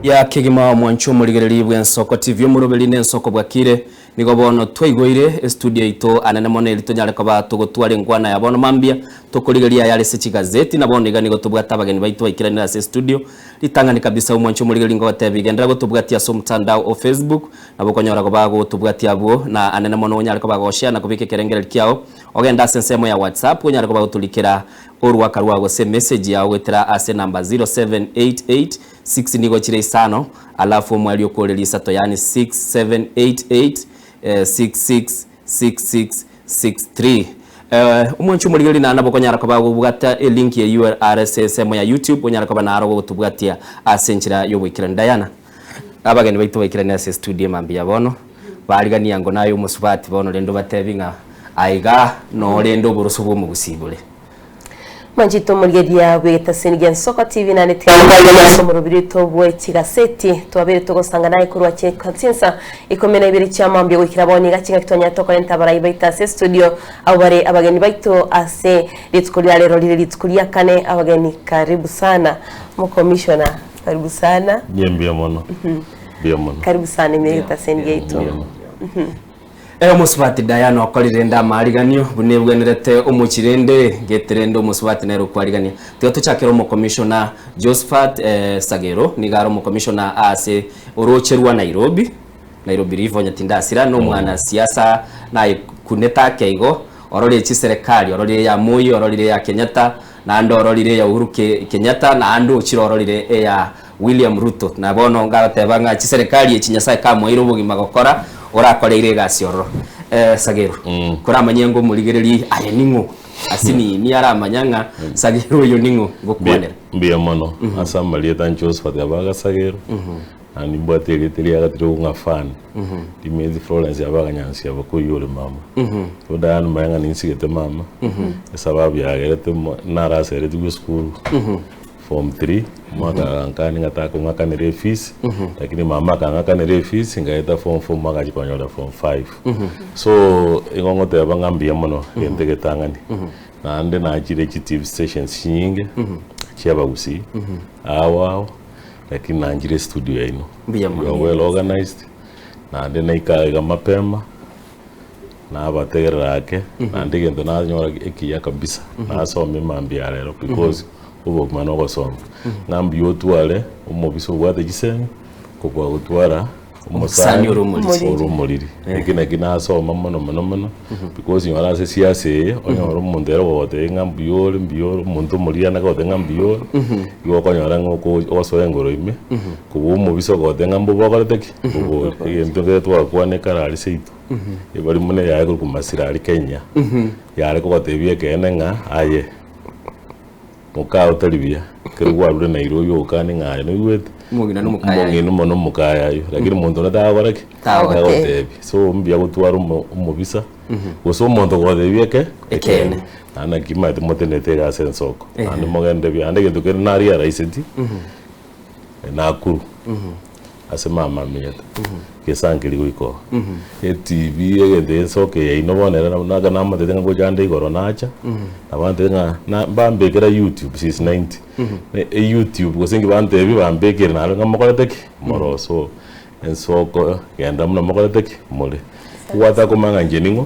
Ya kegima omwancho omorigereri bw'Ensoko TV omoroberi n'Ensoko bwakire. Nigo bono twaigoire estudio yaito anene mono eri tonyare koba togotwara enkwana ya bono mambia tokorigeria ayare ase chigazeti na bono iga nigo tobwate abageni baito baikeranire ase estudio ritang'ani kabisa omwancho omorigereri ngogotebia genderera gotobwatia ase omotandao o Facebook nabo okonyora koba gotobwatia abwo na anene mono onyare koba goshare na kobeka ekerengereri kiao ogende ase ensemo ya WhatsApp onyare koba gotorikera Orwaka rwao gose emessage yao goetera ase enamba 0788 6 nigo chire isano alafu omweri okoreria isato yaani 6788 666663. Omwanchi omorigereria naende nabo okonyara koba gobwata elink eyio are ase ensemo ya YouTube onyare koba naro gogotobwatia ase enchera yoboikeranu. Diana, abageni baito baikerane ase estudio mambia bono, barigania ngo naye omosubati bono rende obatebi ng'a aiga noo rende oboroso bw'omogusii bore. Mwanchete omorigereria bw'egetaseni gia Nsoko TV naende tiga ngokoiranera ase omorobiri oito bwe chigaseti twabeire togosanga naye korwa chinsa ikomi na ibere chia mambia goikera bono iga chingaki twanyarete tokorenta abarai baito ase estudio abwo bare abageni baito ase rituko ria rero rire rituko ria kane abageni karibu sana omokomishona karibu sana Inye mbuya mono, mbuya mono. karibu sana ime y'egetaseni giaito. Mbuya mono. Ee omosubati Diana okorire rende amaariganio buna ebwenerete omochie rende ngete rende omosubati nere okwarigania. Tiga tochakere omokomishona Josphat Sagero nigo are omokomishona ase oroche rwa Nairobi, Nairobi River onye tindasira na omwana siasa nayekunete ake igo ororire chiserekari ororire eya Moi ororire eya Kenyatta naende ororire eya Uhuru Kenyatta naende ochire ororire eya William Ruto, na bono ngagoteba ng'a chiserekari echi Nyasae kamoeire obogima gokora, orakoreire egasi ororo. Eh, Sagero, koramanye ng'a omorigereria aye ning'o? Asinini aramanya ng'a Sagero oyo ning'o ngokwanera. Mbuya mono ase amarieta Josephat Abaga Sagero, na nimbwate erieta eria gatire ng'a Fan, Rimezi Florence Abaga Nyansi Abaga oyio ore mama. So Diana manya ng'a ninsigete mama, esababu yagerete naraseretigwe esukuru. Form 3, omwaka agankania ng'a takong'akanera efees, lakini mama akang'akanera efees ngaeta form 4 omwaka achia konyora form 5. So, igo ngoteba ng'a mbuya mono egento egetang'ani. Naende nachire chi TV stations chinyinge, chia abagusii, ao ao, lakini nanchire estudio yaino. Mbuya mono. You are well organized, naende naika iga mapema. Nabategerera ake, naende egento nanyora ekiya kabisa, nasome mambia ya rero because obogima na ogosoma. Ng'a mbuya otware omobisa obwate chisemi, kobua gotwara Omosani ore omoriri. ore omoriri. Eki naki nasoma mono mono mono, because nyora ase esiasa eye, onyore omonto ere ogogotebia ng'a mbuya ore mbuya ore, omonto omoriri ande agotebia ng'a mbuya ore, igo okonyora ng'a oko ogosoa engoro ime, kobua omobisa ogotebia ng'a mbobe okorete ki? Mbobe ore. Egento nkere twakwana ekero aria seito. Ebari buna eyare korokwa Masira aria Kenya, yare kogotebia ekeene ng'a aye mokao tari buya, ekero kwarure Nairobi ogokani ng'a aye noigwete? Omong'ina na omokayayi. Omong'ina omo na omokayayi, lakini omonto onde tagokora ki? Tagotebia. Tagotebia. So mbuya gotwara omo omobisa, gose omonto ogotebia eke? Ekeene. Naende naki omanyete motenenete iga ase ensoko, naende mogende buya, naende egento kende narealiseti, Nakuru. Ase mama amenyete, gesankeria goika oo. Etv egento ensoke yaino bono ere nabo naka namotebia ng'a ngocha ande igoro nacha, nabo antebia ng'a na mbambekera youtube since 90. Ne eyoutube gose inki bantebie bambekere naende ng'a mokorete ki? More so ensoko genda buna mokorete ki? More. Kobwate akomanya ng'a inche ning'o,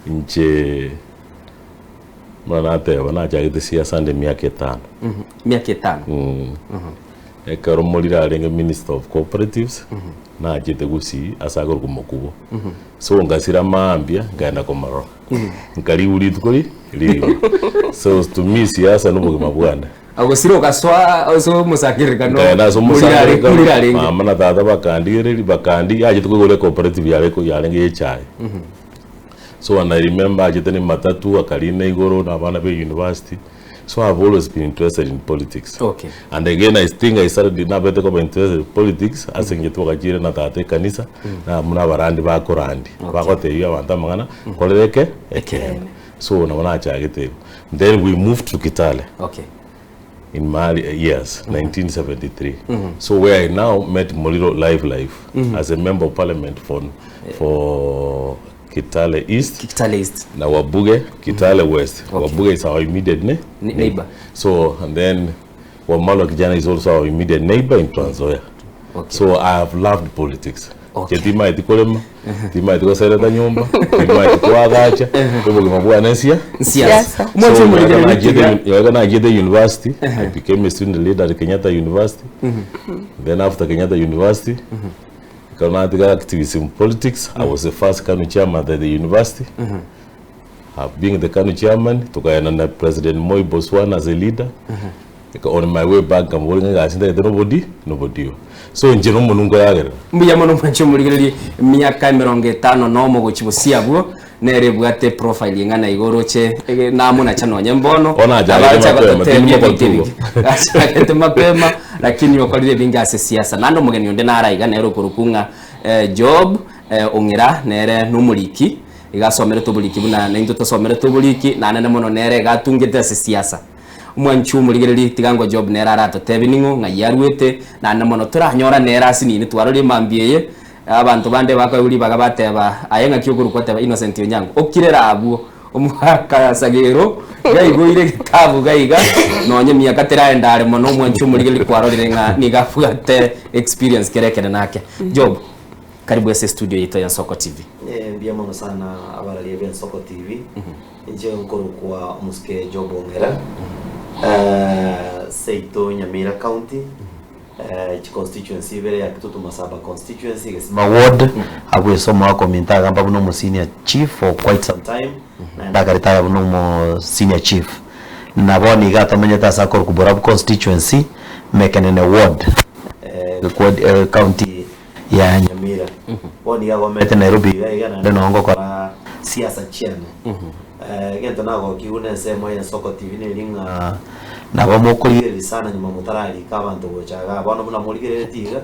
inche buna nateba nachagete siasa ande emiaka etano. Emiaka etano. Ekero Morire arenge Minister of Cooperatives, nachete Gusii ase akorokwa Mokubo. So ngasira mambia nkaenda komorora. Nkarigwa rituko ri rigima. So to me siasa na obogima bwane. Agosira ogasoa ase omosangererekano Nkaenda ase Morire are- omosangererekano, Morire arenge. mama na tata bakandigereria bakandi achete koigora ecooperative yare ko yarenge ya echae. So and I remember achete na ematatu akarina igoro na abana ba university. So I have always been interested in politics. Okay. And again I think I started nabete koba interested in politics ase eng'encho twagachire na tata ekanisa na buna abarandi bakorandi bagotebia abanto amang'ana korera eke ekeene. So nabo nachagete igo. Then we moved to Kitale Okay. in my early years, 1973. So where I now met Muliro live live as a member of parliament for for Kitale East Kitale East. na Wabuge, Kitale West. Wabuge is our immediate ne Neighbor. So and then Wamalwa kijana is also our immediate neighbor in Trans Nzoia. Okay. So I have loved politics. Okay. Inche timaeti korema, timaeti gosereta nyomba, timaeti koagacha, obogima bwane nsia. Nsiasa. Siasa. Omwanche So, omorigereria tiga- yoka nachiete university, I became a student leader at Kenyatta University. Then after Kenyatta University, ekero natiga activism politics, I was the first KANU chairman at the university. Being the KANU chairman, tokaenda na President Moi Botswana as a leader. On my way back nkamoboria ng'a egasi ntagete nobodi nobodio. So inche na omonwe nkoragerera. Mbuya mono mwanche omorigererie emiaka emerongo etano nomo gochia bosio abwo nere ebwate eprofile eng'ana iga oroche ege namonacha nonye mbono Bono achagete abacha mapema, gototebia tindi ebinto mogotugo. ebinge achagete mapema lakini okorire ebinge ase siasa naende omogeni onde nare aiga nere okorokwa ng'a Job Ong'ira nere nomoriki iga asomerete oboriki buna naintwe tosomerete oboriki nanene mono nere iga atungete ase siasa. Omwanchi omorigereria tiga ngo Job nere aratotebi ning'o ng'ai aruete, naende mono toranyora nere ase nini twarorire mambia eye, abanto bande bakoegwa ribaga bateba aye ng'aki okorokwa oteba Innocent Onyango, okirere abwo omwaka Sagero gaigoire egetabu gaiga nonye emiaka teraenda are mono omwanchi omorigereria kwarorire ng'a nigo abwate experience kere ekere nake. Job, karibu ase estudio yaito ya Nsoko TV. Mbuya mono sana abararia b'Ensoko TV. Inche nkorokwa omosike Job Ong'era, seito Nyamira County, chiconstituency ibere ya Kitutu Masaba constituency, Gesima ward, abwo ase omwaka ominto agamba buna omo senior chief for quite some time, naende akaretire buna omo senior chief. Na bono iga atomenyete ase akorokwa Borabu constituency, Mekenene ward, county ya Nyamira. Bono iga agomete Nairobi iga iga naende noo ngokora siasa chiane. Egento nagokigwa na ensemo ya Ensoko TV neri ng'a nabo mokorigereria sana nyuma motararika abanto gocha igaa. Bono buna morigereretie iga,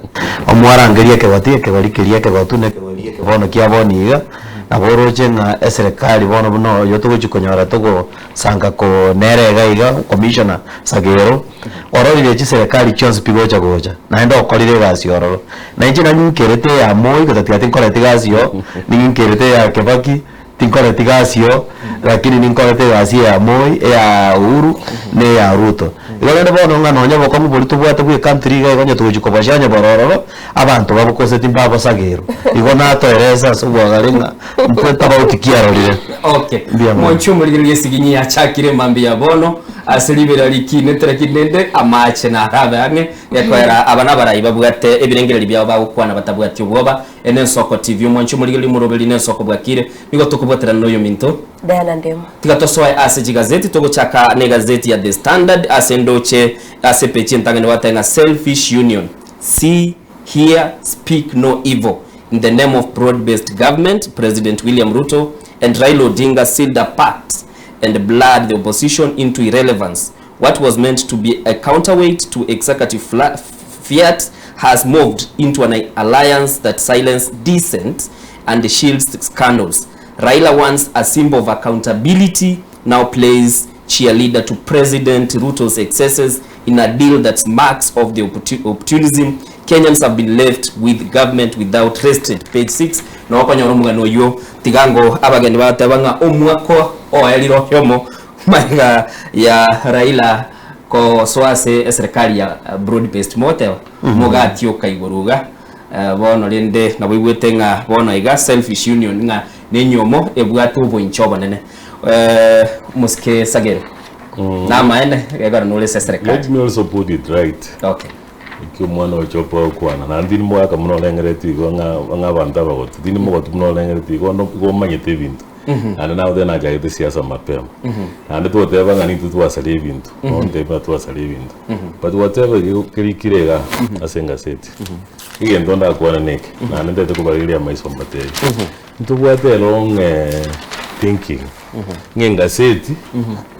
omwarangerie ekegoti ekegori keria ekegotu na ekegori eke bono kia bono iga, nabo oroche ng'a eserekari bono buna oyo togochi konyora togosanga ko nere iga iga commissioner Sagero, Ororire chiserekari chionsi pi gocha gocha, naende okorire egasi ororo. Na inche nanyinkerete eya Moi gotatiga tinkoreti gasi oo, ninginkerete eya Kibaki tinkoreti gasi oo, lakini ninkorete egasi eya Moi, eya Uhuru, na eya Ruto. Igo rende bono ng'a nonye obokong'u boria tobwate bwa ecountry iga igo onye togochi kobochia onye bore ororo, abanto babokoseti mbabosagerwa. Igo natoeresa ase obwagare ng'a intwe tobauti ki arorire. Okay. Mbuya mono. Monche omorigereria esiginyi yachakire mambia ya bono ase ribera rikinete lakini rende amache narabe ang'e gekoera aba nabarai babwate ebirengererio biabo bagokwana batabwati obwoba. Ene Ensoko TV omwanche omorigereria omoroberi ne Ensoko bwakire nigo tokobwaterana noyo ominto. Diana Ndemo. Tiga tosoe ase chigazeti togochaka ne egazeti ya The Standard ase ndoche ase epeji entang'ani bagoteba ng'a Selfish Union See, hear, speak no evil In the name of broad based government, President William Ruto and Raila Odinga sealed a pact and blurred the opposition into irrelevance. What was meant to be a counterweight to executive fiat has moved into an alliance that silences dissent and shields scandals. Raila once a symbol of accountability now plays cheerleader to President Ruto's excesses in a deal that smacks of the opportunism Kenyans have been left with government without restraint. Page 6 noo okonyora omogano oyio tiga ngo abageni bagoteba ng'a omwaka oerire oyomo magega ya Raila kosoa ase eserekari ya broad based mogoteba mogatioka igoro iga bono rende nabo oigwete ng'a bono iga selfish union ng'a nenyomo ebwate oboinche obonene omosike Sagero namaene gekogera nore ase eserekari. Let me also put it right. Okay. Eki omwana ocha okwana, naende tindi mogaka buna orengereretie igo ng'a ng'a abanto abagotu, tindi mogotu buna orengereretie igo bono igo omanyete ebinto. Naende nagotebi nachagete siasa mapema. Naende togoteba ng'a nintwe twasaria ebinto, bono ntebe buna twasaria ebinto. But whatever keri kerikire igaa ase engaseti, egento ndakwane neke, naende ntagete kobarigereria amaiso mbatebi, ntobwate erong thinking, ng'a engaseti,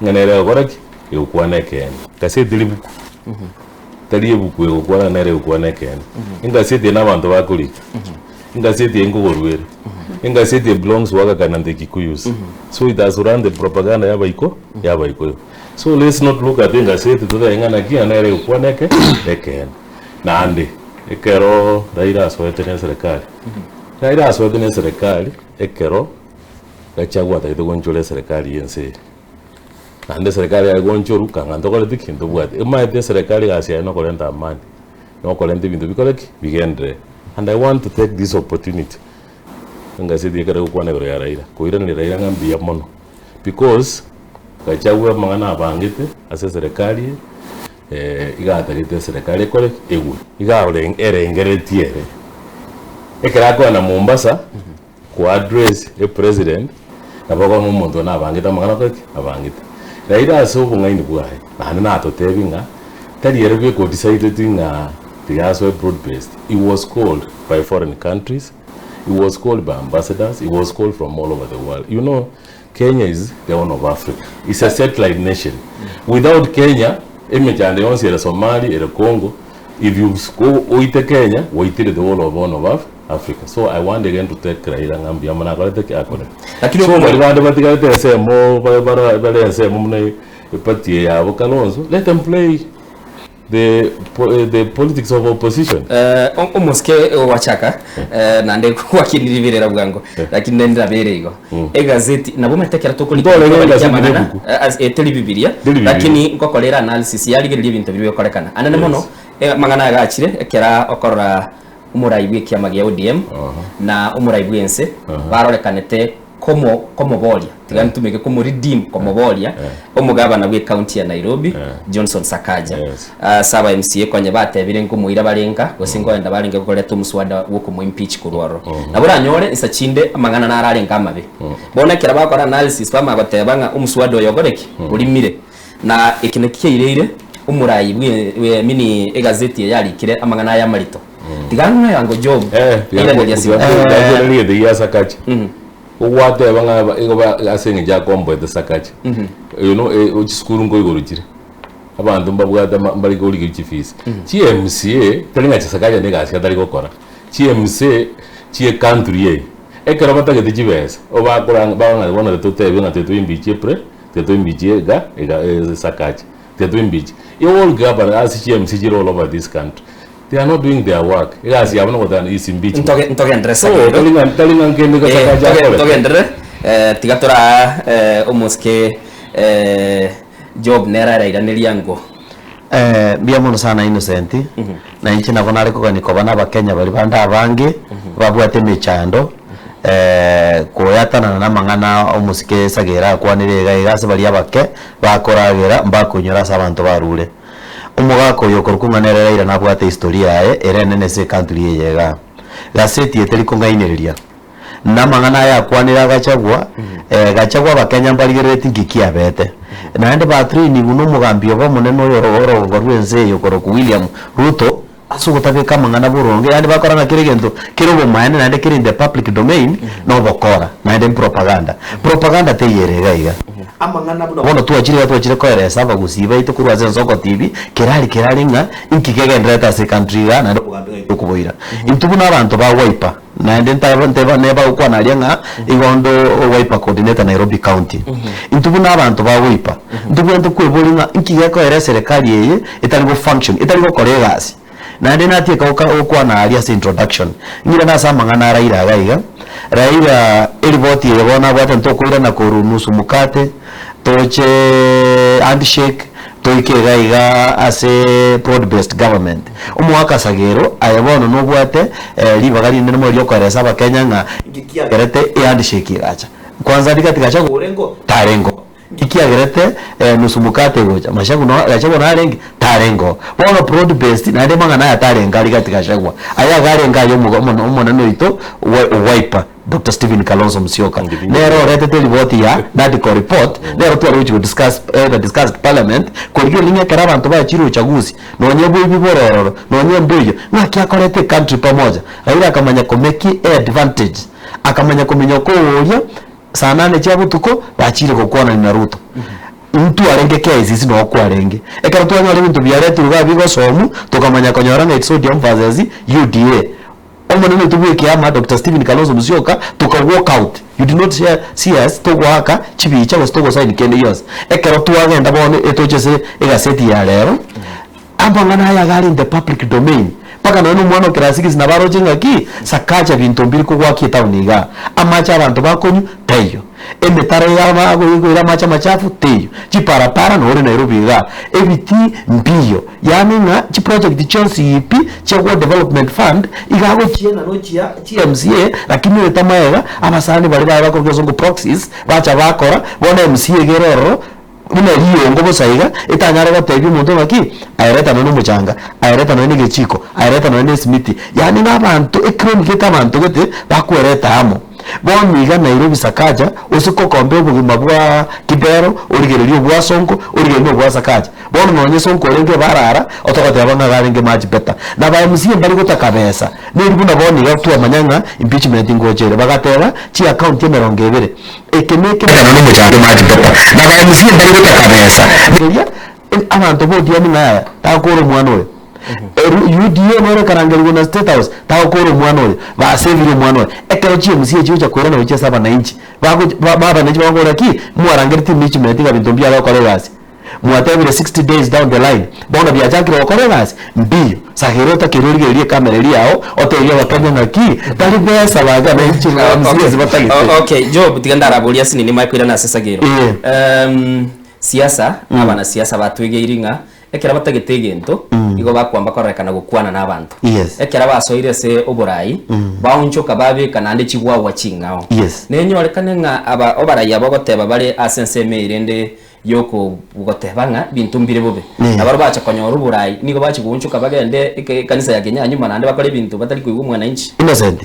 ng'a nere egokora ki? Egokwana ekeene. Gaseti ribuku. Tari ebuku egokwana nere egokwana ekeene. Engaseti eye nabanto bakorika. Engaseti eye nkogorwa ere. Engaseti eye belongs to Wagaka and the Kikuyus. So it has run the propaganda ya abaiko ya abaikoyo. So let's not look at engaseti totabe ng'a naki ng'a nere egokwana eke ekeene. Naende ekero Raila asoete na eserekari, Raila asoete na eserekari ekero Gachagua atagete goonchora eserekari ya ense eye. Naende eserekari yaye gonchoru, kanga ntokoreti ki? Ntobwati. Omanyete eserekari egasi yaye nokorenta amani, nokorenta ebinto bikore ki? Bigenderere. And I want to take this opportunity, engaseti ekero egokwana igoro ya Raila, koiraneria Raila ng'a mbuya mono because Gachagua amang'ana abangete ase eserekari eye, iga atagete eserekari ekore ki? Egwe. Iga erengereretie ere, ekero akoenda Mombasa, Ko address e president nabo okogamba omonto one abangete amang'ana akore ki? Abangete. Raila ase obong'aini bwaye naende natotebi ng'a tari ere bweka odecideti ng'a tiga asoe broad based, he was called by foreign countries, he was called by ambassadors, he was called from all over the world. You know Kenya is the horn of Africa, it's a satellite nation. Without Kenya emechando yonsi ere Somali, ere Congo, if you go oite Kenya, gwaitire the whole of horn of Africa. Africa so I want again to take Raila ng'a mbuya mono akorete ki? Akorete. Lakini So okomo- baria bande batigarete ensemo bare bara bare ensemo buna eparty eye yabo Kalonzo, let them play the po the politics of opposition. Eh, o- omosike gwachaka eh, naende gwakinire ibirera bwango lakini nende ndabere igo egazeti nabo omanyete ekero tokorika Ntore tokorikia egazeti amang'ana, nebuku. eh, as- eh, teri bibilia Teri bibilia. lakini nkokorera analysis yarigereria ebinto biria bikorekana anene Yes. mono eh, amang'ana aya gachire ekera okorora omorai bw'ekiama gia ODM na omorai bw'ense barorekanete komo komoboria tiga ntumeke komo redeem komoboria omogabana bw'ecounty ya Nairobi Johnson Sakaja Yes. ase aba MCA konye batebire nkomoira barenga gose nkoenda barenge koreta omuswada bw'okomo impeach korwa ororo. Nabo oranyore insa chinde amang'ana naro arenge amabe. Bono ekero bakora analysis bamanya goteba ng'a omuswada oyo okore ki? Orimire. Na eki nakio kiaireire omorai bwe bwe mini egazeti eye yarikire amang'ana aya amarito. Tiga ng'a yango Job Eh, tiga airaneria tiga ase tiga rigete gia Sakaja. Ogwateba ng'a ba- igo ba ase eng'encho akomboete Sakaja. You know, eh, chisukuru nkoigoro chire. Abanto mbabwate ama mbare korigeria chifees. Chi MCA, tari ng'a Sakaja na egasi atari gokora. Chi MCA chie country eye, ekero batagete chibesa, obakora bagong'a bono totebe ng'a toimbichie pre Tiga toimbichie iga iga Sakaja. Tiga toimbichie. All governors ase chi MC chire all over this country. They are not doing their work. Egasi yabo nogoteba is impeachment. Ntoge ntogenderere So Sagero. tari ng'a tari ng'a nkende Eh, Sakaja ntoge- akorete. ntogenderere eh, tiga toraa eh, omosike eh, Job nere arairaneria ngo Eh, mbuya mono sana Innocent, na inche nabo nare kogania koba na abakenya baria bande abange babwate emechando koyatanana na amang'ana omosike Sagera akwanire iga iga ase baria abake bakoragera mbakonyora ase abanto barure. Omogaka oyo okorokwa ng'a nere Raila nabwate history yaye ere enene ase ecountry eye igaa. Gazeti eye teri kong'ainereria. Na amang'ana aya akwanire agachagwa, gachagwa abakenya mbarigerereti nki kiabete. Naende batrainigwe na omogambi obo omonene oyo orogongo rw'ense eye okorokwa William Ruto, ase ogotabeka amang'ana boronge, yaani bakora ng'a kera egento kere obomaene naende kere in the public domain, na obokora, naende propaganda. Propaganda teiyo ere iga iga. Amang'ana buna bono twachire iga twachire koeresa abagusii baito korwa ase ensoko TV, kerari kerari ng'a inki kegendererete ase ecountry igaa naende obogambi ng'ai tokoboira. Intwe buna abanto ba Wiper. Naende ntaba nteba neba gokwana aria ng'a igo onde o Wiper coordinator Nairobi County. Intwe buna abanto ba Wiper, ntobwenerete kweboria ng'a nki gekoera eserekari eye etari go function, etari gokora egasi. Naende natieka goka gokwana aria ase introduction, ng'irane ase amang'ana a Raila iga iga, Raila eripoti eye bono abwate ntokoirana korwa nusu mkate, toche handshake, Toike iga iga ase broad based government. Omogaka Sagero aye bono nobwate ribaga rinene mono riokoeresa abakenya ng'a inki kiagerete ehandshake egacha. Kwanza rigathi Gachagua orengo? Tarengo. Inki kiagerete nusu mkate egocha? Mashagu no Gachagua narenge? Tarengo. Bono broad based naende mang'ana aya tarenge aria gati Gachagua. Aya iga arenge aria omoga omonene oito Wiper. Doctor Stephen Kalonzo Musyoka nere oretete eripoti ya NADCO report nero tware gochia go discuss ebe discussed parliament korigereria ng'a ekero abanto bachire uchaguzi nonye boibi bore ororo nonye mboiyo ng'aki akoreta ecountry pamoja. Raila akamanya ko make e advantage akamanya kominyoka oria saa nane chia botuko bachire gokwanani na Ruto. Ntwarenge KICC noo kwarenge ekero twanyora ebinto biaretirwe iga bigosomwa tokamanya konyora ng'a it's ODM versus UDA. Omonene oito bw'ekiama Doctor Stephen Kalonzo Musyoka toka walk out, you did not share see us togoaka chibicha gose togosign kende gionsi. Ekero twagenda bono etoche ase egaseti ya rero, amang'ana aya iga are in the public domain, mpaka nonye na omwana o class six nabo aroche ng'a ki, Sakaja binto mbiri kogoakia etown igaa, amache abanto bakonywa taiyo. Emetaro ya koira amache amachafu teiyo, chiparapara nore Nairobi igaa, ebitii mbiyo, yaani ng'a chiproject chionsi pi chia Ward Development Fund iga agochiena nochia chi MCA lakini oete amaega abasani baria baye bakorwa egesongo proxies bacha bakora, bono MCA iga ere ororo buna riongo bosa iga, etanyare gotebia omonto ng'aki aye reta nonye na omochanga, aye reta nonye na egechiko, aye reta nonye na esimiti, yaani ng'a abanto ecrane gete abanto gete bakwereta amo. Bono iga Nairobi Sakaja osike okombe obogima bwa Kibero, origererie obwa Sonko, origererie na obwa Sakaja. Bono nonye Sonko orenge ebarara, otogoteba ng'a iga arenge much better. Na ba MCA mbari gotaka besa, neri buna bono iga twamanya ng'a impeachment ngocha ere. Bagateba chiaccount emerongo ebere, eke na eke. Nonye omochando much better. Na ba MCA mbari gotaka besa. Rigereria abanto ba ODM ng'a yaya, tagokora omwana oyo. UDA nere ekarangerigwa na State House, tagokora omwana oyo, basevire omwana oyo. Ekero chi MCA chigocha koirana gochia ase abananchi, bagochi ba ba abananchi bagokora ki? Mwarangeretie impeachment ng'a binto mbiare gokora egasi. Mwatebire 60 days down the line, bono biachakire gokora egasi? Mbiyo. Sagera otakeire origererie ekamera eria yao, otebie abakenya ng'aki, tari besa bagananchi ba MCAs batagete. Okay, Job tiga ndaraborie ase nini mae koirana ase Sagero. Siasa, abanasiasa batwegeiri ng'a Ekero batagete egento, igo bakwamba kororekana gokwana nabanto. Yes. Ekero basoire ase oborai, baonchoka babeka naende chigwagwa ching'ao. Yes. Nenyorekane ng'a aba obarai aba ogoteba bare ase ensemo eye rende yoko goteba ng'a ebinto mbire bobe. Yeah. Nabarabwo bacha konyora oborai, nigo bachia goonchoka bagende eke ekanisa ya Kenya nyuma naende bakore ebinto batari koigwa omwananchi. Innocent,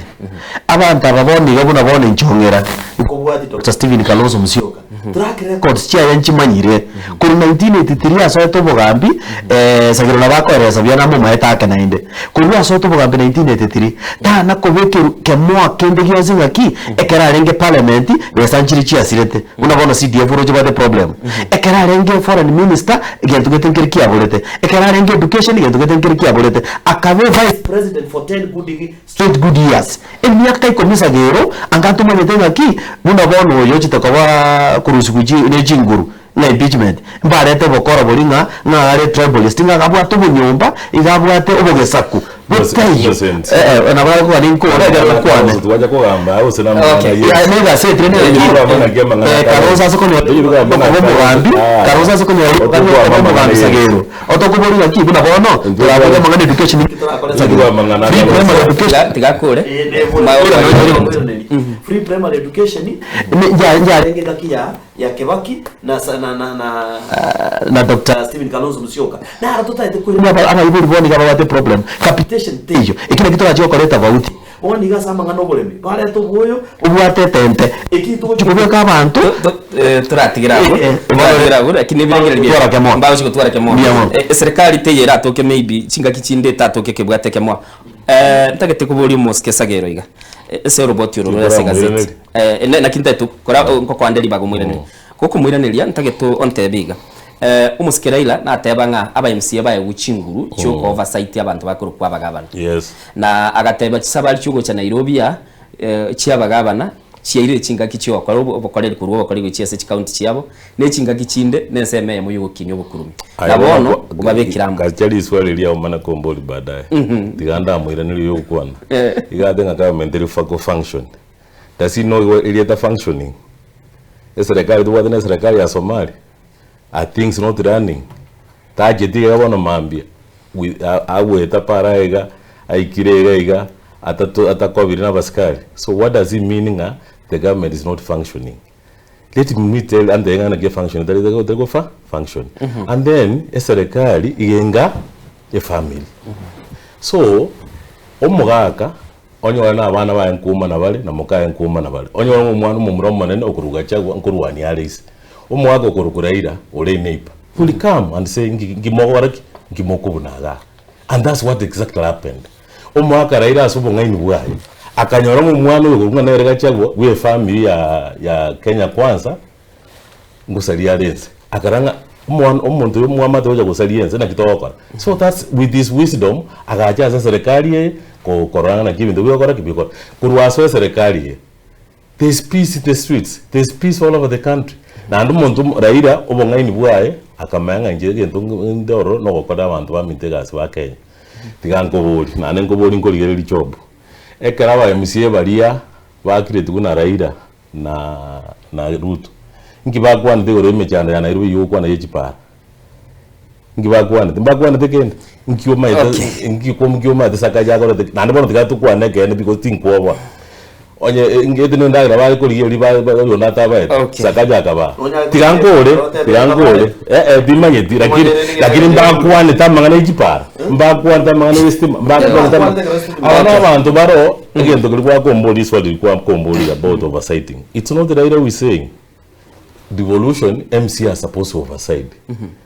abanto aba bono iga buna bono inche ong'era, nkobwati Doctor Stephen Kalonzo Musyoka. Track records chiaye nchimanyire. Korwa 1983 asoete obogambi, Sagero nabo akoeresa buya namomaete ake naende. Korwa asoete obogambi 1983, tana kobekerwa kemoa kende gionsi ng'aki, ekero arenge parliament, besa nchire chiasirete, buna bono CDF oroche bwate problem. Ekero arenge foreign minister, egento gete nkere kiaborete, ekero arenge education, egento gete nkere kiaborete, akabe vice president for 10 good Straight good years, emiaka ikomi sagero, anga ntomanyete ng'aki, buna bono oyo ochete koba korusigwa chi ne chinguru ng'a impeachment, mbarete obokora boria ng'a ng'a are tribalist, ng'a abwate obonyomba, iga abwate obogesaku, botaiyo. Innocent. Eh eh, nabo arakogania ninkore ekero nkwane. Twacha kogamba gose na amang'ana Okay. ye. Ya, ne egaseti rende Oyo naki, kogamba naki amang'ana eh, kare. Kalonzo ase konyora Oyo kogamba okoba naki omogambi, Ah. Kalonzo ase konyora Otokwama okoba amang'ana omogambi ye. Sagero. Otokoboria ng'aki buna bono, torabore amang'ana education Amang'ana Free primary education. Tiga tiga akore. Free primary education yarenge engaki ya ya Kibaki na na na na na Doctor Stephen Kalonzo Musyoka naro totaete Aba- abaibori bono iga babwate problem capitation teiyo eki naki torache gokora etafauti bono iga ase amang'ana oboremi bareta obwoyo obwate etente eki togochi kobeka abanto Toratigira abwo, Eh, eh, toratigira abwo, lakini ebirengererio bie- Gotwara kemoa. mbagochi gotwara kemoa. Mbuya mono. Eh, eserikali teiyo eratoke maybe chingaki chinde etatoke kebwate kemoa. Eh, ntagete koboria omosike Sagero iga, eh, ase oroboti oro rore ase egazeti. Eh, ne- naki ntagete kora nkokoande ribaga omoiranerie. Gokomoiraneria ntagete ontebie iga, eh, omosike Raila nateba ng'a aba MCA baegwe chinguru chioko oversight abanto bakorokwa abagavana. Yes. Na agateba chisabari chiogocha Nairobi aa, eh, chiabagavana Chiairire chingaki chi'ogokora obokoreri korwa obokoreri gochia ase chikaunti chiabo, ne chingaki chinde nensemo eyemo y'ogokinia obokurume. Aye Na bono bono obabekire amo. Gacha riswali riao mana kombori baadaye. Tiga ndamoiranerie oyo ogokwana. Iga ate ng'a government eri fa function. Does he know erieta functioning? Eserekari tobwate na eserekari ya Somali? Are things not running? Tacheti iga bono mambia agwete para iga aikire iga iga atakobire na abasikari. So what does it mean ng'a the government is not functioning? Let me tell ante ng'a naki efunction tari tari gofa function. And then eserekari iga enga efamily. So omogaka Onyore na abana baye nkoumana bare, na mokaye nkoumana bare. Onyore ng'a omwana omomura omonene okorwa Gachagua nkorwania are ise. Omogaka okorokwa Raila ore neighbor will come and say nki nki mogokora ki? Nki mokobuna igaa. And that's what exactly happened. Omogaka Raila ase obong'aini bwaye, akanyora ng'a omwana oyo okorokwa ng'a nere Gachagua bwa efamiri ya ya Kenya Kwanza, ngosaria are ense. Akarora ng'a omwana omonto oyo omwamate ogocha gosaria ense naki togokora. So that's with his wisdom agacha ase eserekari eye ko korora ng'a naki ebinto bigokora ki bigokora. Korwa ase eserekari eye, there is peace in the streets, there is peace all over the country. Naende omonto omo Raila obong'aini bwaye akamanya ng'a inche egento nde ororo nogokora abanto baminto egasi ba Kenya. Tiga nkoborie, naende nkoborie nkorigereria job. Ekero aba MCA baria bakiretigwe na Raila. na na Ruto, inki bakwanete igoro y'emechando ya Nairobi eywo ogokwana ye chipara? Inki bakwanete? Mbakwanete kende? Inki omaete Okay. inki ko inki omaete Sakaja akorete ki? Naende bono tiga tokwane ekeene because tinkwoboa. Onye ngete na endagera bare korigia eria ba ba oyonde atabaete, Okay. Sakaja akabaa. Onyare Tiga nkore, otebe tiga nkore, babaete. eh eh timanyeti lakini Omanyene lakini nigo mbakwanete amang'ana ya chipara, mbakwanete amang'ana ya estima, mbakwanete ama Mbakwanete ekero estima. aba na Okay. abanto baroo, egento keria gwakomboria riswali riria kwakomboria about oversighting, it's not Raila who is saying, devolution MC are supposed to oversight.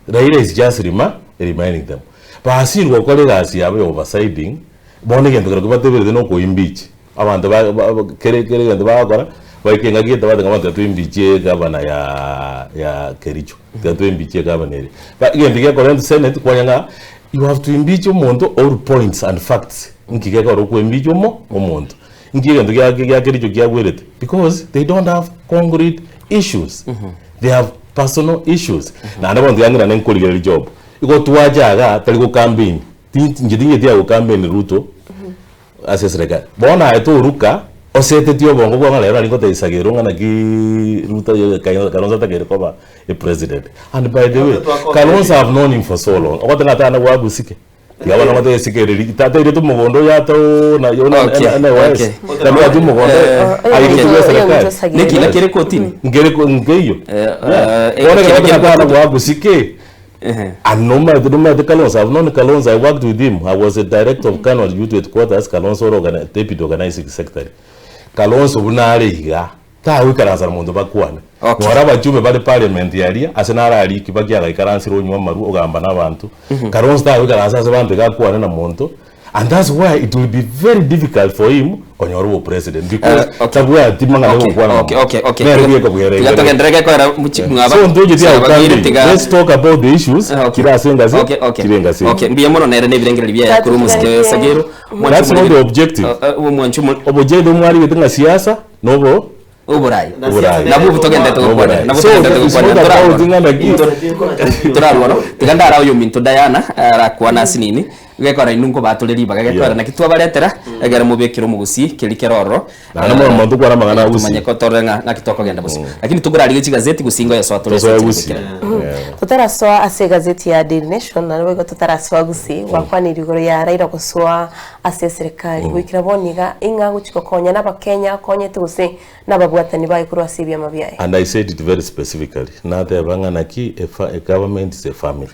Raila is just rema reminding them. Basirwe gokora egasi yabo ya oversighting, bono egento keria bateberete na okoimpeach. Abanto ba ba ba kere kere egento bagokora, baike engaki gete bateba ng'a tiga toimpeach egavana ya ya Kericho, tiga toimpeach egavana ere. Ba egento gekora into senate kwanya ng'a you have to impeach omonto all points and facts, nki gekogera okoimpeach omo omonto. Inki egento gia gia Kericho kiagwerete? Because they don't have concrete issues. They have personal issues. Naende bono tiga ng'irane nkorigereria job. Igo twacha igaa tari go campaign. Ti inche ting'eti ya go campaign Ruto ase eserekari. Bono aye toruka osetetie obongo bwao ng'a rero nari ngotebia Sagero ng'a naki Ruto Kalonzo atakeire koba epresident. And by the way, Kalonzo I have known him for so long. Ogote ng'a tana gwagusike. Tiga bono ngote esikereri tata iretwe mogondo oyo ata oo na yo na Okay, na wise. okay. Tabwati mogondo Eh, airetwe oyo serikali. oyo Neki nakere kotini. Nkere ko nkeiyo. Eh, eh, Bono ekero ekero kere tata kotini. gwagusike. Ehe. And no matter no matter Kalonzo, I've known Kalonzo, I worked with him. I was a director of Kanu Youth Headquarters, Kalonzo organi deputy organizing secretary. Kalonzo buna are iga, tagoikaransa na monto bakwane. Okay. Nora abachumbe bare parliament aria, ase naro aria Kibaki agaikaransire onywa amarwa ogamba na abanto. Kalonzo tagoikaransa ase abanto iga akwane na monto. And that's why it will be very difficult for him konyora obopresident because Eh, okay. tabwati mang'ana Okay, gokwana na okay, monto. okay, okay. Nere Tiga- bweka bwera tiga igere. togenderere gekoera muchi- mwaba- So ntoche Saba tiagokambi. bagire tiga- Let's talk about the issues Ah, okay. kira ase engasi Okay, okay. kire engasi. Okay, mbuya mono nere nebirengereri biaye Tatu korwa omosike tugaretie. Sagero. Mwanche That's not the omorigeri- objective. Eh, eh, omwanche omo- Obojete omwarigete ng'a siasa nobo oborai. Oborai. Nabwo togendete gokwana. Oborai. Nabwo So, togendete it's gokwana. not about Ntorarora. ng'a naki- Ntorarora. Tiga ndara oyo ominto Diana arakwana ase nini gekora inwe nkobatore ribaga gekora Yeah. naki twabaretera egere mobekere omogusii keri kere ororo. Naende mono monto kwana amang'ana a Gusii. Tumanye ko torore ng'a ng'aki tokogenda bosio. Lakini tokorarigia chigazeti gusii ngoyosoa tore Tosoe ase Gusii. chikere. Yeah. Totarasoa ase egazeti ya Daily Nation naende boigo totarasoa Gusii gwakwanire igoro ya Raila gosoa ase eserekari goikera bono iga ing'a agochi gokonya na abakenya akonyete gose nababwatani baye korwa ase ebiama biaye. And I said it very specifically, nateba ng'a naki a fa- a government is a family.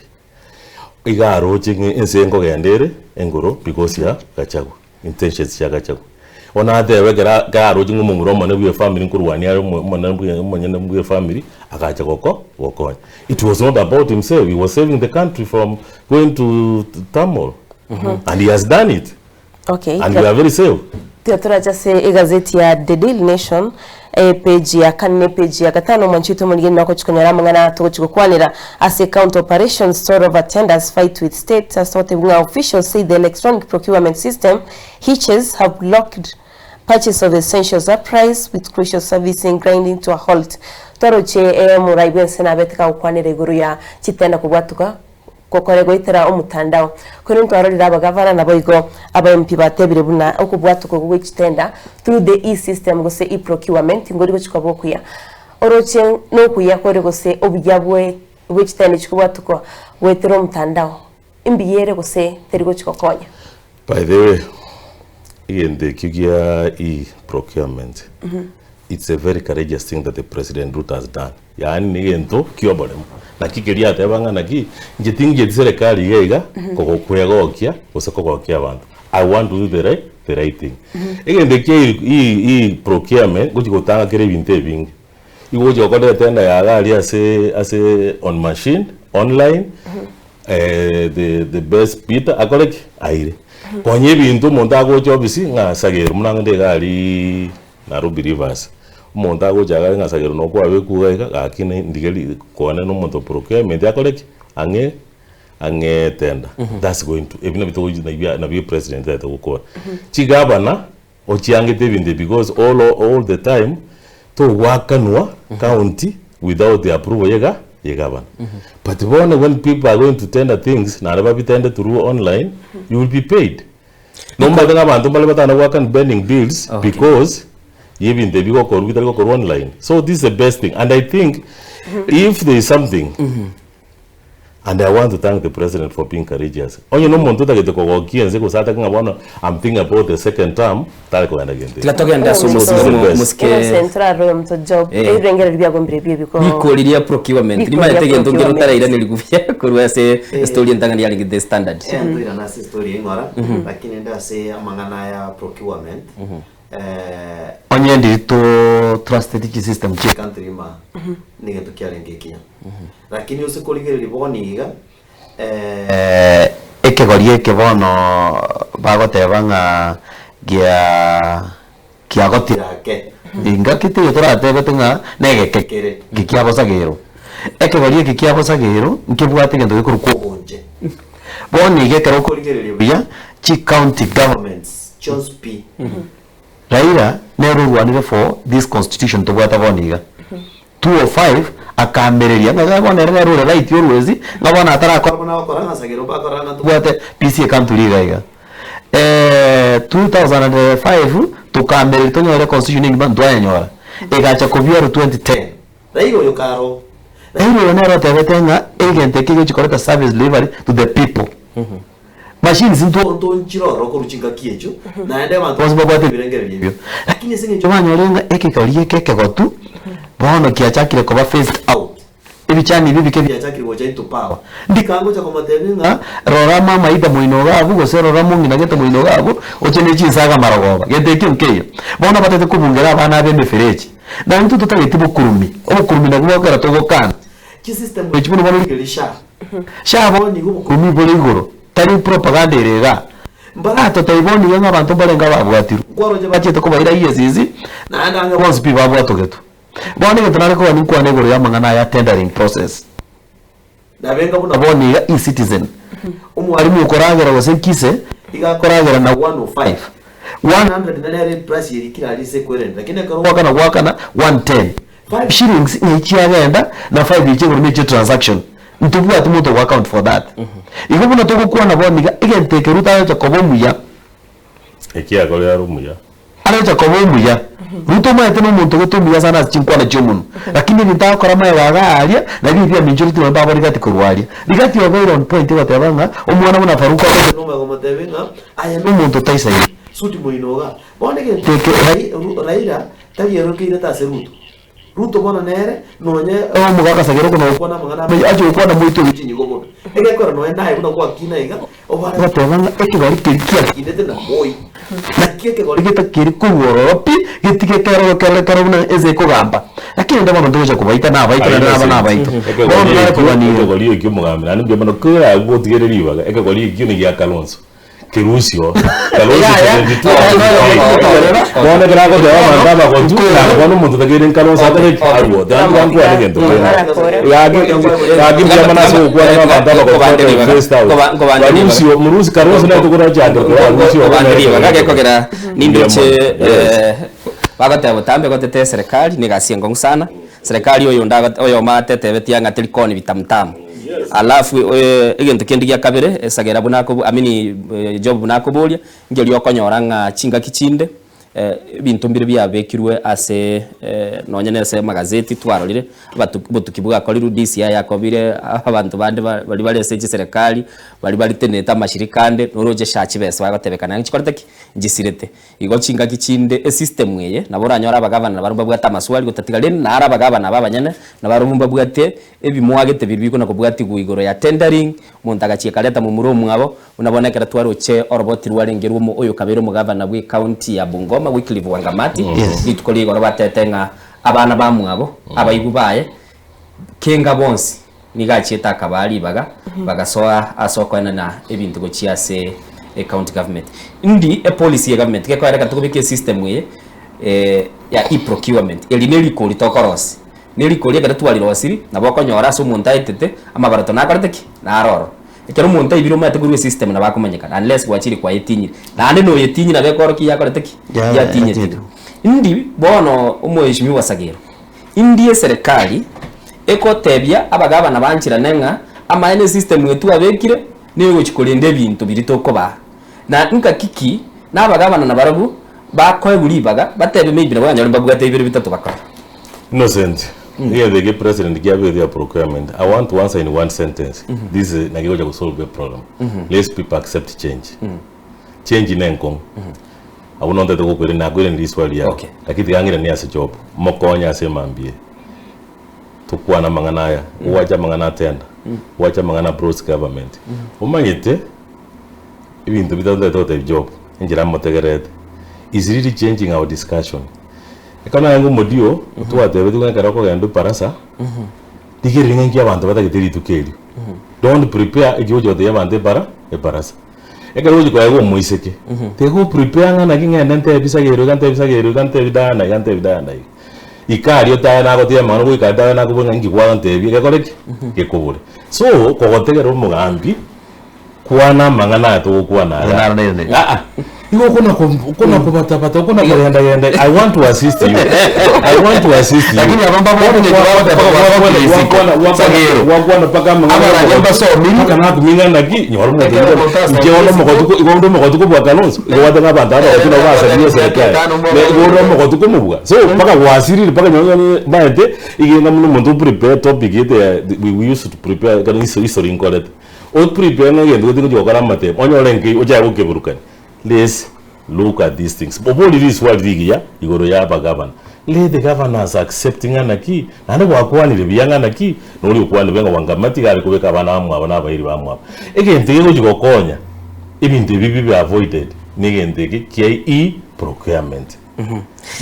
Iga aroche ng'a ense nkogenda ere engoro because ya Gachagua, intentions chia Gachagua. Bono nateba ekero ekero aroche ng'a omomura omonene bwa efamiri nkorwania are omo omonene bwa omonyene bwa efamiri, agacha goko gokonya. It was not about himself, he was saving the country from going to turmoil and he has done it Okay, and we are very safe. Tiga torache ase egazeti ya The Daily Nation epage ya kane na epage ya gatano omwanchi oito omorigeni nogochi konyora amang'ana aya togochi gokwanera ase county operations store over tenders fight with state ase togotebiwa ng'a officials say the electronic procurement system hitches have blocked purchase of essential supplies with crucial servicing grinding to a halt twaroche omorai bwense nabete kagokwanera igoro ya chitenda kobwatuka Gokore goetera omotandao. Korende ntwarorire abagavana naboigo aba MP batebire buna okobwatoka okwo gwe chitenda through the e-system gose e-procurement ngori gochi koba okuya. Oroche nokuya kore gose obuya bwe bwe chitenda echi kobwatokwa goetera omotandao imbuya ere gose teri gochi gokonya. By the way, egento ekio gia e-procurement, it's a very courageous thing that the President Ruto has done. Yaani negento kioboremo. Naki keria ateba ng'a naki, inche tingieti serekari iga iga, kogokwegokia gose kogokia abanto. I want to do the right, the right thing. Egento ekia e e procurement ngochi gotanga kere ebinto ebinge. Igo ogochi gokora etenda yago aria ase ase on machine, online, the the best bidder akore ki? Aire. Konya ebinto omonto agocha ofisi ng'a sagero buna ng'ende iga ariiii Nairobi Rivers, omonto agocha iga ng'a sagero noo kwabekwa iga iga gaki ne ndigeri kwane na omonto o procurement akore ki? Ang'e ang'e etenda. That's going to ebi nabio togochi nabio nabio president aete gokora. Chigavana Ochiangete ebinto ebi because all all the time togoakanwa county without the approval ye ga ye gavana. But bono when people are going to tender things naende babitende through online you will be paid. Nomanyete ng'a abanto mbare batana goakana pending bills Okay. because. Ya ebinto ebi bigokorwa bitari gokorwa online. So this is the best thing and I think if there is something and I want to thank the president for being courageous. Onye na omonto otagete kogokia ense gose atake ng'a bono I'm thinking about the second term, tari kogenda gento Tiga ekio. togende ase So this is the best. omosike Innocent raro oyo omonto Job Eh. ebirengererio biago mbire ebi ebiko Rikori ria procurement Rikori rimaete ria egento nkere procurement. otarairaneria buya korwa ase estory entang'ani yarenge The Standard. Eh, ntoirane ase estory eng'ora, lakini inde ase amang'ana aya procurement, eh, Onye ndiri to trusted chisystem chie country ima negento kiarenge ekiya lakini ase korigereria bono iga eh, ekegori eke bono bagoteba ng'a gia kiagotire ake Engaki teiyo toratebete ng'a negeke Kere. eke kia bosagero. Ekegori eke kia bosagero nkebwate egento gekorokwa obonche Bono iga ekero okorigereria buya, chicounty governments chionsi pi Raila nere orwanire for this constitution tobwate bono iga. 205 akaamereria ng'a iga bono ere nere ore right orwesi ng'a bono atarakora buna bakora ng'a sagero bakora ng'a tobwate peace ecountry iga iga. 2005 tokaamereria tonyore constitution engima ntwayenyora, egacha kobiarwa 2010. Raila oyo karo. Raila oyo nere otebete ng'a egento eke egochi koreta service delivery to the people. Machines ntwo Ntonchire ororo korwa chingaki echio, naende abanto bonsi babwate ebirengererio ebio. Lakini ase eng'encho banyore ng'a ekegori eke ekegotu bono kiachakire koba phased out, ebichani ebi ebike Biachakire gocha into power. Ndika ngocha komotebia ng'a rora mama Ida moino iga abwo gose rora mong'ina gete moino iga abwo oche ne chinsaga marogoba, gento ekio nkeiyo. Bono batete kobungera abana abe emefereji. Na intwe totageti bokurumi, obokurumi nabwo bokogera togokana. Chisystem Echi bono bono rigeri sha. Sha bono nigo obokurumi bore igoro, tari propaganda ere igaa. Mbaratotebi bono iga ng'a abanto mbarenge ababwatirwe, nkwaroche bachiete kobaira EACC, Naende ang'e bonsi pi babwatogetwe. Bono egento nare kogania nkwane igoro y'amang'ana aya tendering process. Nabenga buna Bono iga eCitizen, omwalimu okoragera gose nkise iga akoragera na 105, 100 nere price eri kira ase ekwerende lakini ekero gwakana gwakana 110, 5 shillings ng'ai chiagenda na 5 echi igoro nechie transaction. Ntobwati monto ogo account for that. Igo buna togokwana bono iga, egento eke Ruto agocha koba omuya. Ekiagera are omuya. Arecha koba omuya. Ruto omanyete nomonto gete omuya sana ase chinkwana chi'omonwa, lakini ebinto agokora magega iga aria, nabio ebi aminchoreti nonye mbabo Rigathi korwa aria. Rigathi obeire on point goteba ng'a omwana buna Faruku agocha Nomanya komotebia ng'a aye nomonto otaisaini. Suti moino iga. Bono egento eke Raila tari erokeirete ase Ruto. Ruto bono nere nonye Omogaka Sagero okona gokwana amang'ana amaya ache gokwana moito ogochia nyigo mono. Egekora nonye naye buna gwakina iga obare goteba ng'a ekegori keria kiakinete na moi. Naki ekegori getakeri korwa ororo pi getige keroro kerore kerore buna ense ekogamba. Lakini rende bono ntogocha kobaita na abaito naende naba na abaito. Bono nare kogania igo. Ekegori ekio omogambi naende mbuya mono kera abwo otigere ribaga ekegori ekio nigia Kalonzo. Kerusio Kalonzo Yaya, 72 bono ekero agoteba abanto abagotu nabo bono omonto otakeire Kalonzo atagete arwo tiga nkwane egento kende. Gaki gaki mbuya mono ase gokwana na abanto abagotu first out. Barusio morusi Kalonzo nere tokorachandera korarusie ororo Kobande nere ribaga gekogera nindoche Mbuya mono. Yes. bagoteba botambe gotete eserekari na egasi enkong'u sana. Serikali oyo onde oyomo atetebetie ang'a teri koni bitamutamu. Alafu egento kende gia kabere esagera buna akobo I mean Job buna akoboria, nkeria okonyora ng'a chingaki chinde ebinto mbire biabekirwe ase nonye na ase amagazeti twarorire, abatu obotuki bwakorirwe DCI yakobire abanto bande baria bare ase chiserekari, baria baritenete amashirika ande, noroche sha chibesa bagotebekana ng'a chikorete ki? Nchisiirete. Igo chingaki chinde esystem eye nabo oranyore abagavana nabarabwo mbabwate amaswali gotatiga rende naro abagavana aba abanyene nabarabwo mbabwate ebimwagete biria bikona kobwatigwa igoro ya tendering, omonto agachia akareta momura omwabo, buna bono ekero twaroche oroboti rwarenge rwa omo oyo okabeire omogavana bwe ecounty ya Bungoma Wycliffe Wangamati, rituko ria igoro batete ng'a abana bamwabo, abaibwa baye, kenga bonsi. Nigo achiete akabaa ribaga, bagasoa ase okoenana ebinto gochia ase ecounty government. Ndi epolicy ye government gekoera ekero tokobeka esystem eye ya e-procurement, eri ne rikori tokorosia. Ne rikori ekero twarirosirie, nabo okonyora ase omonto aetete, amabaroto nakorete ki? Naro ororo. Ekero omonto aibire omanyete korwa esystem nabo akomanyekana unless gwachire kwayetinyire. Naende noyetinyire nabo ekorokia yakorete ki? Yatinyetire. Ndi bono omoheshimiwa Sagero, Indi eserekari egotebia abagabana bancherane ng'a amaene esystem eye twabekire negochi korenda ebinto biria tokobaa. Na ngaki ki nabagabana nabarabwo Bakoegwa ribaga, batebe maybe nabo banyore mbabwate bibere bitato bakore. Innocent, egento eke president kiabete ya procurement, I want to answer in one sentence, this is naki gocha gosolve a problem, let's people accept change. Change ne enkong'u. Abwo nontagete gokoirania nakoirania riswali riao, Okay. lakini tiga ng'iranie ase job, mokonye ase emambia eye. Tokwane amang'ana aya, gwacha amang'ana a tender, gwacha amang'ana a broad government. Omanyete, ebinto bitato ntagete gotebia Job, enchera amotegererete, is really changing our discussion. Ekero narenge omodio, twatebetigwe ng'a ekero okogenda ebarasa, rigereria ng'a inki abanto batagete rituko erio. Don't prepare eki ogochia gotebia abanto ebara ebarasa. Ekero ogochia koegwa omoiseke, tiga o prepare ng'a naki ng'ende ntebie sagero iga ntebie sagero iga ntebie Diana iga ntebie Diana iga. Ika aria otaye nagotebi amang'ana goika aria otaye nakobua ng'a inki gwantebia gekore ki? Gekobore. So, kogotegera omogambi. Kwana amang'ana aya togokwana aya. Naro nere nere. Ah, ah. Igo okona ko- okona kobatabata okona kogendagenda I want to assist you. I want to assist you. Lakini aba mbabwate Wakwana- bagoteba wakwana- gwasokire isiko. wakwana- wakwana- Sagero. wakwana mpaka amang'ana Abaranya omogotu. mbasomiri. Mpaka nakuming'ana naki nyora omonto Ekero nigo- omonto asomire inche bono isiko. omogotu igo onde omogotu kobua Kalonzo igo gwateba ng'a abanto abagotu nabo basabirie eserekari. Tano mbwa- Ne- igo ore omogotu komobua. So mpaka gwasirire mpaka nyonya maete igenga buna omonto oprepare topic gete ya we we used to prepare ekero history nkorete. O prepare ng'a egento gete ngochia gokora amatemo, onyore nki ochake gokeburukania. Let's look at these things. Oborie riswali rigiya igoro ya abagavana. Let the governors accept ng'a naki, naende gwakwanire buya ng'a naki, noria okwanire buya ng'a Wangamati iga are kobeka abana bamwabo na abairi bamwabo. Egento gegochia gokonya ebinto ebi bibe avoided, na egento eke kia e-procurement.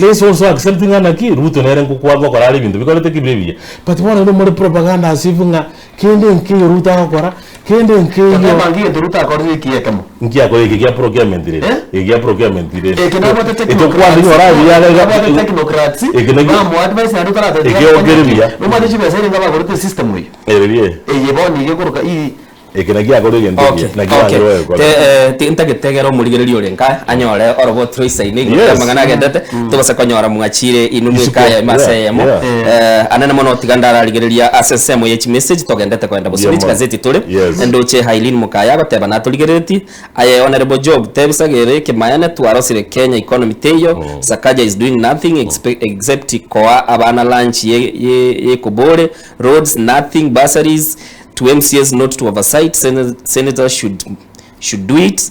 Let's also accept ng'a naki Ruto nere ngokwa gokora are ebinto bikorete ki bire ebiya. But bono inwe more propaganda as if ng'a kende nkeiyo Ruto agokora, kende nkeiyo. Toteba nki egento Ruto akorire ekiya ekemo. Nki akora eke gia procurement rende? Eh? Eke gia procurement rende? Eke nabwate Etokwana technocrats. nyora abiya iga Nabwate technocrats. Eke naki- Bamoa advice naende otaratebia Eke okere buya. Nomanyete chibesa ere ngabagorete system eye. Ererie. Eye bono iga ekoroka i Eke nakio akore egento Okay, ekiya, nakio okay. aye ogekora. Te, eh, ti- ntagete egere omorigereria ore nka anyore orobo troisaine igoro Yes. amang'ana agendete tobase konyora mwachire inwe Isiko, mwekaya ime ase yeah, eyemo yeah. Eh, anene mono tiga ndararigereria ase ensemo ye chimessage togendete kogenda bosio Yeah, ne man. chigazeti tore Yes. ndoche Hailin Mukaya agoteba natorigereretie aye Honorable Job tebisagere ekemayane twarosire Kenya economy teiyo Sakaja is doing nothing expe- except koa abana lunch ye, ye, ye kobore roads nothing bursaries To MCAs not to oversight, senators should should do it.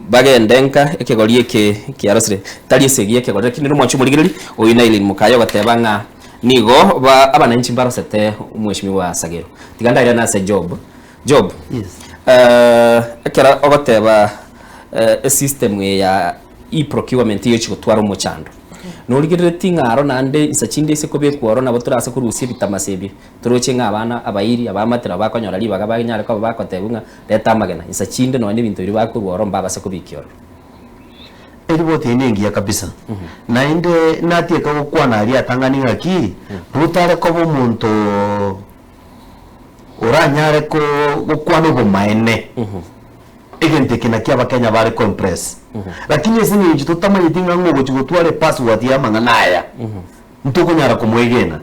Bagende nka ekegori eke kiarosire tari esegi ekegori lakini nomwanchi omorigereri oyo na Eileen Mukaya ogoteba ng'a nigo ba abananchi mbarosete omweshimiwa Sagero. Tiga ndairane ase Job. Job. Yes. Eh, ekero ogoteba eh, esystem eye ya e-procurement egochi gotwara omochando. Norigereretie ng'a aro naende insa chinde ase kobekwa oro nabo torase korusia ebitamase ebi. Toroche ng'a abana abairi, abaamate nabo bakonyora ribaga banyare koba bagotebwa ng'a reta amagena, insa chinde nonya nebinto biria bakorwa ororo mbabase kobikia ororo. Eriboti eye nengiya kabisa, naende natieka gokwana aria atang'ani ng'aki, Ruto are koba omonto oranyare ko gokwana obomaene, egento eke nakio abakenya bare ko impress. Lakini ase eng'encho totamanyeti ng'a ng'o ogochi gotwara epassword ya amang'ana aya, Ntokonyara komoegena.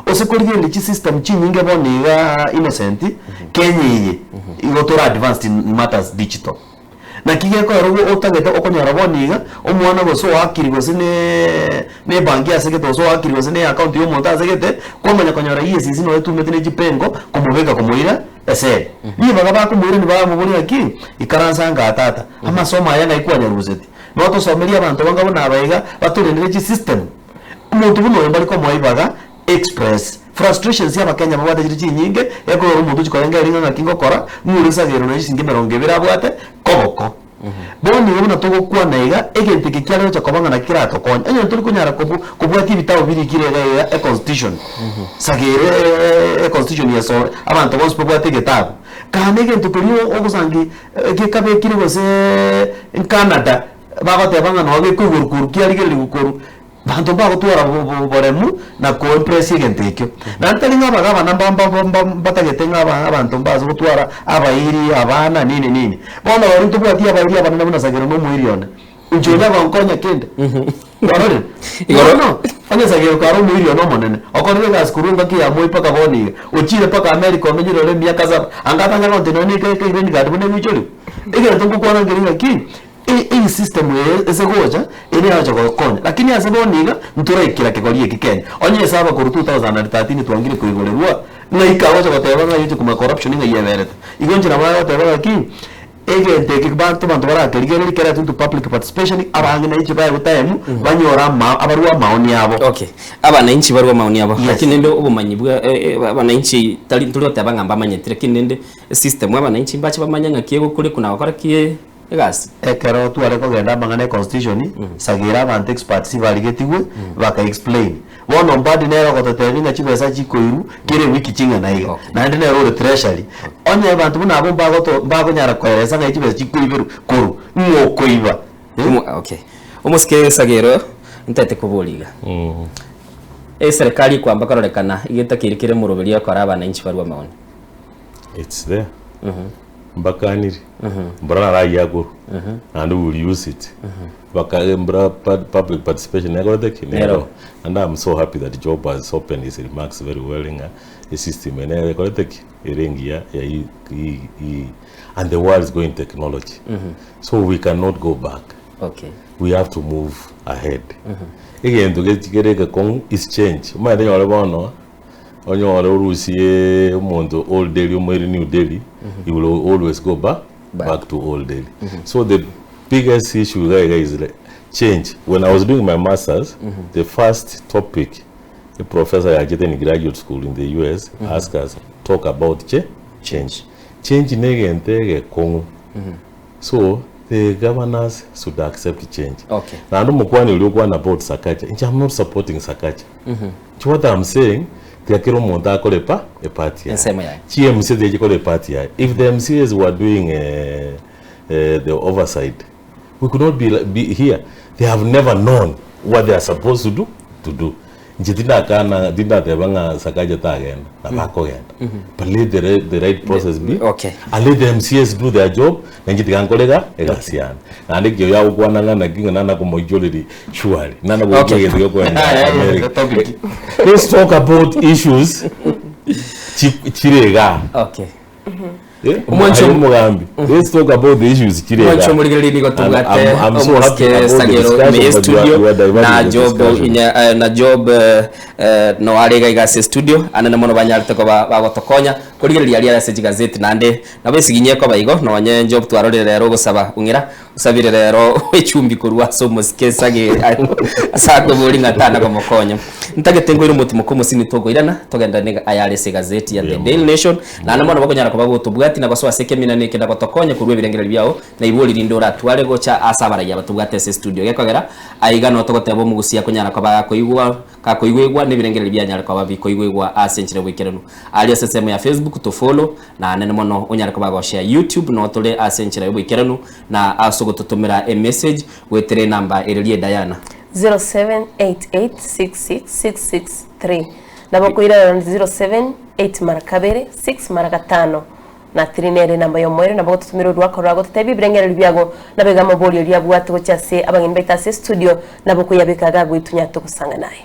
Ose korigereria chisystem chinyinge bono iga Innocent, Kenya eye igo tore advanced in matters digital. Naki gekoera ogo otagete okonyora bono iga, omwana gose oakiri gose ne ne ebanki asegete gose oakiri gose ne eaccount ya omonto asegete, kwamanya konyora EACC noyo etumete ne chipengo komobeka komoira esere. Ribaga bakomoirani bamoboria ng'aki, ikaransa ngaa tata, amasomo aya ng'ai kwanyaruseti? Notosomerie abanto banga buna aba iga, batorendere chisystem. Omonto buna oyo mbare komoa ibaga express frustrations y'abakenya babwate chire chinyinge, ekorora omonto ochia korenga ring'ana ng'aki ngokora, ng'ure esagero naye chinge emerongo ebere abwate koboko. Bono igo buna togokwana iga, egento eke kiare gocha koba ng'a naki keratokonye, onye ntori konyara kobu kobwatia ebitabu birikire iga iga econstitution, sagero econstitution yesore, abanto bonsi babwate egetabu. Kane egento keria ogosangi gekabekire goseeee Canada, Bagoteba ng'a noo gekoigorwa korwa kiarigereria korwa banto mbagotwara oboremu na koimpress egento ekio. Naende tari ng'a abagabana mba mba mba mbatagete ng'a aba abanto mbase gotwara abairi, abana nini nini. Bono baria ntobwati abairi abanene buna Sagero na omoiri one, inche onya gonkonya kende? Kwarorire? Igoro- Bono, onye Sagero kare omoiri one omonene, okorire egasi korwa engaki ya Moi mpaka bono iga, ochire mpaka America omenyire ore emiaka saba, anga atanya gontebia nonye na eke green card buna egoichoria? Egento ngokwana nkeri ng'aki. E- Esystem eye ase gocha, ere yagocha gokonya, lakini ase bono iga, ntoraikera kegori eke Kenya. Onye ase abakoro 2013 twangire koigorerwa, ng'ai kagocha goteba ng'a yoche koma corruption ng'ai eberete. Igo inche nabo agoteba ng'aki, egento eke banto abanto barakerigereria kere into public participation, abang'ina inche baegwe time, banyore ama abarwe amaoni abo. Okay, abananchi barwe amaoni abo, Yes. lakini rende obomanyi bwa abananchi tari ntori goteba ng'a mbamanyeti, lakini rende esystem abananchi mbache bamanye ng'aki egokorekwa na gokora ki egasi. Ekero tware kogenda amang'ana e constitution, sagera abanto experts barigetigwe, baka explain. Bono Mbadi nere ogototebia ng'a chibesa chikoirwa kera ewiki ching'ana iga, Okay. naende nere ore treasury. Onye abanto buna abwo mbagoto mbakonyara koeresa ng'ai chibesa chikoiberwa korwa, ng'o okoiba? Eh? Omo okay, omosike Sagero ntaete koboria iga, eserekari ekwamba kororekana iga etakeire kere omoroberio ekore abananchi barwe amaoni. It's there. Mbakanire. Mbora narayia akorwa. Naende we will use it. Baka mbora pa- public participation nekorete ki? Nero. Nero. And I'm so happy that Job has opened his remarks very well ng'a esystem eye nere ekorete ki? Ere engiya ya i- i- i- and the world is going technology. So we cannot go back. Okay. We have to move ahead. Egento gechi kere egekong'u is change. Omanyete nyore bono, onyore orusie omonto old Delhi omoire new Delhi, he will always go back, Back. back to old Delhi. So the biggest issue iga iga is like change. When I was doing my masters, the first topic the professor yachete in graduate school in the US asked us talk about che change. Change ne egento egekong'u. So the governors should accept change. Okay. Naende omokwani oria okwana about Sakaja, inche I'm not supporting Sakaja. Inche what I'm saying, tiga kera omonto akore epa eparty yaye. Ensemo yaye. Chi MCA tiga chikore eparty yaye. If the MCAs were doing the oversight, we could not be, be here. They have never known what they are supposed to do, to do. Inche tindakana tindateba ng'a Sakaja tagenda, nabo akogenda. But let the right, the right process be. Okay. And let the MCAs do their job, na inche tiga nkore iga egasi yane. Naende ekio yagokwana ng'a naki ng'a nana komoichoreria surely, nana goika Okay. egento giokoenda America. Topic. Let's talk about issues chi- chire igaa. Okay. Eh, Omwancho- aye omogambi. Let's talk about the issues chire igaa. Mwancho omorigereria nigo And tobwate I'm, I'm so happy omosike about the Sagero discussion, ime but you are, studio you are diverting na the Job discussion. inya eh, na Job eh, eh, no are iga iga ase studio anene mono banyarete koba bagotokonya korigereria aria ase chigazeti naende nabo esiginyi ekoba igo nonye Job twarorire rero ogosaba ong'ira osabire rero echumbi korwa ase omosike Sagero ase akobori ng'a tana komokonya ntagete nkoire omotimoka omosini tokoirana togenderane ayare ase egazeti ya The Daily Nation naende mono bakonyara koba gotobwati na gosoa ase ekemina na eke na gotokonya korwa ebirengererio biao na ibori rinde oratware gocha ase abaraiyo aba tobwate ase estudio gekogera aiga no togoteba omogusia akonyara koba gakoigwa gakoigwegwa na ebirengererio bianyare koba bikoigwegwa ase enchera y'oboikeranu. Aria ase ensemo ya Facebook to follow naende mono onyare koba goshare YouTube no tore ase enchera y'oboikeranu na ase ogototomera emessage goetera enamba ereria Diana. 0788666663 Nabo okoirana na 07 8 mara kabere 6 mara gatano na 3 nere enamba y'omoerio nabo ogototomera orwako rwago totebie ebirengererio biago nabo iga amaborio aria abwate gochia ase abageni baito ase estudio nabo okoyabeka iga goitunya togosanga naye.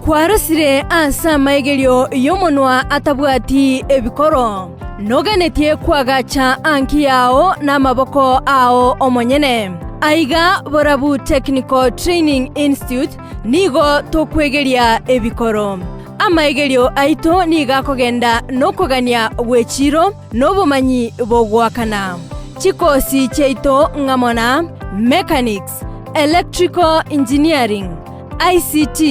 Kwarosire ase amaigerio y'omonwa atabwati ebikoro, noganetie koagacha anki yao namaboko ao omonyene. Aiga Borabu Technical Training Institute nigo tokwegeria ebikoro. Amaigerio aito nigo akogenda nokogania gw'echiiro na obomanyi bogoakana. Chikosi chiaito ng'amo na Mechanics, Electrical Engineering, ICT,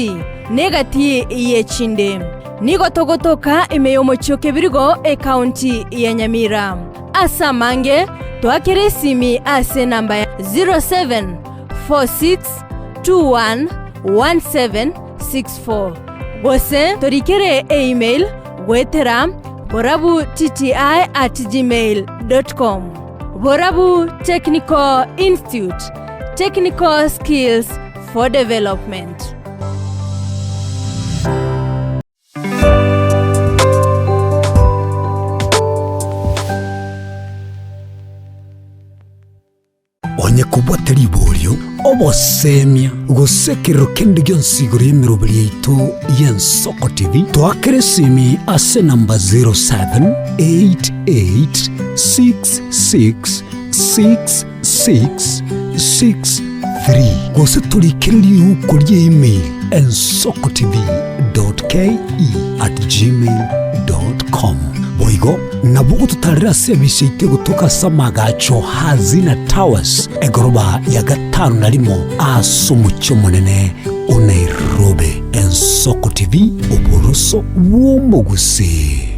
na egati y'echinde. Nigo togotoka ime y'omochie o Kebirigo, ekaunti ya Nyamira. Ase amange, toakere esimi ase enamba ya 0746211764 gose torikere eemail. Goetera borabu tti at gmail dot com. Borabu Technical Institute, Technical Skills for Development. Onye kobwate riborio, obosemia, gose ekerero kende gionsi igoro y'emeroberi yaito y'Ensoko TV, toakere esimi ase enamba 0788666663 gose torikere riuko rie email ensokotv.ke@gmail.com. Boigo nabo ogototarera ase ebisa yaito egotoka ase amagacho Hazina Towers, egoroba ya gatano na rimo ase omochie omonene o Nairobi. Ensoko TV, oboroso bw'omogusii.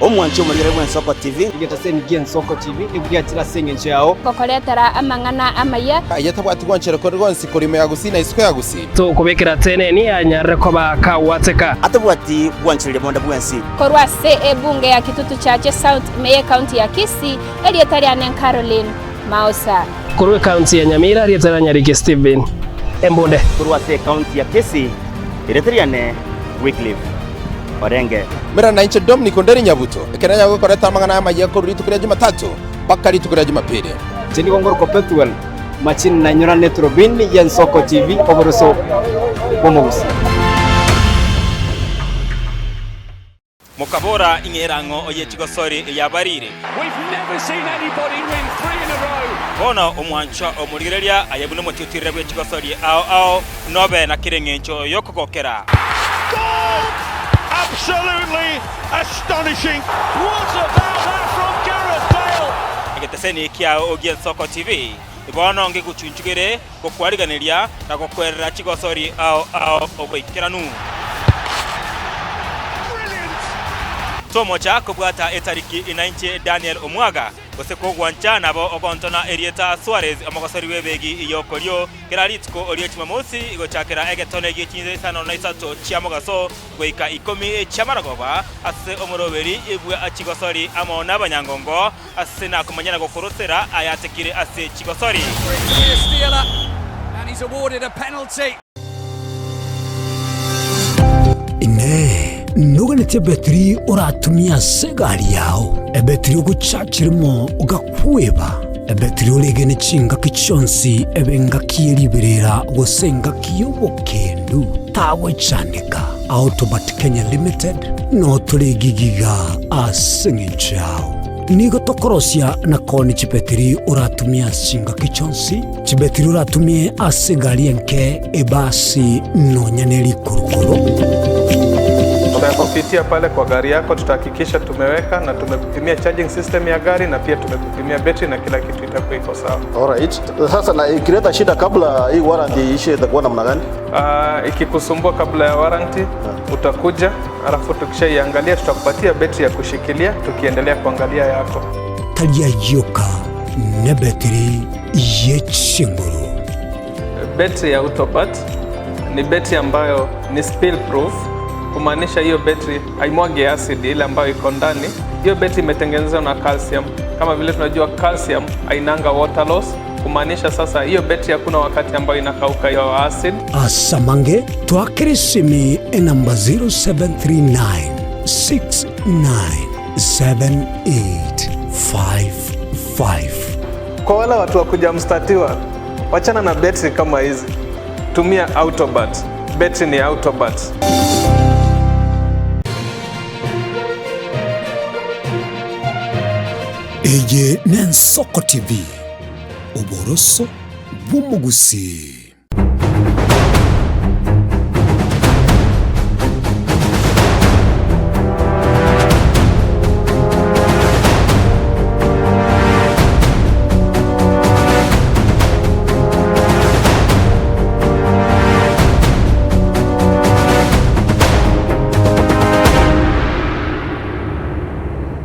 Omwanchi omorigere bw'Ensoko TV. Egetaseni gi'Ensoko TV nigo giachire ase engencho yao. Gokoretera amang'ana amaya. Aye tabwati gwanchera kore gwonsi korwa ime ya Gusii na isiko ya Gusii. Tokobekera teneni anyarire koba kagwateka. Atabwati gwanchereria bonde bwensi. Korwa ase ebunge ya Kitutu Chache South ime y'ecounty ya Kisii, erieta riane Caroline Maosa. Korwa ecounty ya Nyamira, erieta ria Nyariki Stephen Embunde. Korwa ase ecounty ya Kisii, erieta riane Wycliffe Orenge. Mera nainche Dominic Onderi Nyabuto, ekero nanyare gokoreta amang'ana amayia korwa rituko ria Jumatatu mpaka rituko ria Jumapili. Inche nigo ngorokwa Pethuel Machini nainyorane eturubini y'Ensoko TV oboroso bw'omogusii. Mokabora, Ing'era ang'o ye chigosori eyabarire? Bono omwanchwa omorigereria aye buna omotiotirere bwe chigosori ao ao, nobe na kera engencho y'okogokera. Egeteseni kiao gi'Ensoko TV bono ngegochunchugere gokwariganeria na gokwerera chigosori ao ao oboikeranu. Tomocha kobwata etariki inainche Daniel Omwaga, gose kogwancha nabo ogontona erieta Suarez omogosori bw'ebegi y'okorio kera rituko rie Jumamosi gochakera egetone gie chinsa isano na isato chia mogaso goika ikomi chi'amaragoba ase omoroberi bwa chigosori amo nabanyangongo Ase nakomanya na gokorosera ayatekire ase chigosori. Inee! Noganetie ebetiri oratumie ase egari yao, ebetiri ogochachiremo ogakweba, ebetiri oregene chingaki chionsi ebe engaki ye riberera gose engaki y'obokendu? Tagochandeka. Autobat Kenya Limited notore gigiga ase engencho yao. Nigo tokorosia na koonia chibetiri oratumie ase chingaki chionsi, chibetiri oratumie ase egari enke, ebasi, nonya ne rikurukuru. Tutakupitia pale kwa gari yako, tutahakikisha tumeweka na tumekupimia charging system ya gari na pia tumekupimia betri na kila kitu itakuwa iko sawa. Alright. Sasa na ikileta shida kabla hii warranty iishe itakuwa namna gani? Uh, ikikusumbua kabla ya warranty utakuja, alafu tukishaiangalia tutakupatia betri ya kushikilia tukiendelea kuangalia yako. Tari ayioka nebetiri ye chinguru. Betri ya Autobat ni betri ambayo ni spill proof, kumaanisha hiyo betri haimwagi acid ile ambayo iko ndani. Hiyo betri imetengenezwa na calcium. Kama vile tunajua calcium hainanga water loss, kumaanisha sasa hiyo betri hakuna wakati ambayo inakauka hiyo acid. Asamange twakere esimi enamba 0739 697855. Kwa wale watu wa kujamstatiwa, wachana na betri kama hizi, tumia Autobat. Betri ni Autobat. Eye n'Ensoko TV, oboroso bw'omogusii.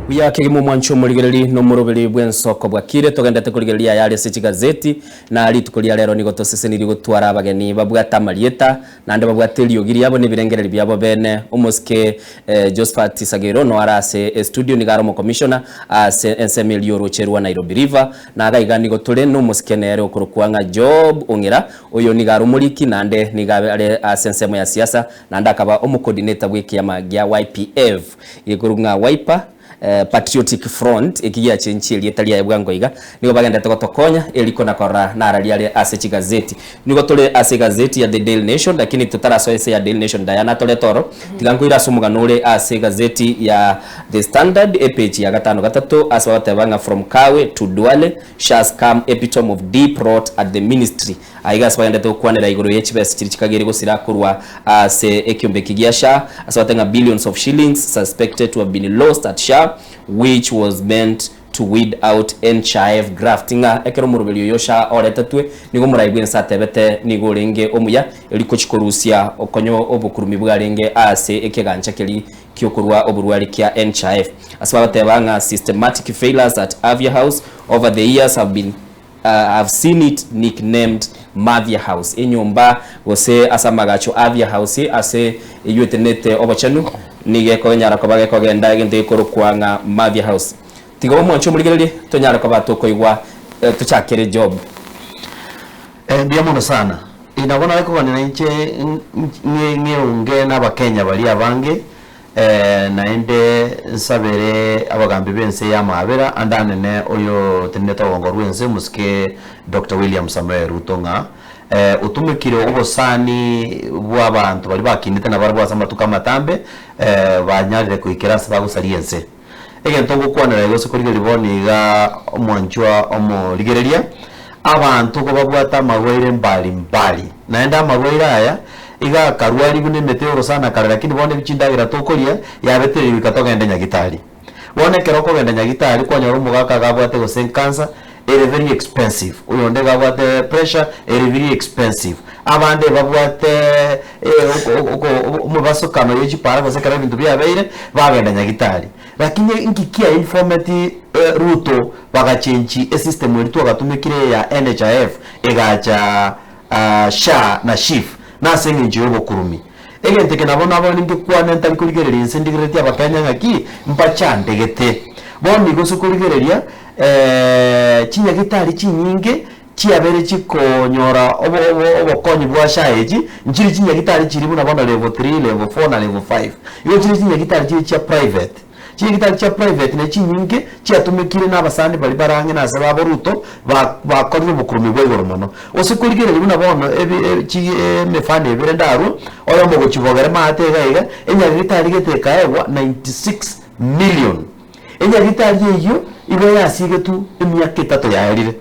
Buya kegima omwancho omorigereri na omoroberi bw'ensoko bwakire togendete korigereria ayare ase chigazeti na rituko ria rero nigo tosesenirie gotwara abageni babwate amarieta naende babwate eriogi riabo na ebirengererio biabo bene omosike Josphat Sagero no are ase estudio nigo are omokomishona ase ensemo eria y'oroche rwa Nairobi River na iga iga nigo tore na omosike nere okorokwa ng'a Job Ong'era oyo nigo are omoriki naende nigo are ase ensemo ya siasa naende akaba omocoordinator bw'ekiama gia YPF Gekorwa ng'a Wiper Patriotic Front, eki giachenchie erieta riaye bwango iga, nigo bagenderete gotokonya eriko na korora narari are ase chigazeti. Nigo tore ase egazeti ya The Daily Nation, lakini totarasoa ase ya Daily Nation Diana atorete oro, tiga nkoire ase omogano ore ase egazeti ya The Standard, epage ya gatano gatato, ase bagoteba ng'a From Kawe to Duale, SHA scam epitome of deep rot at the ministry. Aiga ase bagenderete gokwanera igoro ye chibesa chiria chikageire gosira korwa ase ekiombe eki gia SHA, ase bagoteba ng'a billions of shillings suspected to have been lost at SHA which was meant to weed out NHIF graft ng'a ekero omoroberi oyo SHA oretetwe nigo omorai bwense atebete nigo orenge omuya eri gochia korusia okonyo obokurumi bwarenge ase ekegancha keria kiokorwa oborwari kia NHIF. Ase bagoteba ng'a systematic failures at Avia House over the years have been I've seen it nicknamed Mavia House, enyomba gose ase amagacho Avia House ase eyio etenenete obochenu, nigo ekonyara koba gekogenda egento gekorokwa ng'a Mavia House. Tiga omwanche omorigererie tonyare koba tokoigwa tochakere job. Mbuya mono sana. Nabo nare koganera inche ng'eunge n'Abakenya baria abange Naende nsabere abagambi b'ense y'amaabera ande anene oyotenenete obogongo rw'ense, omosike Doctor William Samoei Ruto ng'a otumekire obosani bw'abanto baria bakinete nabarabwo ase amatuko amatambe, banyarire goikera ase bagosaria ense. Egento ngokwanera iga gose korigereria bono iga omwanchwa omorigereria, abanto kobabwate amarwaire mbari mbari, naende amarwaire aya iga akarwarigwe na emete y'orosana kare lakini bono ebi chindagera tokoria yabetereirwe goika togende nyagitari. Bono ekero okogenda nyagitari kwanyora omogaka iga abwate gose cancer ere very expensive, oyonde iga abwate pressure ere very expensive, abande babwate omobasokano ye chipara gose ekero ebinto biabeire bagenda nyagitari. Lakini inki kia informeti Ruto bagachenchi esystem eria twagatumekire ya NHIF egacha SHA na SHIF nase eng'encho ya obokurumi. Egento eke nabo nabo ningekwane ntari korigereria inse ndigereretie abakenya ng'aki mbachandegete. Bono igo ase korigereria chinyagitari chinyinge chiabeire chikonyora obo obo obokonyi bwa SHA echi, nchire chinyagitari chiria buna bono level 3, level 4 na level 5. Igo chire chinyagitari chire chia private. Chinyagitari chia private ne chinyinge chiatumekire na abasani baria bare ang'e nase babo Ruto ba bakorire obokurumi bwa igoro mono. Gose korigereria buna bono ebi e chi emefano ebere ndarwe, oyomo gochia bogere maate iga iga, enyagitari gete ekaegwa 96 million. Enyagitari eyio igo yasigetwe emiaka etato yaerire.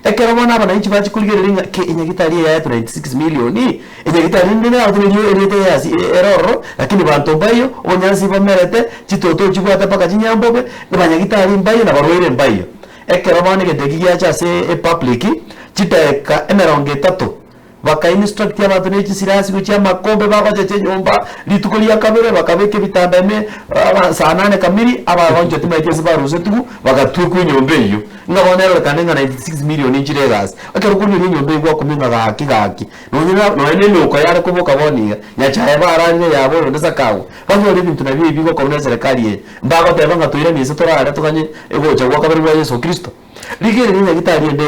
Ekero bono abananchi bachia korigereria ng'a ki enyagitari eye yaetwe 96 million, enyagitari ende naroche nerio erieta eyasi ere ororo, lakini banto mbaiyo, obonyansi bomerete, chitoto chibwate mpaka chinyambobe, abanyagitari mbaiyo na abarwaire mbaiyo. Ekero bono egento eki giacha ase epublic, chidaeka emerongo etato, Baka instruct abanto ne chisirasi gochia amakombe bagochecha enyomba rituko ria kabere bakabeka ebitanda ime aba saa nane kamiri abagonchwa timaeti ase barusetigwe bagatwekwa enyomba eyio. Ng'a bono erorekane ng'a 96 million nchire egasi. Ekero okorigereria enyomba eyio gwakumia ng'a gaki gaki nonye na nonye na emeuko yare koboka bono iga Nyachae bararire yabo oyonde Sakawa banyore ebinto nabio ebi bigokorwa na eserekari eye. Mbagoteba ng'a toiranie inse torare toganye egocha gwa kabere gwa Yeso Kristo. Rigereria nyagitari ende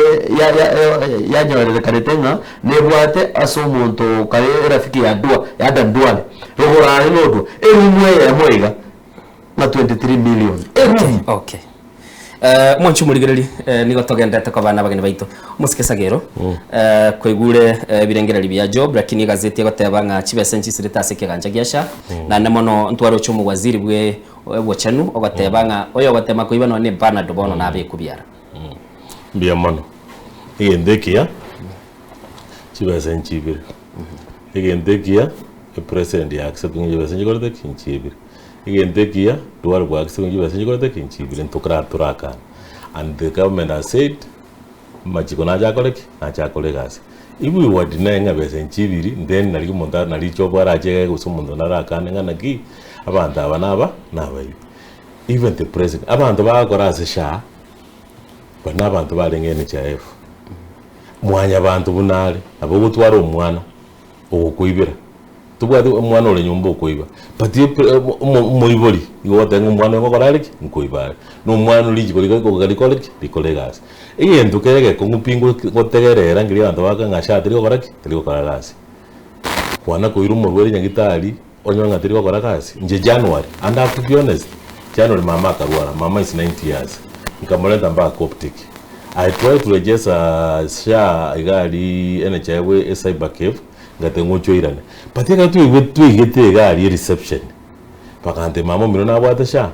yanyorerekanete ng'a nebwate ase omonto kare erafiki ya Dua, ya Adan Duale, rogoro are nodwa, erumu eyemo iga ng'a 23 million. Erumu! Okay. Eh, mwanche omorigereria eh, nigo togenderete koba nabageni baito omosike Sagero eh, kwaigure eh, ebirengererio bia Job lakini egazeti egoteba ng'a chibesa nchisirete ase ekegancha gia SHA naende mono ntwaroche omowaziri bwe Obochenu, ogoteeba ng'a oyogotema koiba nonya ne Bernard bono nabe ekubiara. Mbuya mono. Egento ekiya, chibesa nchibire. Egento ekiya, epresident ya accept ng'a chibesa nchikorete ki? Nchibire. Egento ekiya, Duale bwa accept ng'a chibesa nchikorete ki? Nchibire. Ntokora torakane. And the government has said, amachiko nache akore ki? Nache akore egasi. If we were deny ng'a besa nchibiri, then nari omonto nari job arache gose omonto narakane ng'a naki, abanto aba naba nabaibi. Even the president, abanto bagakora ase SHA, baria na abanto barenge NHIF. Mwanyabanto buna are, nabo ogotwara omwana ogokoibera, tobwati omwana ore nyomba okoiba, but omoibori igo ogoteba ng'a omwana oyo ngokora are ki? Nkoiba are. Na omwana oria richiko rigoika rikore ki? Rikore egasi. Egento kere egekong'u pi ngotegerera nkeria abanto bagokora ng'a SHA teri gokora ki? Teri gokora gasi. Kwana koira omorwaire nyagitari onyore ng'a teri gokora gasi, inche January, and I have to be honest, January mama akarwara, mama is 90 years, nkamorenta mpaka Coptic. I tried to register SHA iga aria NHIF e cyber cave, ngateba ng'a oche oirane. But ekero twaigwete twaigete iga aria ereception, bakantebia mama omino nabwate SHA?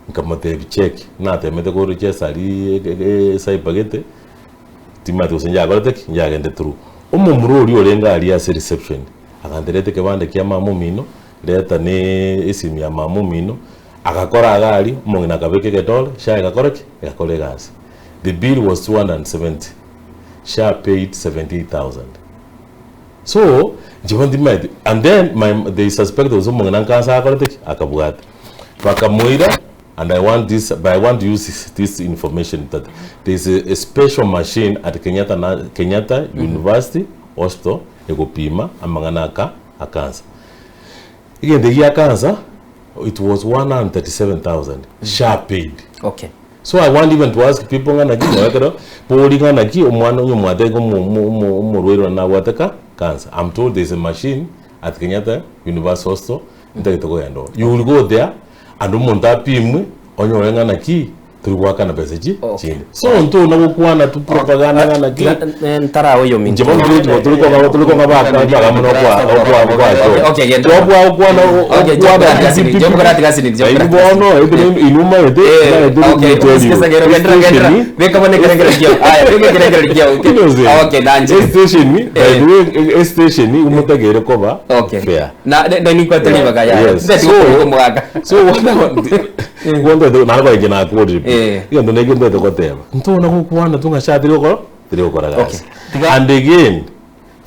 Nkamotebia check, natemete ko register aria e cyber gete, Timanyeti gose njakorete ki, njagende through. Omomura oria orenge aria ase reception, agantebia reta ekebande kia mama omino, reta ne esimu ya mama omino, agakora iga aria, omong'ina akabeka egedole, SHA egakora ki? Egakora egasi. The bill was 270, SHA paid 78,000. So, inche bono timanyeti, and then my they suspected gose omong'ina nkansa akorete ki? Akabwata. Bakamoira. And I want this but I want to use this information that there is a, a special machine at Kenyatta, na, Kenyatta University Hospital egopima amang'ana aka akansa. Egento gia kansa it was 137,000 SHA paid. Okay. So I want even to ask people ng'a naki nonye ekero bori ng'a naki omwana onye omwate omorwaire one nabwate ka cancer. I'm told there is a machine at Kenyatta University Hospital ntagete kogenda oo. You will go there And omonto apimwe, onyore ng'a naki tori goakana besa echi chinde. So ntona gokwana tu propaganda ng'a naki. Ntarawa oyo Inche bono tori tori konga tori konga baka baka mono okwa okwa okwa Okay, genda. Okwa okwana Okay, Job Grant Gasini, Job Grant Gasini, Job Inwe Grant bono inwe omanyete Okay, omosikiza gero gendera gendera. Beka bono ekerengererio kiao. Aya, beka ekerengererio kiao. Okay, nanche. Estation, by the way, estation omotagere koba fair. Na na na ninkwete ribaga yaya. Yes. Nteti So- gokorwa omogaka. So what I want- gwantete naro kwainche nakorire pi. Eh. Egento neke ntete goteba. Ntona gokwana tu ng'a sha tiri gokora tiri gokora gasi. And again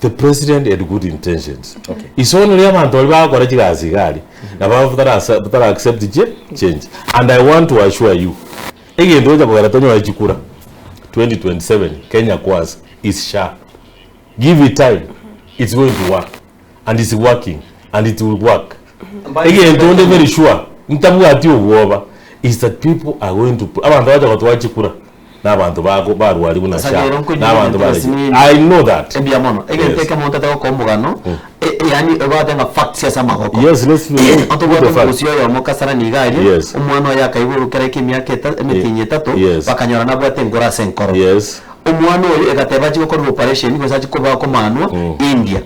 the president had good intentions. Okay. Isono ria abanto baria bagokora chigasi iga aria nabo batara batara accept chi change. And I want to assure you egento gocha kogera tonyore chikura 2027 Kenya Kwanza is sha. Give it time it's going to work. and it's working and it will work egento onde very sure ntabwati obwoba is that people are going to abanto bacha gotoa chikura na abanto bako barwari buna Sasa sha rero nkonya na abanto egento bare asinini. I know that Mbuya mono. Egento Yes. ekemo ntete gokoa omogano, e- yaani obwate ng'a facts ase amagoko. Yes, let's put Otobwate the facts. omogusi oyomo Kasarani iga aria, Yes. omwana oye akaiborwa kera eke emiaka eta emetienyi etato, Yes. bakanyora nabwate enkoro ase enkoro. Yes. Omwana oyo egateba achie gokorerwa operation gose achie koba komanwa India.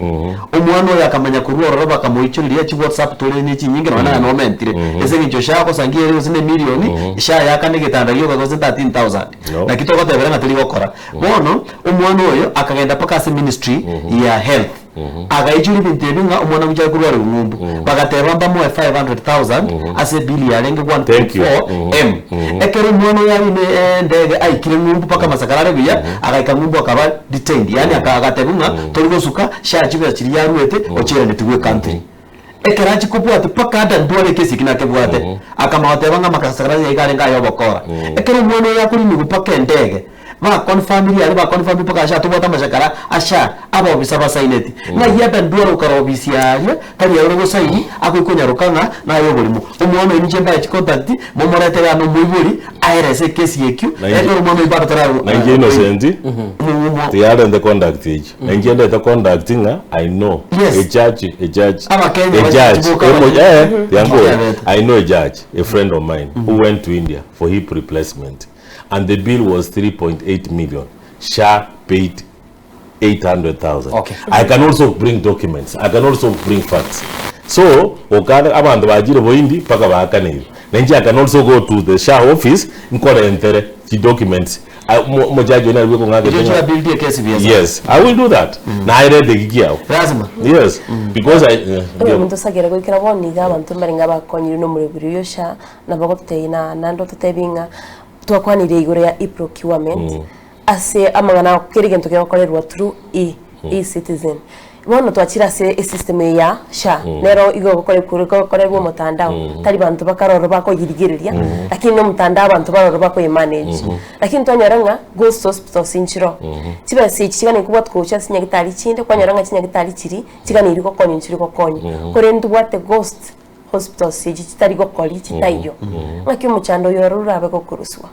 Omwana oyo akamanya korwa ororo bakamoichoreria chi whatsapp tore ne chinyinge nonya naye nomentire. Ase eng'encho sha agosangia ere gose ne emilion sha yakana egetanda gioka gose 13000. No. Naki togotebera ng'a teri gokora. Bono omwana oyo akagenda mpaka ase ministry ya health. Agaichoria ebinto ebi ng'a omwana gochia korwara ng'umbu. Bagateba mbamoe 500,000 ase ebill yarenge Thank you. 1.4 M. Ekero omwana oyo arine endege aikire ng'umbu mpaka amasakara are buya, agaika ng'umbu akaba detained. Yaani aka agatebwa ng'a tori gosuka sha chibesa chiria yaruete ochiiranetigwe ecountry. Ekero achia kobwatia mpaka ada ndware ekesi eki nakebwate. Akamanya goteba ng'a amakasakara aye iga arenge aya obokora. Ekero omwana oyo akorinigwa mpaka endege, Ba confirmirie aria, ba confirmirie mpaka asha tobwate amachakara asha abaofisa basaineti. Ng'ai ata ndware okara ofisi aria, tari ere ogosaini, agoika onyaroka ng'a naye oborimo. Omwana oyo ninche mbae chicontact, momorete iga nomoibori, aerese ekesi ekio, Na inche- ekero omwana oyio bado tara Na inche Innocent, tiyarente conduct echio. Na inche ndete conduct ng'a I know Yes. a judge, a judge, Abakenya a judge, bachiboka emo- bari- eh, tiangoe. Tiabete. I know a judge, a friend of mine, who went to India for hip replacement. and the bill was 3.8 million SHA paid 800,000 Okay. I can also bring documents I can also bring facts so okana abanto bachire boindi mpaka baakaneire na inche I can also go to the SHA office nkorentere chi documents Ah, mo- omojaji oyo nari bwekong'aka Echo chia build ekesi buya sana. yes I will do that naerete eki kiao Lazima. yes because I Oyo ndio. omonto osagere goikera bono iga abanto mbarenge abakonyire nomorobiri oyo sha Nabo gototebia na naende ototebie ng'a twakwanire igoro ya e-procurement ase amang'ana kera egento kegokorerwa through e, e-citizen. Bono twachire ase esystem eye ya SHA, nero igo egokorerwa omotandao, tari banto bakare ororo bakoyerigereria, lakini na omotandao abanto bare ororo bakoyemanage. Lakini twanyora ng'a ghost hospitals nchiroo. Chibesa echi chiganeirie kobwatwa gocha ase chinyagitari chinde, kwanyora ng'a chinyagitari chiria chiganeirie gokonywa nchiri gokonywa. Korende ntobwate ghost hospitals echi chitari gokori chitaiyo. Ng'aki omochando oyo ororo orabe gokorosiwa?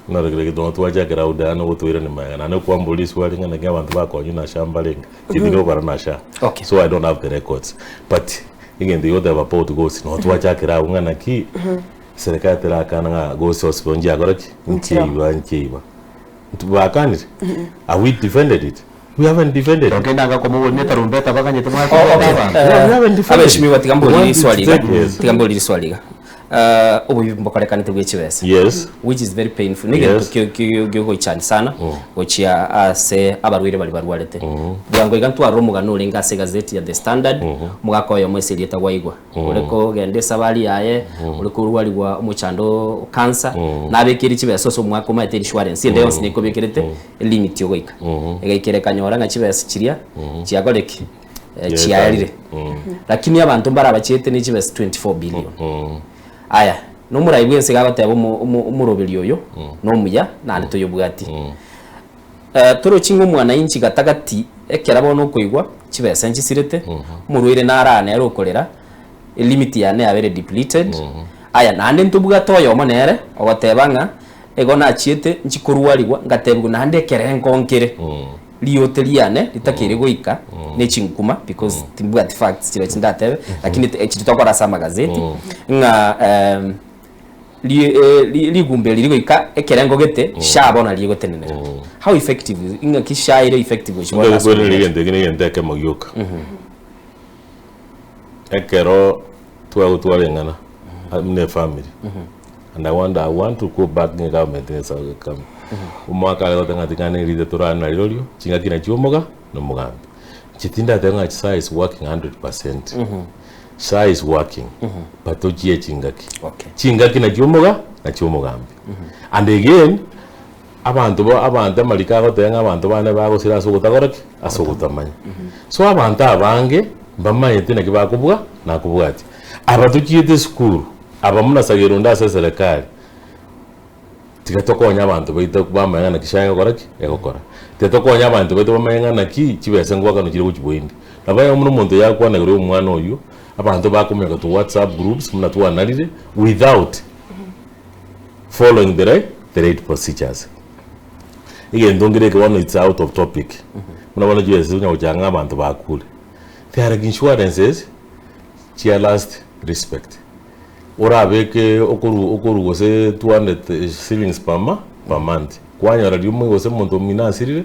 Naro kere gento twachakera out there nogotoirania magega naende kwamboria riswali ng'a naki abanto bakonywa na SHA mbarenge tindi gokora na SHA so I don't have the records but egento gegoteba about ghost nabo twachakera abwo ng'a naki serikali terakana ng'a ghost hospital nchiakora ki nchiaiba nchiaiba bakanire have we defended it we haven't defended it. Tokende anga komoboria netarumbeta baganyete Oh, okay. Eh, abeshimiwa tiga mborie riswali iga tiga mborie riswali iga Eh, oboibi mbokorekanete bwe chibesa Yes. which is very painful negento Yes. kiogoichani sana gochia ase abarwaire bari barwarete bwango iga ntwarora omogano orenge ase egazeti ya The Standard omogaka oyomo ase erieta gwaigwa ore kogenda esabari yaye ore korwarigwa omochando o cancer nabekeire chibesa ase omwaka omanyete insurance ende yonsi nekobekerete elimit ogoika egaikera ekanyora ng'a chibesa chiria chiakore ki? Eh, chiaerire lakini abanto mbare abachiete ne chibesa 24 billion aya nomorai bwense iga agoteba omo- omo- omoroberi oyo nomuya naende toyobwati Eh, torochi ng'a omwananchi gatagati ekera bono okoigwa chibesa nchisirete omorwaire nara nere okorera elimit yane yabere depleted aya naende ntobwate oyomo nere ogoteba ng'a igo nachiete nchikorwarigwa ngatebigwa naende ekerengo nkere Riote riane ritakeire goika ne chinkuma because timbwati facts chiria chindatebe lakini chiri tokora ase amagazeti ng'a em, ri- eh, ri- rigumba eri rigoika ekerengo gete SHA bono nario egotenenera. How effective is ing'aki SHA ere effective gochia bono ase Ntogokwera oborechi? egento eke negento ekemo gioka. Ekero twagotwara eng'ana buna efamiri and I want, I want to go back ng'a egovernment nesa gokama. Omwaka are goteba ng'a ting'ana erite torare narirorio, chingaki nachio omoga na omogambi. Inche tindateba ng'a SHA is working 100%. SHA is working, but tochie chingaki. Chingaki nachio omoga, nachio omogambi. And again, abanto ba abanto amariko agoteba ng'a abanto bane bagosira ase ogotagora ki? Ase ogotamanya. So abanto abange mbamanyete naki bakobua nakobwatia. Aba tochiete esukuru, aba muna sagera onde ase eserekari, tiga tokonye abanto baito bamanye ng'a naki SHA egokora ki? Egokora. Tiga tokonye abanto baito bamanye ng'a naki chibesa ngoakanwa chire gochia boindi. Nabo aye buna omonto yakwanagera omwana oyio, abanto bakomenya to whatsapp groups buna twanarire without following the right, the right procedures. Egento nkere eke bono it's out of topic. Buna bono chibesa onya gochanga abanto bakure. They are like insurances chia last respect. Orabeke okoru okoru gose 200 shillings per ma per month. Kwanyora riria gose omonto omino asirire,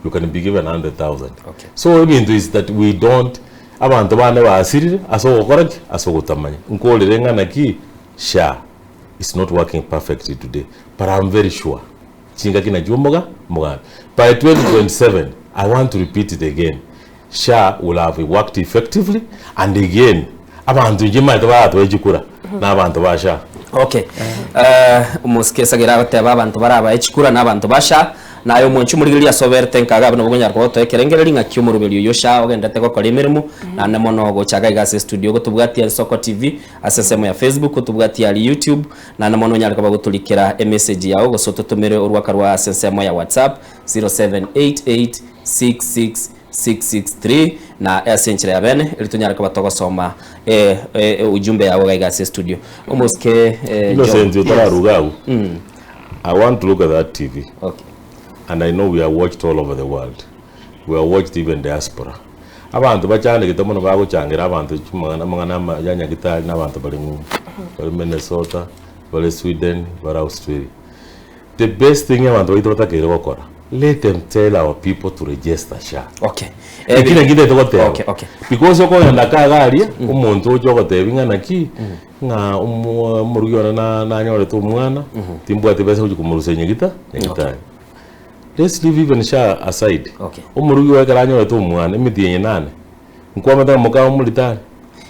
you can be given 100,000. So ebinto is that we don't abanto bande basirire ase ogokora ki? Ase ogotamanya. Nkorere ng'a naki SHA is not working perfectly today but I'm very sure chingaki nachio omoga omogambi by 2027 I want to repeat it again SHA will have worked effectively and again abanto inche maete baratoe chikura na abanto ba SHA. Okay. Eh, omosike esagera agoteba abanto barabae chikura na abanto ba SHA Naye omwanchi omorigereria ase oberete nkaga abwo nabo okonyara kogotoa ekerengererio ng'aki omoroberi oyio SHA ogenderete gokora emeremo, naende mono gocha iga iga ase estudio gotobwatia Ensoko TV ase ensemo ya Facebook, otobwatie aria YouTube, naende mono onyare koba gotorikera emessage yao gose ototomere orwaka rwa ase ensemo ya WhatsApp 0788666663 na ase enchera ya bene eri tonyare koba togosoma ujumbe yao iga iga ase estudio. Omosike Job. Innocent otararuga agwo. I want to look at that TV. Okay. And I know we are watched all over the world. We are watched even diaspora. Abanto bachandegete mono bagochangera abanto chimang'ana amang'ana ama ya Nyagitari na abanto bare ng'umbu. Bare Minnesota, bare Sweden, bare Australia. The best thing abanto baito batakeire gokora, let them tell our people to register SHA. Okay. Eki naki ntagete goteba. Okay, okay. Because okogenda aka iga aria, omonto oche ogotebi ng'a naki, Ng'a omorugi one nanyorete omwana, timbwati besa gochia komorusia nyagita nyagitari. Let's leave even SHA aside. Omorugi oye ekero anyorete omwana emetienyi nane, nkwamete ng'a moka omoritari,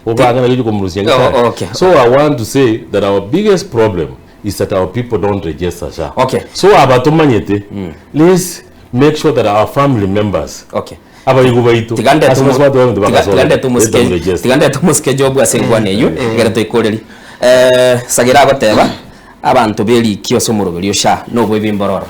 obange naki ochia komorusia nyagitari. So I want to say that our biggest problem is that our people don't register SHA. Okay. So aba tomanyete, let's make sure that our family members Okay. Abaigu baito. Tiga ndete Ase omo- basubati baminto tiga- bagasoa tiga ndete omosike- Leta murejeste. tiga ndete omosike Job ase enkwana eywo, ekero toikoreria. Eh, Sagera agoteba, abanto b'erikio ase omoroberi o SHA noboibi mbororo.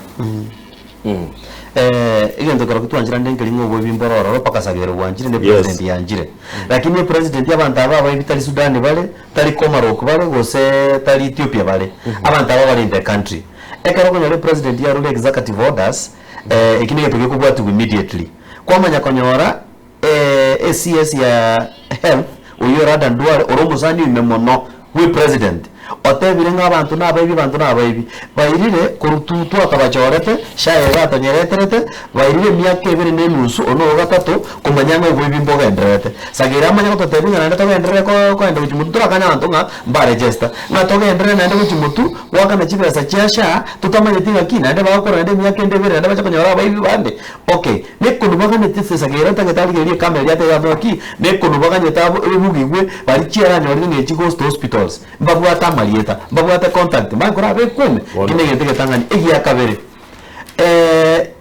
Eh, egento ekero twanchire nkeri ng'a oboibi mboro ororo mpaka Sagero bwanchire ne Yes. president yanchire. Lakini epresident abanto aba abaibi tari Sudan bare, tari Komarok bare, gose tari Ethiopia bare. Abanto aba bare in the country. Ekero okonyora epresident yarure executive orders, eh, eki negento gekobwatiwa immediately. Kwamanya konyora eh, eCS ya health oyio ore Adan Duale ore omosani oime mono bwe president otebire ng'a abanto nabaibi abanto nabaibi bairire korwa tu twakabachorete SHA eye batonyereterete bairire emiaka ebere na enusu one ogo gatato komanya ng'a oboibi mbogendererete. Sagero amanye gototebia ng'a naende togenderere ko koenda gochia motwe torakanye abanto ng'a mbaregister ng'a togenderere naende gochia motwe goakana chibesa chia SHA totamanyeti ng'aki naende bagokora naende emiaka ende ebere naende bache konyora abaibi bande. Okay, nekonu baganeti ase esagera ntagete arigererie ekamera eria atebe amo ki, nekonu baganyete abo ebugigwe baria chiaranyorire ng'a echi goes to hospitals, mbabwate amarieta, mbabwate contact, manye koraba ekume, eki negento egetang'ani. Egia kabere,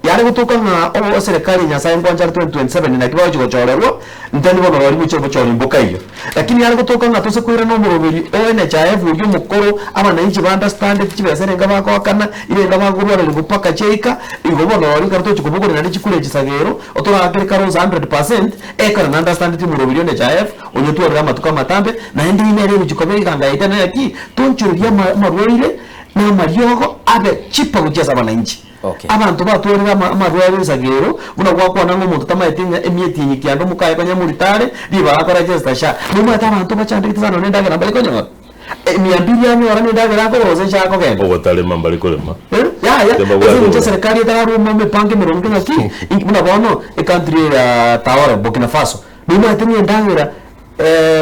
yare gotoka ng'a obo eserekari ya Nyasaye nkwancha are 2027 naki bagochi gochorerwa, nteni bono rori gochia obochori mboka eyio. Lakini yare gotoka ng'a tose koirana omoroberi o NHIF oria omokoro, abananchi ba understandeti chibesa erenga bagoakana, irenga bagorwarerigwa mpaka chiaika, igo bono rori ekero tochi kobogoria naende chikura echi sagero, otorakere karosa 100%, ekero na understandeti omoroberi o NHIF, onye twarure amatuko amatambe, naende eyio nere egochi koba eganga yaito nere ki? Tonchoreria ama amarwaire na amariogo abe cheaper gochia ase abananchi. Okay. Abanto batwarire ama amarwaire ensagero, buna gwakwana ng'a omonto tamaeti ng'a emieti kianda omokaye konya moritare, ribaga akore register SHA. Nomanyete abanto bachandegete sana nonye endagera mbari konyora? Emiambiri anyora na endagera akogora gose nche akogenda. Ogotarema mbari korema. Eh, yaya, Tembabwate ase eng'encho obobe. eserekari etararuma emepango emeronge ng'aki, inki buna bono, ecountry eye ya Taore, Burkina Faso, nomanyete ng'a endagera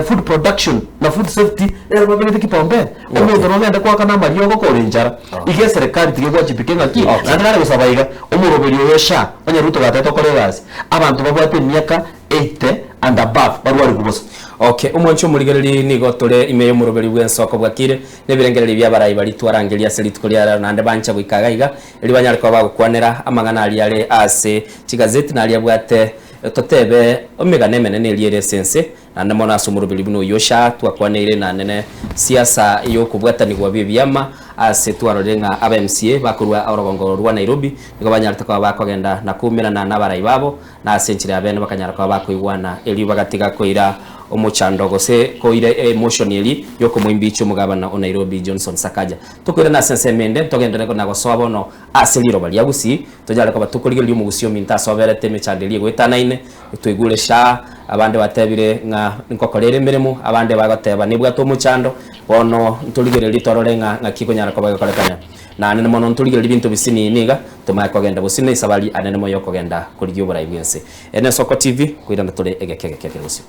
food production na food safety nero babegete kipaumbele. Omonto nogende koakana amariogo kore enchara. Iga eserekari tiga egwachibike ng'aki, naende nare gosaba iga, omoroberi oyo SHA, onye Ruto gatete okore egasi, abanto babwate emiaka 80 and above barwarigwe bosa. Okay, omwanchi omorigereria nigo tore ime y'omoroberi bw'ensoko bwakire, na ebirengererio bi'abarai baria twarangeria ase rituko ria rero naende bancha goika iga iga, erio banyare koba bagokwanera amang'ana aria are ase chigazeti na aria abwate Totebe emegano emenene eria ere ase ense, naende mono ase omoroberi buna oyio Sha twakwaneire na nene siasa y'okobwatanigwa bw'ebiama ase twarorire ng'a aba MCA bakorwa orogongo rwa Nairobi nigo banyarete koba bakogenda na koumerana nabarai babo na ase enchera ya bene bakanyara koba bakoigwana erio bagatiga koira omochando gose koira emotion eria yokomoimbicha omogabana o Nairobi Johnson Sakaja. Tokoirana ase ensemo ende ntogenderere na gosoa bono ase riroba ria Gusii Tonyare koba tokorigereria omogusii ominto ase oberete emechando eria egoetanaine, twaigure sha, abande batebire ng'a nkokora ere emeremo, abande bagoteba nebwate omochando, bono ntorigererie torore ng'a ng'aki ekonyara koba egokorekana. Naende mono ntorigererie ebinto bisinini iga, tomanye kogenda bosio na esabari anene moyo okogenda korigia oborai bw'ense. Eye n'Esoko TV, koirana tore egeka egeke ekere bosio.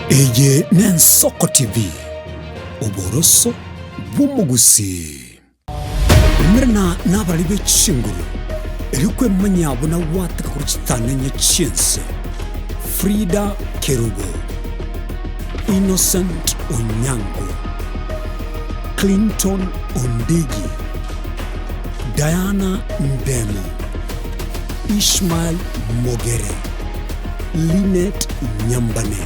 Eye n'Ensoko TV, oboroso bw'omogusii. Umerana nabarari be chinguru, erio kwemanya buna gwataka korwa chitang'anya chi'ense. Frida Kerubo, Innocent Onyango, Clinton Ondigi, Diana Ndemo, Ishmael Mogere, Linet Nyambane,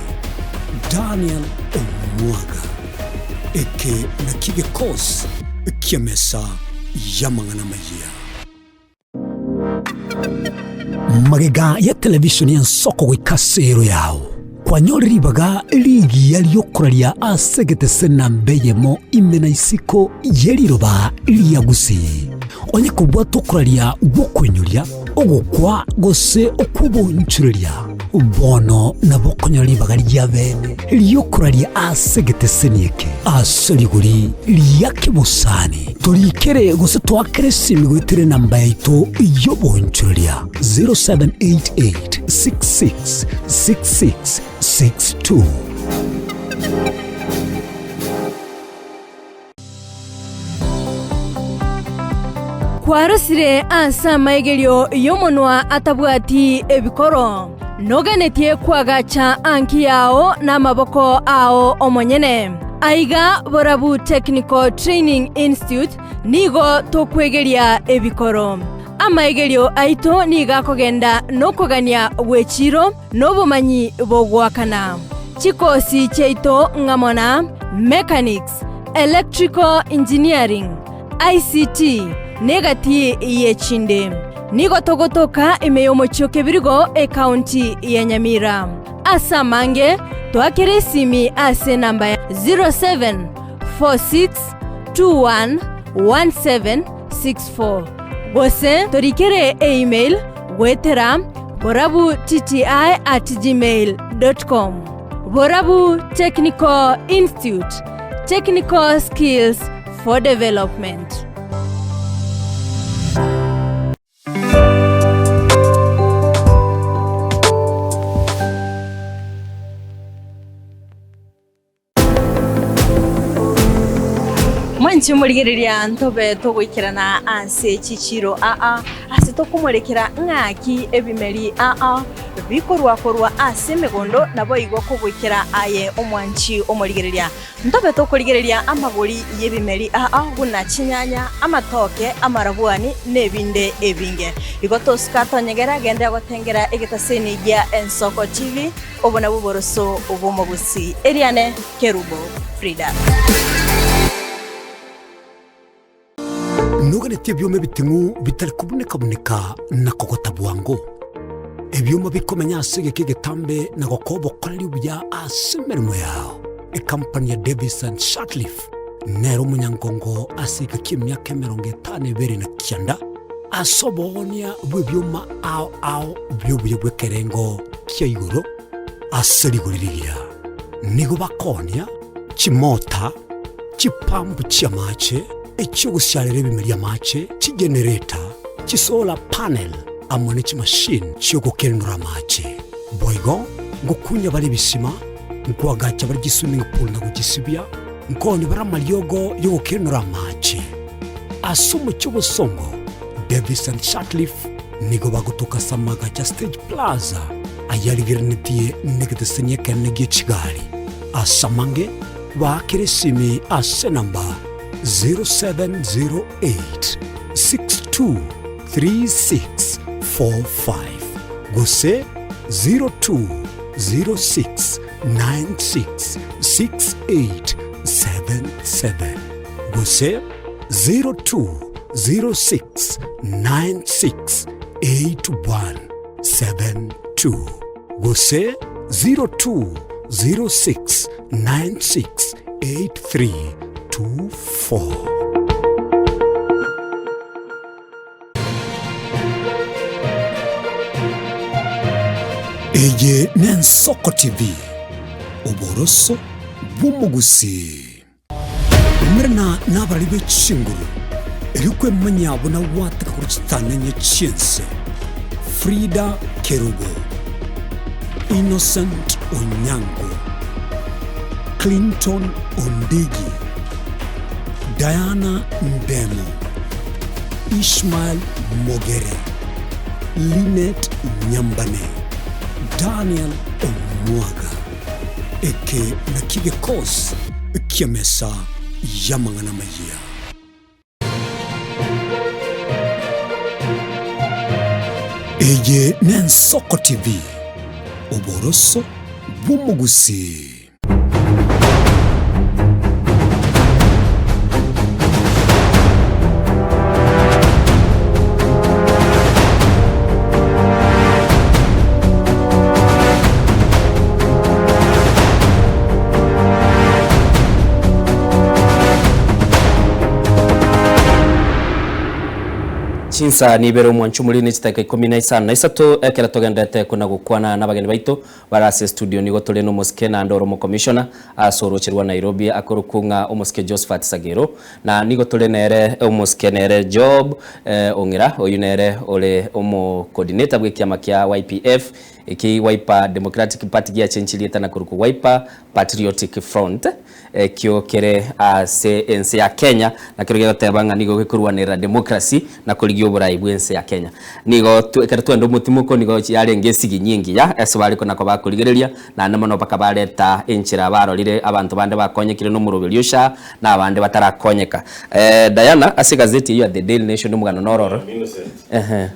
Daniel Omwaga. Eke nakio gekosi ki'emesa y'amang'ana amayia. Magega ya televishoni y'ensoko goika ase ero yao, kwanyorire ribaga rigiya ri'okoraria ase egetese namba eyemo ime na isiko ye riroba ria Gusii. Onye kobwate okoraria gw'okoinyoria, ogokwa gose okw'obonchoreria, bono nabo okonyora ribaga ria bene ri'okoraria ase egeteseni eke ase rigori ria kebosani. Torikere gose toakere esimi goetera enamba yaito y'obonchoreria 0788 66 66. 62. Kwarosire ase amaigerio y'omonwa atabwati ebikoro, noganetie koagacha anki yao namaboko ao omonyene. Aiga Borabu Technical Training Institute nigo tokwegeria ebikoro. Amaigerio aito nigo akogenda nokogania gw'echiiro na obomanyi bogoakana. Chikosi chiaito ng'amo na Mechanics, Electrical Engineering, ICT, na egati y'echinde. Nigo togotoka ime y'omochie o Kebirigo, ekaunti ya Nyamira. Ase amange, toakere esimi ase enamba ya 0746211764 gose torikere eemail goetera borabutti at gmail dot com. Borabu Technical Institute, technical skills for development. Mwanche morigereria ntobe togoikerana ase chichiro aa, ase tokomorekera ng'aki ebimeri aa bikorwa korwa ase emegondo, naboigo kogoikera aye omwanchi omorigereria. Ntobe tokorigereria amagori y'ebimeri aa buna chinyanya, amatoke, amarabwani, na ebinde ebinge. Igo tosuka tonyegera genda gotengera egetaseni gia Ensoko TV, obo nabwo oboroso bw'omogusi. Eriane Kerubo Frida. Noganetie ebioma ebiting'u bitari kobuneka-buneka na kogota bwango, ebioma bikomenya ase egeka egetambe na gokoa obokoreri obuya ase emeremo yao. Ekampani ya Davis and Sutcliffe nere omonyangongo ase egeka ki'emiaka 59 ase oboonia bw'ebioma ao ao bi'obuya bw'ekerengo kia igoro ase rigori rigiya. Nigo bakoonia chimota, chipampu chi'amache, echi'ogosiarera ebimeri amache, chigenereta, chisolar panel, amo ne chimashini chi'ogokenura amache. Boigo ngokunya bare ebisima, nkoagacha bare chiswimming pool na gochisibia, nkoonia bare amariogo y'ogokenura amache. Ase omochie obosongo, Davis and Sutcliffe nigo bagotoka ase amagacho a Stage Plaza ayarigerenetie negeteseni ekenene gie chigari. Ase amange, baakere esimi ase enamba 0708 623645 gose 0206 966877 gose 0206 968172 gose 0206 968324. Eye n'Ensoko TV, oboroso bw'omogusii. Umerana nabarari be chinguru, erio kwemanya buna gwateka korwa chitanenye chi'ense. Frida Kerubo, Innocent Onyango, Clinton Ondigi, Diana Ndemo, Ishmael Mogere, Linet Nyambane, Daniel Omwaga. Eke nakio gekosi ki'emesa y'amang'ana amayia. Eye n'Ensoko TV, oboroso bw'omogusii. Chinsa nibere omwancho omoriri ne chidakika ikomi na isano na isato ekero togenderete kona gokwana nabageni baito bare ase studio nigo tore nomosike naende ore omokomishona ase oroche rwa Nairobi akorokwo ng'a omosike Josephat Sagero na nigo tore nere omosike nere Job Ong'ira oyio nere ore omocoordinator bw'ekiama kia YPF eki Wiper Democratic Party giachenchirie rieta na korokwo Wiper Patriotic Front. Ekio kere ase ense ya Kenya, nakero gegoteba ng'a nigo gekorwanerera democracy na korigia oborai bw'ense ya Kenya. Nigo ekero twenda omotimoko nigo yarenge esiginyi engiya ase bare kona koba bakorigereria, naende mono mpaka bareta enchera barorire abanto bande bakonyekire na omoroberi oshaa na abande batarakonyeka. Diana, ase egazeti eyio ya The Daily Nation omogano nororo. Ehe.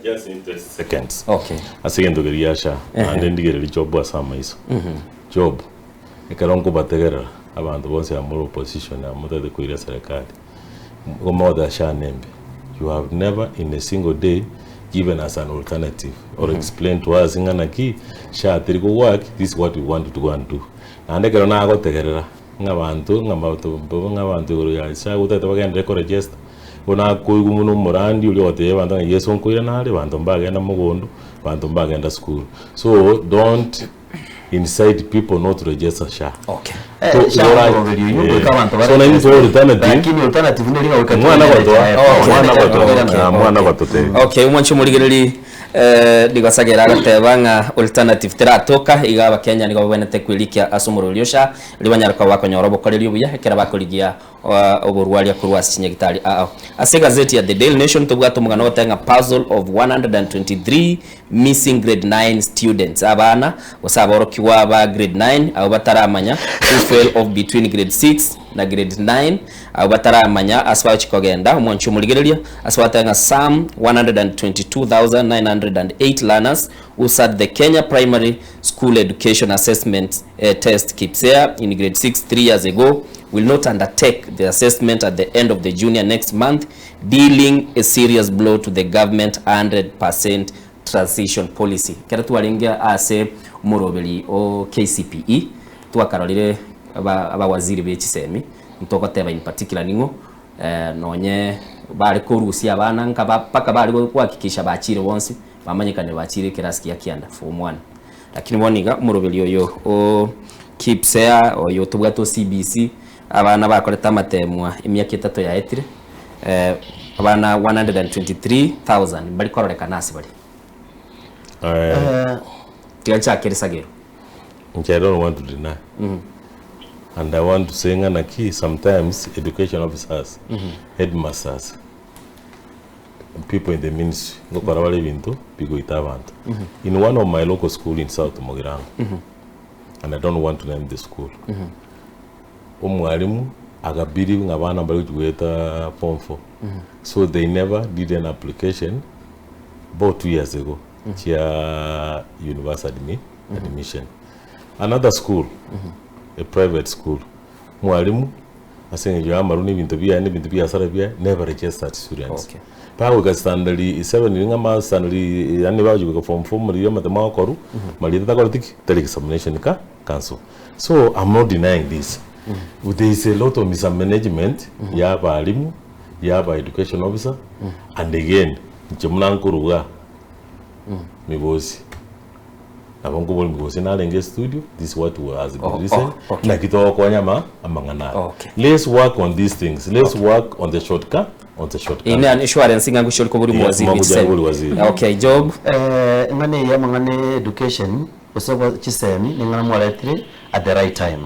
Just in 30 seconds. Okay. Ase egento keria giasha, naende ndigererie Job ase amaiso. Job. Ekero nkobategerera, abanto bonsi aba more opposition aba motagete koira eserekari, nigo mogoteba shana embe, you have never in a single day given us an alternative or explain to us ng'a naki sha teri ko work, this is what we want to go and do. Naende ekero nagotegerera ng'a abanto ng'a ng'a abanto igoro ya sha otagete bagenderere koregister, bono nakoigwa buna omorandi oria ogotebia abanto ng'a Yeso nkoirana are, abanto mbagenda mogondo, abanto mbagenda sukuru. So don't incite people not to register SHA. Okay. So, SHA ora- omoroberi oyio eh, goika abanto so naintwe baregister. alternative Lakini alternative neri ng'a goika Mwana togende gotoa, NHIF. okay, mwana NHIF gotoa, toirane. ah, mwana gototebia. Okay, omwanchi omorigereri eh, nigo Sagera agateba ng'a alternative teratoka iga abakenya nigo babwenerete kwerikia ase omoroberi o SHA riria banyare koba bakonyora obokoreri obuya ekero bakorigia oborwaria korwa ase chinyagitari ao. Ase egazeti ya The Daily Nation tobwate omogano ogoteba ng'a puzzle of 123 missing grade 9 students abana gose aborokigwa ba grade 9 abwo bataramanya who fell off between grade 6 na grade 9 abwo bataramanya ase bagochia kogenda omwanchi omorigereria ase bagoteba ng'a some 122,908 learners who sat the Kenya Primary School Education Assessment Test, KPSEA, in grade 6 3 years ago will not undertake the assessment at the end of the junior next month dealing a serious blow to the government 100% transition policy. Ekero twarenge ase omoroberi o KCPE twakarorire abawaziri be chisemi ntogoteba in particular ning'o nonye bare korusia abana nka mpaka bare gohakikisha bachire bonsi bamanyekane bachire ekerasi gia kianda form one. Lakini bono iga omoroberi oyo o KPSEA oyo tobwate o CBC abana bakorete amatemwa emiaka etato yaetire abana 123,000 mbari kororekana ase bare. Tiga nchake risagero. Inche I don't want to deny and I want to say ng'a naki sometimes education officers, headmasters, people in the ministry ngokora bare ebinto bigoita abanto. In one of my local school in South Mugirango, and I don't want to name the school, omwalimu aga believe ng'a abana mbari gochi goeta form four, so they never did an application about 2 years ago chia university admission. Another school, a private school, mwalimu ase eng'encho y'amaru na ebinto biaye na ebinto biasara biaye never registered students. Bagoika standard 7 ng'a ma standard yaani bagochi goika form 4 moriria amatemo agokorwa marieta takoreti ki? Tari examination ka council. So I'm not denying this. There is a lot of mismanagement ya abalimu, ya aba education officer and again inche buna nkoruga migosi nabo nkobori migosi narenge estudio this is what has been Oh, written oh, okay. naki togokonya ama amang'ana aya Okay. let's work on these things let's work on the shortcut on the shortcut Ine an insurance ng'a ngochia kobori Yeah, mwaziri mabuja chisemi. bori waziri. Okay, Job. Eh, ng'ana eye amang'ana education gose gwa chisemi ning'ana mwaretire at the right time.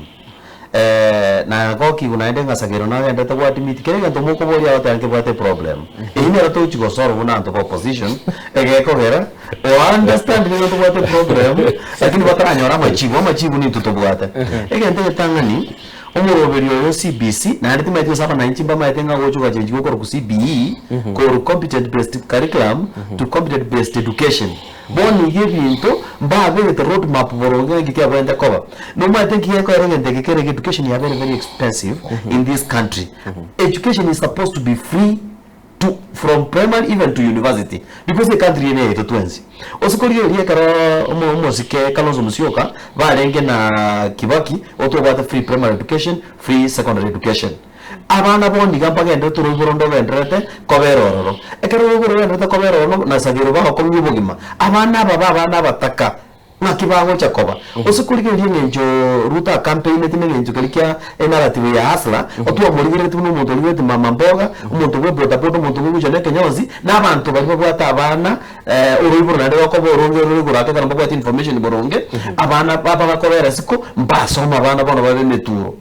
Eh, na gokigwa naende ng'asagero nagendete gwa admit kere egento mokoboria agoteba nkebwate eproblem. Eyio nero togochi gosolve buna abanto ba opposition, egekogera o understand nigo tobwate eproblem, lakini bataranyora amachibu, amachibu nintwe tobwate. Egento egetang'ani, omoroberi oyo CBC, naende timanyeti gose abananchi mbamaete ng'a ogocha ogachenchigwa okorokwa CBE, korwa competent based curriculum to competent based education. Bono iga ebinto mbabegete road map boronge ng'a nki kiabwenerete koba. Nomanyete nki gekoera egento eke kere education yabere very expensive in this country. Education is supposed to be free to from primary even to university because ecountry eye neyaito twensi. Ase korigereria ekero omo omosike Kalonzo Musyoka barenge na Kibaki otobwate free primary education, free secondary education. Abana bono iga mbagenderete oroiboro ronde rogendererete kobera ororo. Ekero oroiboro rogendererete kobera ororo na sagero bagokong'ia obogima, abana aba ba abana abataka ng'aki bagocha koba? Ase korigereria eng'encho Ruto acampaigneti na eng'encho keria kia enarrative ya hustler, otwamorigereretie buna omonto origereti mama mboga, omonto bwa ebodaboda, omonto bwa egucha na ekenyonsi, na abanto baria babwate abana oroiboro naende rokoba oronge rore igoro ake ekero mbabwati information boronge, abana baba bakobera isiko, mbasome abana bono babe emeturo.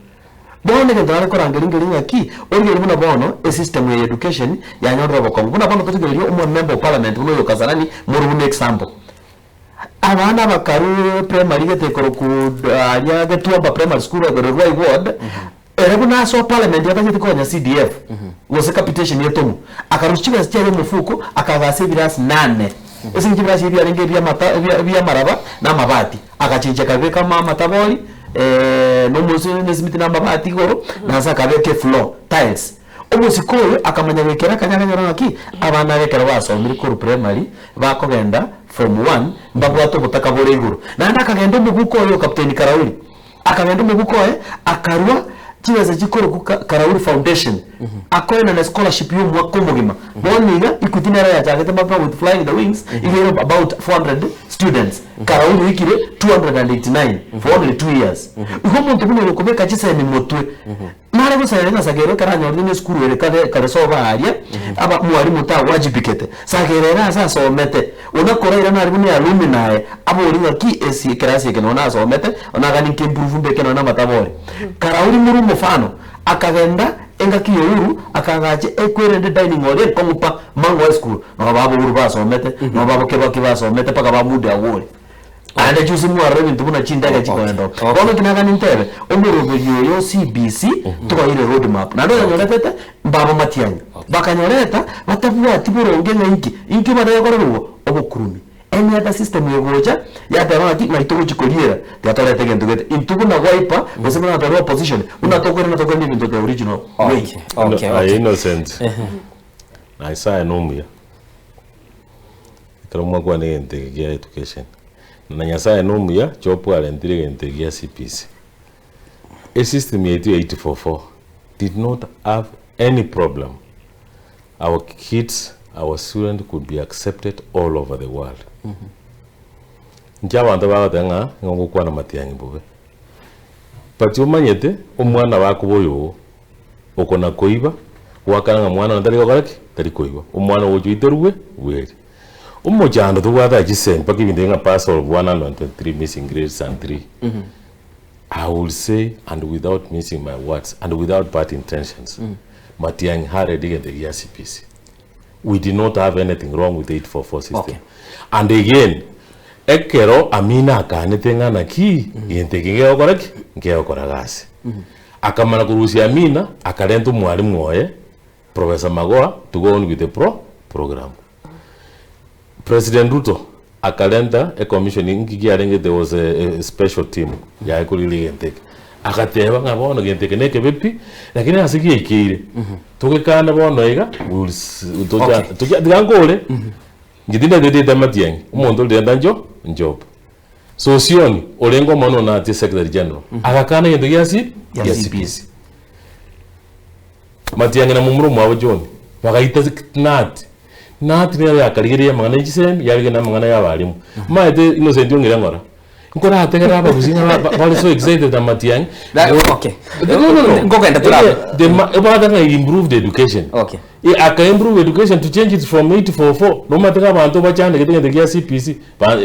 Bono egento nare korangeria nkeri ng'aki, origererie buna bono esystem ya education yanyorire obokong'u. Buna bono torigererie omo member of parliament buna oyo Kasarani more buna example. Abana bakarure primary gete korokwa aria Getuamba primary school ekero Ruai ward, ere buna asoa parliament atacheti konya CDF gose capitation etomu, akarusia chibesa chiaye omofuko akagasa ebirasi nane. Ase eng'encho ebirasi ebi biarenge ebiamata ebiamaraba na amabati. Agachincha akabeka ama amatabori na omosi na esimiti na amabati igoro, na ase akabeka efloor, tiles. Omosike oyo akamanya goikera akanya akanyora ng'aki, abana abe ekero basomire korwa primary, bakogenda form one, mbabwate obotaka bore igoro. Naende akagenda omobuko oye o Captain Karauri, akagenda omobuko oye, akarwa chibesa chikorokwa ka Karauri Foundation, akoenana escholarship ya omwaka omogima. Bono iga, Equity nero yachagete mapema with flying the wings, iga ere about 400 students. Karauri oikire 289 for only 2 years. Igo omonto buna oyo okobeka chisemi motwe, nare gosera ng'a Sagero ekero anyorire ng'a esukuru ere kare kare sobo aaria, aba mwalimu tawajibikete, Sagero ere ase asomete, ona koraira nare buna ealumni aye, abori ng'a ki esi ekerasi eke nonye nasomete, onagani nki improve mbeke nonye namatabori. Karauri more omofano, akagenda engaki ya Uhuru, akagacha ekwerende dining hall enkong'u pa, Mango High School, nabo baba Uhuru basomete, nabo baba Kibaki basomete mpaka ba Moody Awori. Naende juzi mwarora ebinto buna chindege chikoenda oo. Bono eki nagani ntebe, omoroberi oyo o CBC tobaire road map. Naende onyanyoretete mbaba Matiang'i. Bakanyoreta batabwati boronge ng'a inki, inki omanyete gekorerwa igo? Obokurumi. Any other system egocha yateba ng'aki ng'ai togochi koriera tiga torete egento gete. Intwe buna Wiper gose buna tore opposition, buna tokoirana tokoirana ebinto the original way. Aye Innocent, Nyasaye nomuya, ekero mwakwana egento eke kia education, na Nyasaye nomuya job arentire egento eke gia CBC. Esystem yaito ya 844 did not have any problem, our kids, our students could be accepted all over the world. Inche abanto bagoteba ng'a nigo ngokwana matiang'i bobe, but omanyete omwana bakoba oyogo, oko nakoiba, gwakana ng'a mwana one tari gokora ki? Tari koiba. Omwana ogocha oiterwe bweri. Omochando tobwate aa chisemi mpaka ebinto ebi ng'a parcel of 123 missing grades and 3, I will say and without mincing my words and without bad intentions, Matiang'i haredi egento ekia gia CBC. We did not have anything wrong with 844 system. Okay. And again, ekero Amina akanete ng'a naki, gento eke ngegokora ki? Nkegokora gasi. Akamana korusia Amina, akarenta omwalimu oye, Professor Magoha, to go on with the pro program. President Ruto akarenta ecommission nki kiarenge there was a, a special team yaye korigereria egento eke. Agateba ng'a bono gento eke nekebe pi, lakini ase giaikeire, togekane bono iga, we will s- tocha Okay. tocha tiga nkore, inche tindetete amatiang'i, omonto orire njo njob. Sosioni, orenge omonene one ase secretary general, agakana egento gia C gia CPC. Matiang'i na momura omwabo John bagaita Nati. Nati nere yakarigereria amang'ana ya chisemi, yarigereria na amang'ana ya abalimu. Omanyete Innocent ong'ire ng'ora, nkorategerera abagusii ng'a ba- bare so excited na Matiang'i. Okay. No, no, no. Nkogenda torabe. The ma- ebwate ng'a he improved education. Okay. Eh, aka improve education to change it from 844 nomanyete ng'a abanto bachandegete egento gia CBC ba-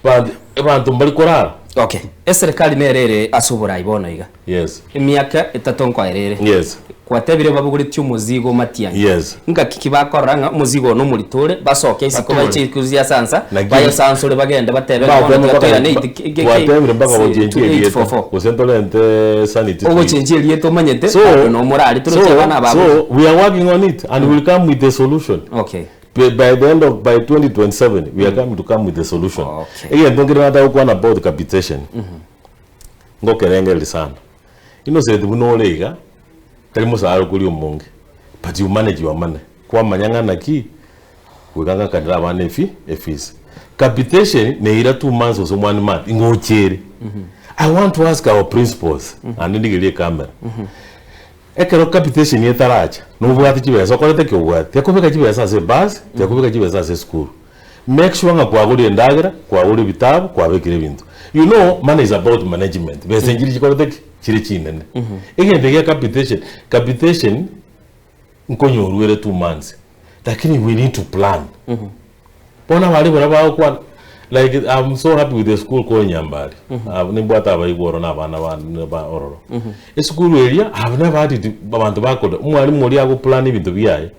ba- abanto mbari korara. Okay. Eserekari nere ere ase oborai bono iga. Yes. Emiaka etato nkoera ere. Yes. Gwatebire babogoretie omozigo matiang'i. Yes. Ngaki ki bakorora ng'a omozigo one omorito ore, basoke isiko Batore. baiche ikuzi ase ansa, Naki- bayosansore bagende batebe ng'a bono Bateme tiga mpaka- toirane iti- ki- ki- twatebire mpaka gochenchia erieta 844. gose ntorente sanity to it. Ogochenchia erieta omanyete, So, bado nomorari toroche so, abana ababo. so we are working on it and we will come with a solution. Okay. By, by the end of by 2027 we are coming to come with a solution. Okay. Egento nkere nataka gokwana about capitation. Ngokerengereria sana. Innocent buna ore iga, tari mosara okoria omonge, but you manage your money. Kwamanya ng'a naki, goika ng'akanere abana efi efees. Capitation neira two months gose one month, ingocha ere. I want to ask our principals, naende ndigerie ecamera. Ekero capitation etaracha, nobwate chibesa okorete ki obwate? Tiakobeka chibesa ase ebus, tiakobeka chibesa ase esukuru. Make sure ng'a kwagorire endagera, kwagorire ebitabu, kwabekire ebinto. You know money is about management, besa nchiri chikorete ki? Chire chinene. Egento gia capitation, capitation nkonyorwa ere 2 months, lakini we need to plan. Bono abare baria bagokwana like I'm so happy with the school called Nyambari. Ah, nimbwate abaigwa oro na abana bane ba ororo. Esukuru eria I have never had it abanto bakorera omwalimu oria agoplan ebinto biaye.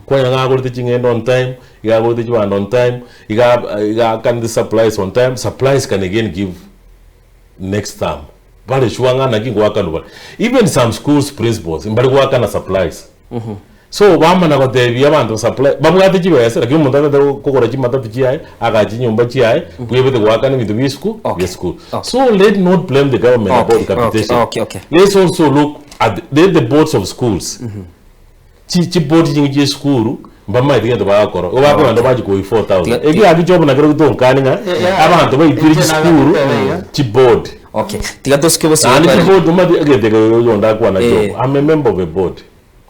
Kwanya ng'a agorete ching'ende on time, iga agorete chibando on time, iga iga akanete supplies on time, supplies can again give next term. Bare sure ng'a naki ngoakanwa bare. Even some schools principals mbare goakana supplies. So bamana gotebia abanto supply, babwate chibesa lakini omonto atagete kogora chimatatu chiaye, agache chinyomba chiaye, bwebete goakana ebinto bia esukuru bia esukuru. So let not blame the government about capitation. Let's also look at let the boards of schools, chi chiboard chingi chia esukuru mbamaete gento bagokora, igo bakogenda bachia koi 4000. Eki gaki job nakero gitonkani ng'a abanto baitire chisukuru chiboard. Okay, tiga tosuke bosio Naende gokwera. chiboard omanyete egento eke oyonde akwana job, I'm a member of a board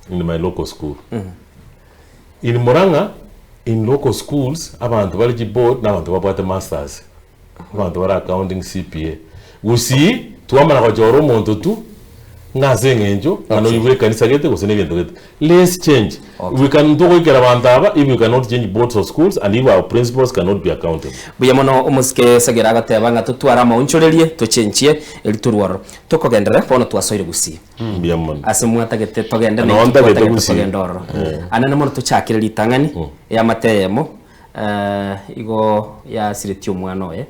in my local school. In Murang'a, in local schools, abanto bare chiboard na abanto babwate masters, abanto bare accounting, CPA. Gusii, twamana gochora omonto tu, ng'a ase eng'encho, ng'a noyo bwa ekanisa gete gose na egento gete. Let's change. We can ntogoikera abanto aba if we cannot change boards of schools and if our principals cannot be accountable. Buya mono omosike Sagera agoteba ng'a totware amaonchorerie tochenchie eri torwe ororo. Tokogenderera bono twasoire Gusii. Mbuya mono. Ase mwatagete togende Noo naintwe ntagete twatagete Gusii. togende ororo. Eh. Anene mono tochakere ritang'ani eamate eyemo igo yasiretie omwana oye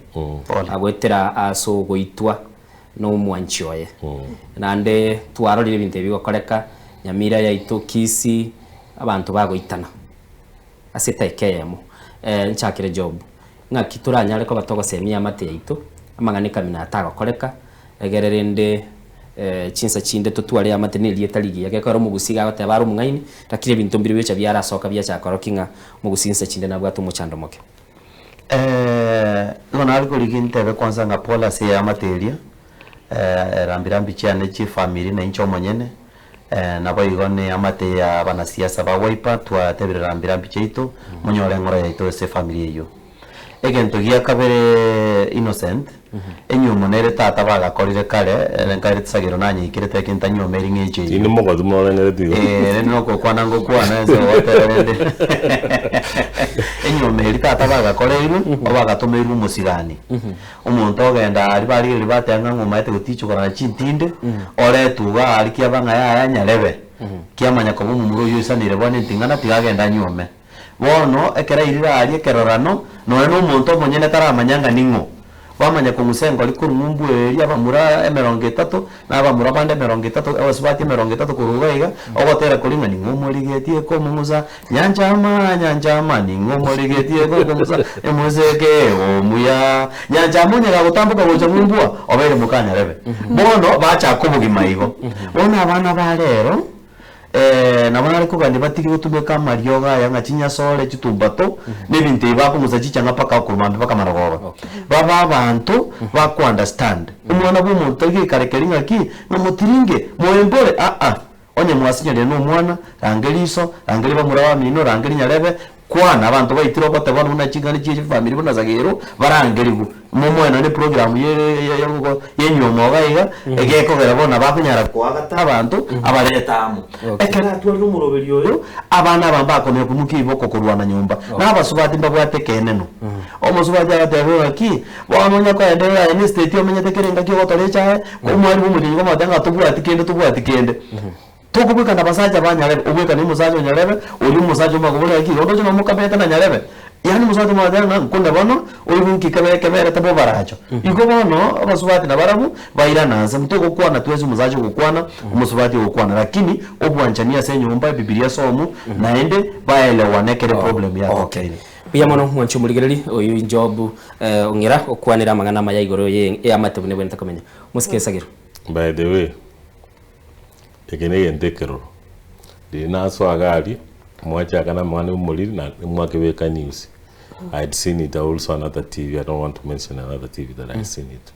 agoetera ase ogoitwa na omwanchi oye. Naende twarorire ebinto ebi bigokoreka Nyamira yaito, Kisii, abanto bagoitana ase etaika eyemo. Nchakere Job, ng'aki toranyare koba togosemia eamate yaito amang'ana ekamina atagokoreka, egere rende chinsa chinde totware eamate na erieta rigiya. Gekogera omogusii iga agoteba are omong'aini, lakini ebinto mbire biocha biarasoka biachaka korokia ng'a omogusii insa chinde nabwate omochando moke. Nigo nare korigia ntebe kwanza ng'a pole ase eamate eria, rambirambi chiane chifamiri na inche omonyene, naboigo na eamate ya abanasiasa ba Wiper twatebire rambirambi chiaito, monyore eng'oro yaito ase efamiri eyio. Egento gia kabere Innocent, enyiomo nere tata bagakorire kare, ere nkaire tisagero nanyeikere lakini ntanyuomeri ng'encho eyio. Inde mogotu morengereti igo. Eh, rende nokokwana ngokwana ense ogoteba rende enyiomo eria tata bagakoreirwe, obagatomeirwe omosigani. Omonto ogenda aria barigereria bateba ng'a ng'omaete gotichokana na chintinde, oretwe iga aria kiaba ng'a yaya nyarebe, kiamanya koba omomura oyio oisaneire bono enting'ana tiga agende anyuome. Bono ekero airire aria ekerorano, nonya na omonto omonyene taramanya ng'a ning'o. Bamanya kong'usa engori korwa ng'umbu eria abamura emerongo etato, na abamura bande emerongo etato, abasubati emerongo etato korwa iga iga, ogotera koria ng'a ning'o omorigetie komong'usa, Nyanchama, nyanchama, ning'o omorigetie komong'usa, emoseke omuya. Nyanchama onye gagotamboka gocha ng'umbu aa, obeire mokanyarebe. Bono bachaka obogima igo. Bono abana ba rero. Nabo nare kogania batige gotumeka amariogo aya ng'a chinyasore, chitumbato, na ebinto ebi bakong'usa chichang'a mpaka korwa mambia mpaka marogoba. Babe abanto ba ko understand. Omwana bwa omonto tari gekare keria ng'aki, ng'a motiringe, moembore, aa. Onye mwasinyanire na omwana, rangeria iso, rangeria bamura bamino, rangeria nyarebe, Kwana, abanto baitire ogoteba buna ching'ana chie chifamiri buna Sagero barangerigwe. Momoe nonye eprogram yenyuomo iga iga, egekogera bono bakonyara koagata abanto abarete amo. Ekero atwarire omoroberi oyo, abana aba mbakomenya koimokia iboko korwana nyomba. Na abasubati mbabwate ekeneno. Omosubati agateba ng'aki, bono onya koenderera aye ne estate omenyete kera engaki ogotora echae, omwarimu omochenu okomotebia ng'a tobwati kende tobwati kende. Tokobwekana abasacha ba nyarebe, obwekane omosacha o nyarebe, oria omosacha omanye kobora ng'aki, onde oche nomokabete na nyarebe. Yaani omosacha omanye goteba ng'a nkone bono, oigwe nki kebe keberete bobaracho. Igo bono, abasubati nabarabwo, bairane anse, ntogokwana twensi omosacha ogokwana, omosubati ogokwana, lakini obwanchani ase enyomba, ebibilia somu, naende baelewane ekere eproblem yatokeire. Mbuya mono mwanche omorigereri oyo Job ong'ira okwanere amang'ana amaya igoro ye eamate buna ebwenerete komenya. Mosike esagero. By the way. Eke negento ekeroro. Riria nasoa iga aria, mwachaka na amang'ana ya omoriri na mwakebeka news. I had seen it also another TV, I don't want to mention another TV that I had seen it.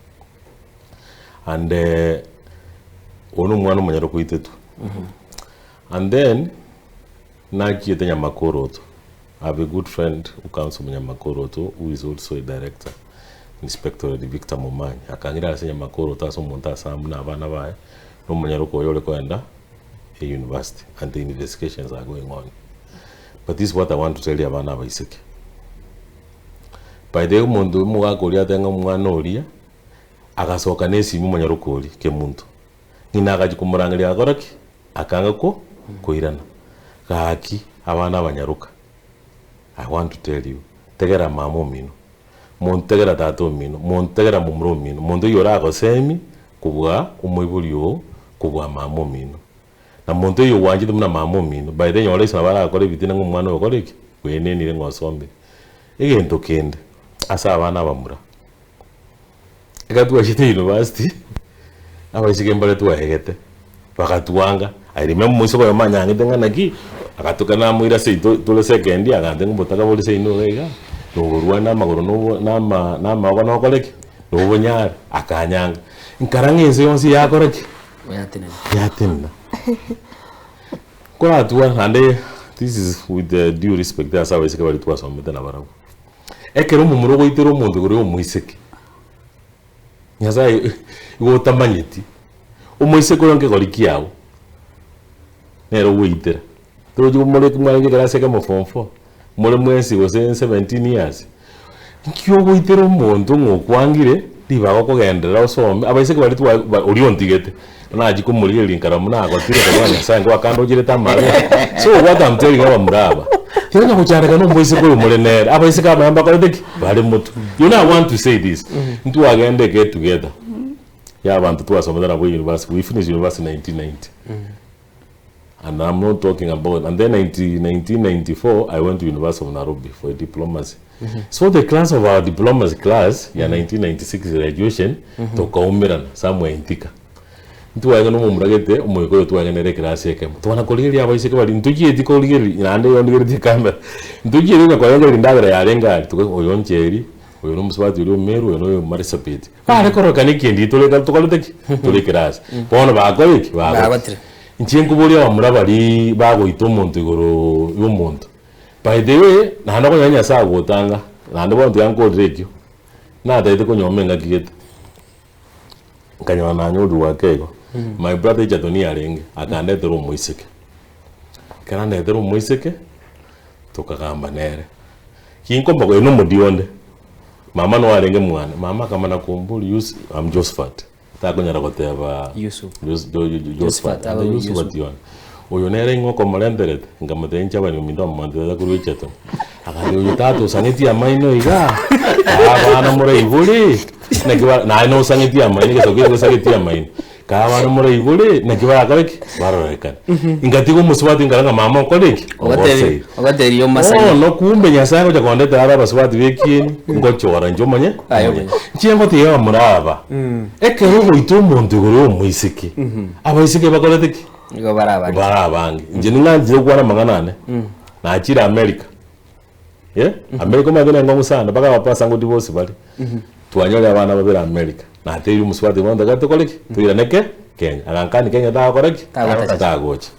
And oyo na omwana omonyare koitetwe. And then nachiete Nyamakoroto, I have a good friend who comes from Nyamakoroto who is also a director, Inspectorate Victor Momanyi, akang'ira ase Nyamakoroto ase omonto ase amo na abana baye, na omonyaroka oye ore kogenda e-university and the investigations are going on. But this is what I want to tell you abana abaiseke. By the way omonto omogaka oria ateba ng'a omwana oria, agasoka na esimi omonyaroka oria kemunto, ng'ina agachia komorangeria agakora ki? Akanga ko koirana. Gaki abana abanyaroka, I want to tell you, tegera mama omino, monto tegera tata omino, monto tegera momura omino, monto oyio oragosemi kobua omoibori oo, kobua mama omino. Na monto oyio ogwanchete buna mama omino, by the way nyora ase nabo aragokore ebitina ng'a omwana oyo okore ki? Bwenenire ng'a osombire. Egento kende, ase abana abamura, ekero twachete university, abaiseke mbare twaegete, bagatwanga, I remember omoiseke oyomo anyangete ng'a naki, agatoka namoira seito tore second year, agantebia ng'a obotaka bore seino iga iga, noborwane na amagoro nobo na ama na amaogo nokore ki? Nobonyare, akanyanga. Nkara ng'a ense yonsi yakora ki? Yatenena. Koratwa naende this is with the due respect ase abaiseke baria twasomete nabarabwo. Ekero omomura ogoitera omonto igoro ya omoiseke, Nyasaye igo otamanyeti, omoiseke oyo nkegori kiago, nere ogoitera. Torochi more mwarenge ekerasi ekemo form four, more mwensi gose 17 years, nki ogoitera omonto ng'a okwangire ribaga okogenderera osome, abaiseke baria twa ba oria ontigete, nachia komorigereria nkara buna agotire korwa Nyasaye ngwakandocherete amabe. So what am telling abamura aba, tiga gochandeka na omoiseke oyo more nere, abaiseke abaya mbakorete ki? Bare motwe. You know I want to say this, ntwagenda get together ya abanto twasomete nabwo university, we finished university 1990. And I'm not talking about, and then 90, 1994 I went to University of Nairobi for a diplomacy. So the class of our diplomacy class ya 1996 graduation tokaumerana somewhere in Thika. Ntwaenge na omomura gete omoika oyo twaenge nere ekerasi ekemo. Twana korigereria abaiseke baria ntochieti korigereria naende igo ndigeretie ekamera. Ntochieti konya korengereria endagera yarenge aria toka oyo ncheri, oyo na omosubati oria o Meru, oyo na oyo o Marsabit. Bare kororekana ekendi tore tokorete ki? Tore ekerasi. Bono bakore ki? Bagotire. Inche nkoboria abamura baria bagoita omonto igoro ya omonto. By the way, naende okonyora Nyasae agotanga, naende bono tiga nkorire ekio, natagete konyoma engaki gete, nkanyora nanyorirwe ake igo. My brother Egerton arenge, akandetera omoiseke. Ekero andetera omoiseke, tokagamba nere. Ginkomoka oyo nomodi onde, mama noo arenge mwane, mama akamana komboria Yus I'm Josphat. Takonyara goteba Yusuf. Yus- Jo- Jo- Jo- Josephat, Josephat, abe ande Yusuf. Yusuf ati one. Oyo nere ing'o okomorenterete? Nkamotebia inche abani ominto amomonterete korwa Egerton. Akantebia oyo tata osang'etie amaino iga, kaa abana moraibore, naki ba naye nosang'etie amaino egesaku kende gesang'etie amaino. Kaa abana moraibore, naki barakore ki? Barorekane. Ingatiga omosubati nkara ng'a mama okore ki? Ogoseire. Ogotebi omasani. Bono kumbe Nyasaye agocha kondetera are abasubati b'ekieni, ngochora inche omanye, Aye omanye. omanye. Inche ngotebia abamura aba, ekero ogoita omonto igoro ya omoiseke, abaiseke bakorete ki? Nigo bare abange. Bare abange. Inche ning'anchire gokwana amang'ana ane, nachire America, eh, America omanyete nengong'u sana, mpaka abapastor ngodivorce bare. Twanyorire abana babere America, natebirie omosubati bono toka tokore ki? Toirane ke? Kenya. Agankani Kenya tagokora ki? Tagocha. Tagocha.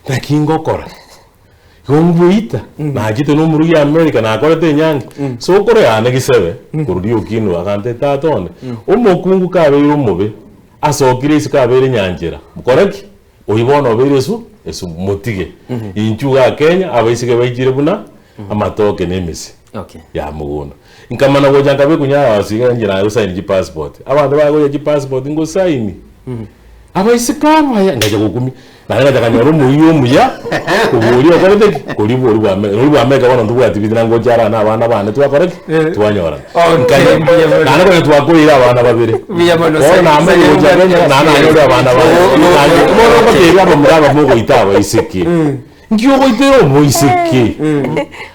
Naki ngokora? Igo ngweita, nachete na omorugi America nakorete enyangi. Sokoro yane gisebe, korwa riokinwa, agantebia tata one, omokungu kabeire omobe, asokire isiko abeire nyanchera, mokore ki? Oyio bono obeire esu esumu, motige. Inchuo igaa Kenya, abaiseke baichire buna amatoke na emesi Okay. ya mogondo. Nkamana gocha nkabekwa nyarosi iga inche naye gosaini chipassport. Abanto bagocha chipassport ngosaini. Abaiseke abaya, ngacha gokumia, naende ngacha kanyora omoyio omuya, kobua oria okorete ki? Koria boria bwa America. Noria bwa America bono ntobwati bitina ngocha ara na abana bane twakora ki? Twanyorana. Okay, mbuya mono. Naende konya twakoire abana babere. Mbuya mono, Bono Sa- namanye Sa- gocha Kenya, naende nanyore abana bane. Bono ngotebia abamura aba mogoita abaiseke. Nki ogoitera omoiseke?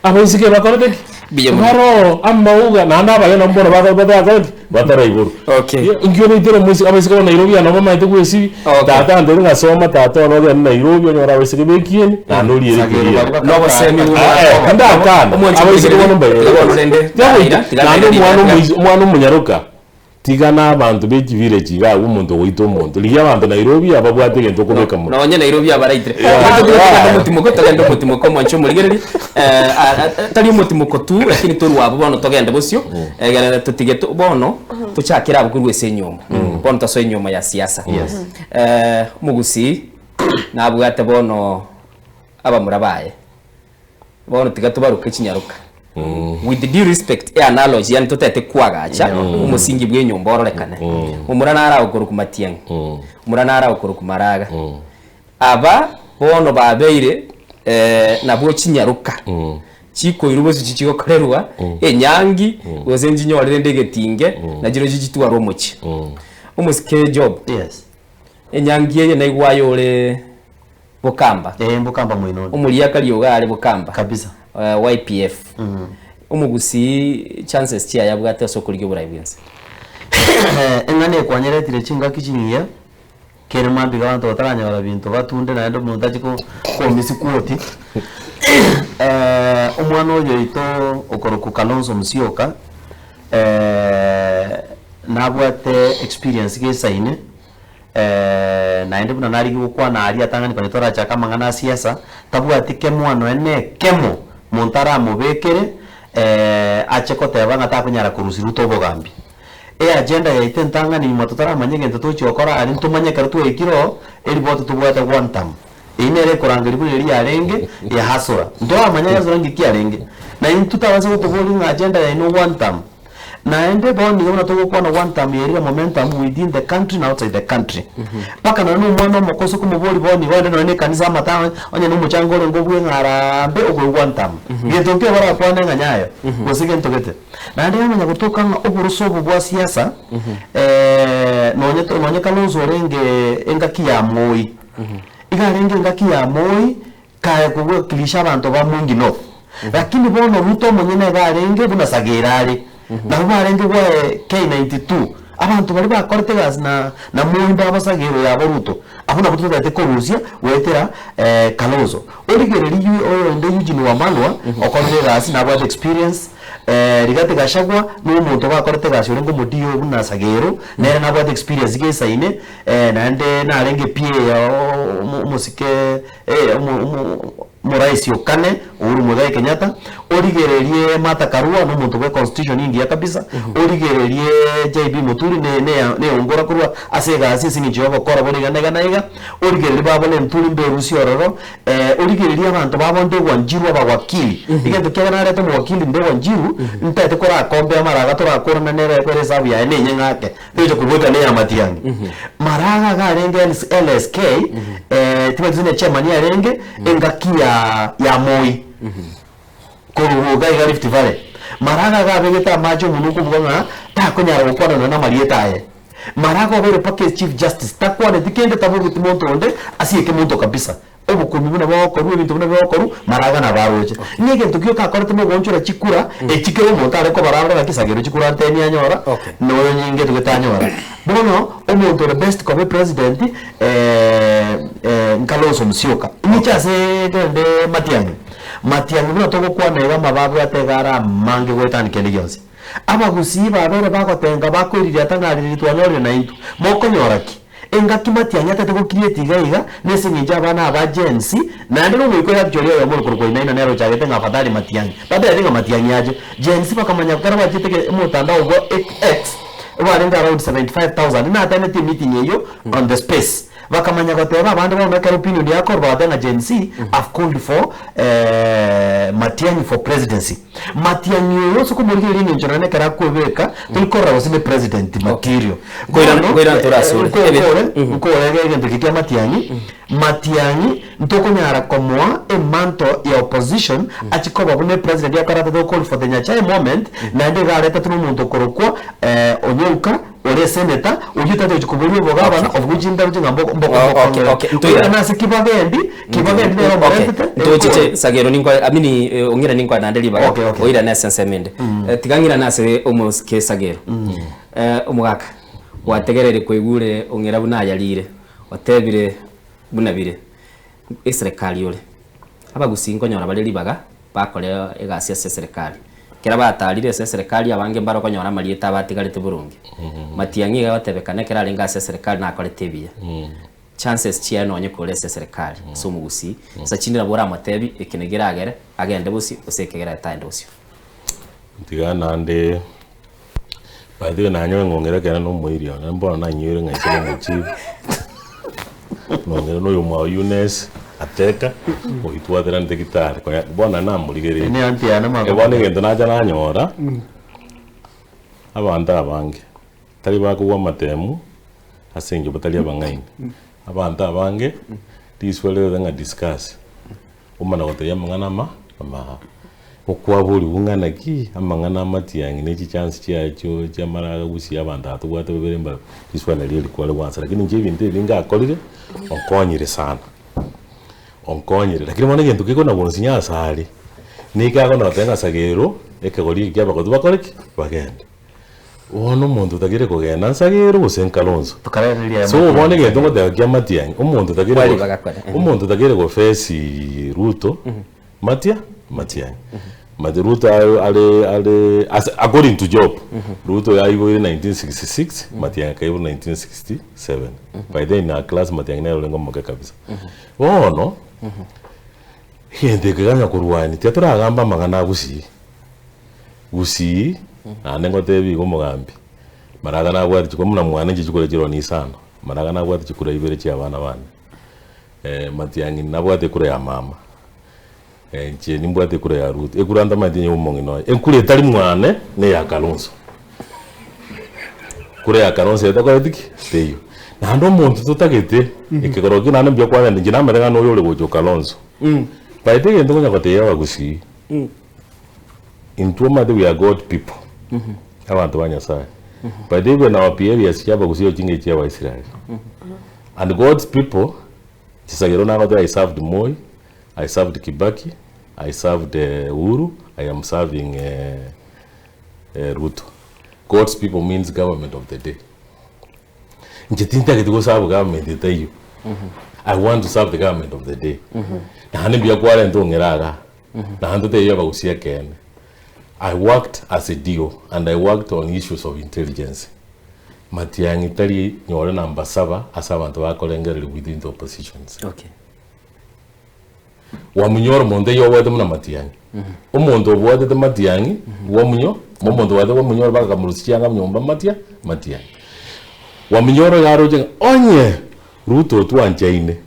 Abaiseke bakorete ki? Mbuya mono. Baroo amauga naende abaya nabo bono bako batarakora ki? Bataraigorwa. Okay. Ye- Nki ogoitera omoiseke abaiseke ba Nairobi aya nabo bamaete gwesibi. Okay. Tata antebia ng'a soma tata one ogende Nairobi onyore abaiseke ba ekieni naende oriere ekieni. Nobosemi buna- Eh, eh, ndakana. Omwanchi Abaiseke bono mbaye. Tiga bono rende. Tiga goita. Tiga Naende rende. omwana omois- omwana omonyaroka. Tiga na abanto be chivillage iga agwo omonto ogoita omonto. Rigia abanto Nairobi ababwate egento okobeka motwe. Nonye Nairobi abaraitire. Yeah. Togende togende omotimoko togende omotimoko omwanche omorigereria eh, a- a- tari omotimoko tu lakini torwa abwo bono togende bosio egere totige to- bono tochakere abwo korwa ase enyiomo bono tosoe enyiomo ya siasa Yes. Eh, omogusii nabwate bono abamura baye Bono tiga tobaroke chinyaroka. With due respect, e analogy, yaani totete kwagacha omosingi bwa enyomba ororekane. Omura nare agokorokwa Matiang'i, omura nare agokorokwa Maraga. Aba bono babeire eh, nabwo chinyaroka chikoirwa gose chichigokorerwa enyangi gose nchinyore rende egetinge nachirochio chitware omochie. Omosike Job, enyangi eye naigwa aye ore Bokamba. Eh, Bokamba moino. Omoriakari ogo are Bokamba. Kabisa. Uh, YPF. Omogusii chances chiaye abwate ase okorigia oborai bwense. Eng'ana ekwanyeretire chingaki chingiya, kere mambia abanto bataranyora binto batunde naende omonto ache ko- komisi quote. Omwana oyo oito okorokwa Kalonzo Musyoka, nabwate experience gesaine. Naende buna narigia gokwana aria atang'ani konya torachake amang'ana a siasa, tabwati kemwa nonya na ekemo monto aramobekere ache koteba ng'a takonyara korusia Ruto obogambi. Eagenda yaito entang'ani nyuma totaramanya egento tochia gokora aria ntomanye ekero twaikire oo, eripoti tobwate one term. Eyio nere ekorangeria buna eria yarenge ya hasura. Ntoramanya hasura ng'iki yarenge. Na intwe tabasa gotoboria ng'a agenda yaino one term. Naende bono iga buna togokwana one term yerire momentum within the country na outside the country. Mpaka nonya na omwana omokoso okomoboria bono iga onde nonya na ekanisa amatanga onye na omochango orenge obwe ng'a arambe okoigwa one term. Gento nkio barakwane ng'a nyayo gose gento gete. Naende yamanya gotoka ng'a oboroso obo bwa siasa nonye nonye Kalonzo orenge engaki ya Moi, iga arenge engaki ya Moi Kaye kowakilisha abanto ba Mwingi North. Lakini bono Ruto omonyene iga arenge buna Sagero are. Nabo barenge gwae K92. Abanto baria bakorete egasi na na Moi mbabo Sagero yabo Ruto. Abwo nabwo totagete korusia goetera Kalonzo. Origereria oyonde Eugene Wamalwa okorire egasi nabwate experience Rigathi Gachagua na omonto bakorete egasi orenge omodio buna Sagero nere nabwate experience gesaine naende narenge PA ya omosike Omoraisi o kane Uhuru Muigai Kenyatta, origererie Martha Karua na omonto bwe constitution engiya kabisa, origererie JB Muturi ne ne neongora korwa ase egasi ase eng'encho ya obokora bore iga na iga na iga, origererie babo ne Nturi mberusie ororo, origererie abanto babo Ndegwa Njiru abawakili, egento kiaye narete omowakili Ndegwa Njiru, ntaete korakombe amaraga torakorana nere ekore esabu yaye nenye ng'ake. Togocha kobwekana eya Matiang'i. Maraga iga arenge LSK, tibaeti ne chairman arenge, engaki ya ya Moi, korwa iga iga Rift Valley. Maraga iga abegete amache omonwa okobuga ng'a takonyara gokwana nonya na amarieta aye. Maraga obeire mpaka echief justice, takwaneti kende tabogeti monto onde, asieke monto kabisa. Obokuumi buna bogokorwa, ebinto buna bigokorwa, maraga nabo aroche. Ng'a egento gioka akorete nogoonchora chikura, echi kera omonto are kobara arore ng'aki sagero chikura nteni anyora, na oyo nyinge togete anyora. Bono, omonto ore best koba epresident Nkalonzo Musyoka. Ing'iche ase kende Matiang'i. Matiang'i buna togokwana iga amabe abwate iga are amange goetania kende gionsi. Abagusii babere bagotenga bakoiririata ng'a riria twanyorire naintwe, mokonyora ki? Engaki Matiang'i atete gocreate iga iga, nese eng'encho abana aba Gen Z, naende nomoika oyo actually oyomo ore korokwa Wainaina nere ochagete ng'a afadhali Matiang'i. Batebeti ng'a Matiang'i ache. Gen Z bakamanya ekero bachete ge omotandao bwa X, barenge around 75,000, natendetie emeeting eyio on the space. Bakamanya goteba abande bono ekero opinion yakorwa bagateba ng'a Gen Z have called for Matiang'i for presidency. Matiang'i oyo ase okomorigereria eng'encho nonye ekero akwebeka tori korora gose ne president material. Nkoira- Bono, nkoira ntore ase ore. nkore nkore egento eke kia Matiang'i, Matiang'i ntokonyara komoa emantle ya opposition achie koba buna epresident akorete to call for the Nyachae moment naende iga aretetwe na omonto okorokwa Onyonka ore esenator oyio tari gochia koboria obogabana of which ntaroche ng'a mboko mboko Oh, okay, okay. mbokong'era. Oirane ase Kibagendi, Kibagendi nere omorentete Ntochiche Sagero ninkoe amini eh, ong'ira ninkoe naende ribaga Okay, okay. oirane ase ensemo ende. Eh, tiga ng'irane ase omosike Sagero. Eh, omogaka gwategereire koigure ong'ira buna ayarire otebire buna bire eserekari ore abagusii nkonyora bare ribaga bakore egasi ase eserekari. Kera batarire ase eserekari abange mbare okonyora amarieta abatigarete boronge. Matiang'i iga agotebekana ekero arenge ase eserekari nakorete ebiya. Chances chiaye nonye kore ase eserekari ase omogusii, ase chinde nabo oramotebi eke negeragere agende bosio gose eke geragere tagenda bosio. Tiga naende by the way nanyore ng'ong'ere ekero na omoiri one, mbono nanyoire ng'a inche na omochief, nong'ere na oyomwabo Eunice Ateka, oywo twateranete gitari, konya bono nari namorigereirie. Ene aunty yane Eh, bono egento nacha nanyora, abanto abange, tari bakogwa amatemu, ase eng'encho batari abang'aini, abanto abange, riswa rirore ng'a discuss. Omana gotebia amang'ana ama amaha. Okwaborigwa ng'a naki amang'ana amatiang'i ne chichansi chiaye chio chiamara agusie abanto aba tobwate babere mbarabwo, riswali nario eri kware gwansa. Lakini inche ebinto ebi ngakorire, onkonyire sana, onkonyire. Lakini bono egento kekona gonsinya ase are, nigo akona goteba ng'a sagero, ekegori eke kia abagotu bakore ki? Bagende. Bono omonto otagere kogenda nsagere gose nkalonso. So bono egento ngoteba kia Matiang'i, omonto otagere Kwari go- bagakora, eh. omonto otagere gofesi Ruto, Matia Matiang'i. Mati Ruto are are are ase according to Job, Ruto yaiboire 1966, Matiang'i akaiborwa 1967. By then in our class Matiang'i nere orenge omoke kabisa. Bono, egento eke kanya korwania, tiga toragamba amang'ana a gusii. Gusii, naende ngotebie iga omogambi, Maraga nabwate chikura buna mwane inche chikura chironi isano, Maraga nabwate chikura ibere chia abana bane, Matiang'i nabwate ekura ya mama, inche nimbwate ekura ya Ruto, ekura ntamanyeti onye omong'ina oye, ekura etari mwane na eya Kalonzo, ekura ya Kalonzo etakoreti ki? Teiyo. Naende omonto totagete, ekegoro ekio naende mbuya kwagenda, inche namanyete ng'a noyo ore gocha o Kalonzo, by the way egento nkonya gotebia abagusii. Intwe omanyete we are God people, abanto ba Nyasaye. But even our behaviors chiabagusia igo chinga chia abaisraeli. And God's people, chisagero nagoteba I served Moi, I served Kibaki, I served Uhuru, I am serving Ruto. God's people means government of the day. Inche tintageti go serve government etaiyo, I want to serve the government of the day. Naende mbuya kwarenta ong'ira igaa. Naende totebie abagusii ekeene, I worked as a DO and I worked on issues of intelligence. Matiang'i tari nyore number saba ase abanto bakorengereria within the oppositions. Okay. Wamunyora omonto eyio obwate buna Matiang'i. Omonto obwatete Matiang'i, wamunyo, omonto obwate wamunyora bakamorusia chianga nyomba matia, Matiang'i. Wamunyora oyo aroche ng'a onye Ruto otwanchaine,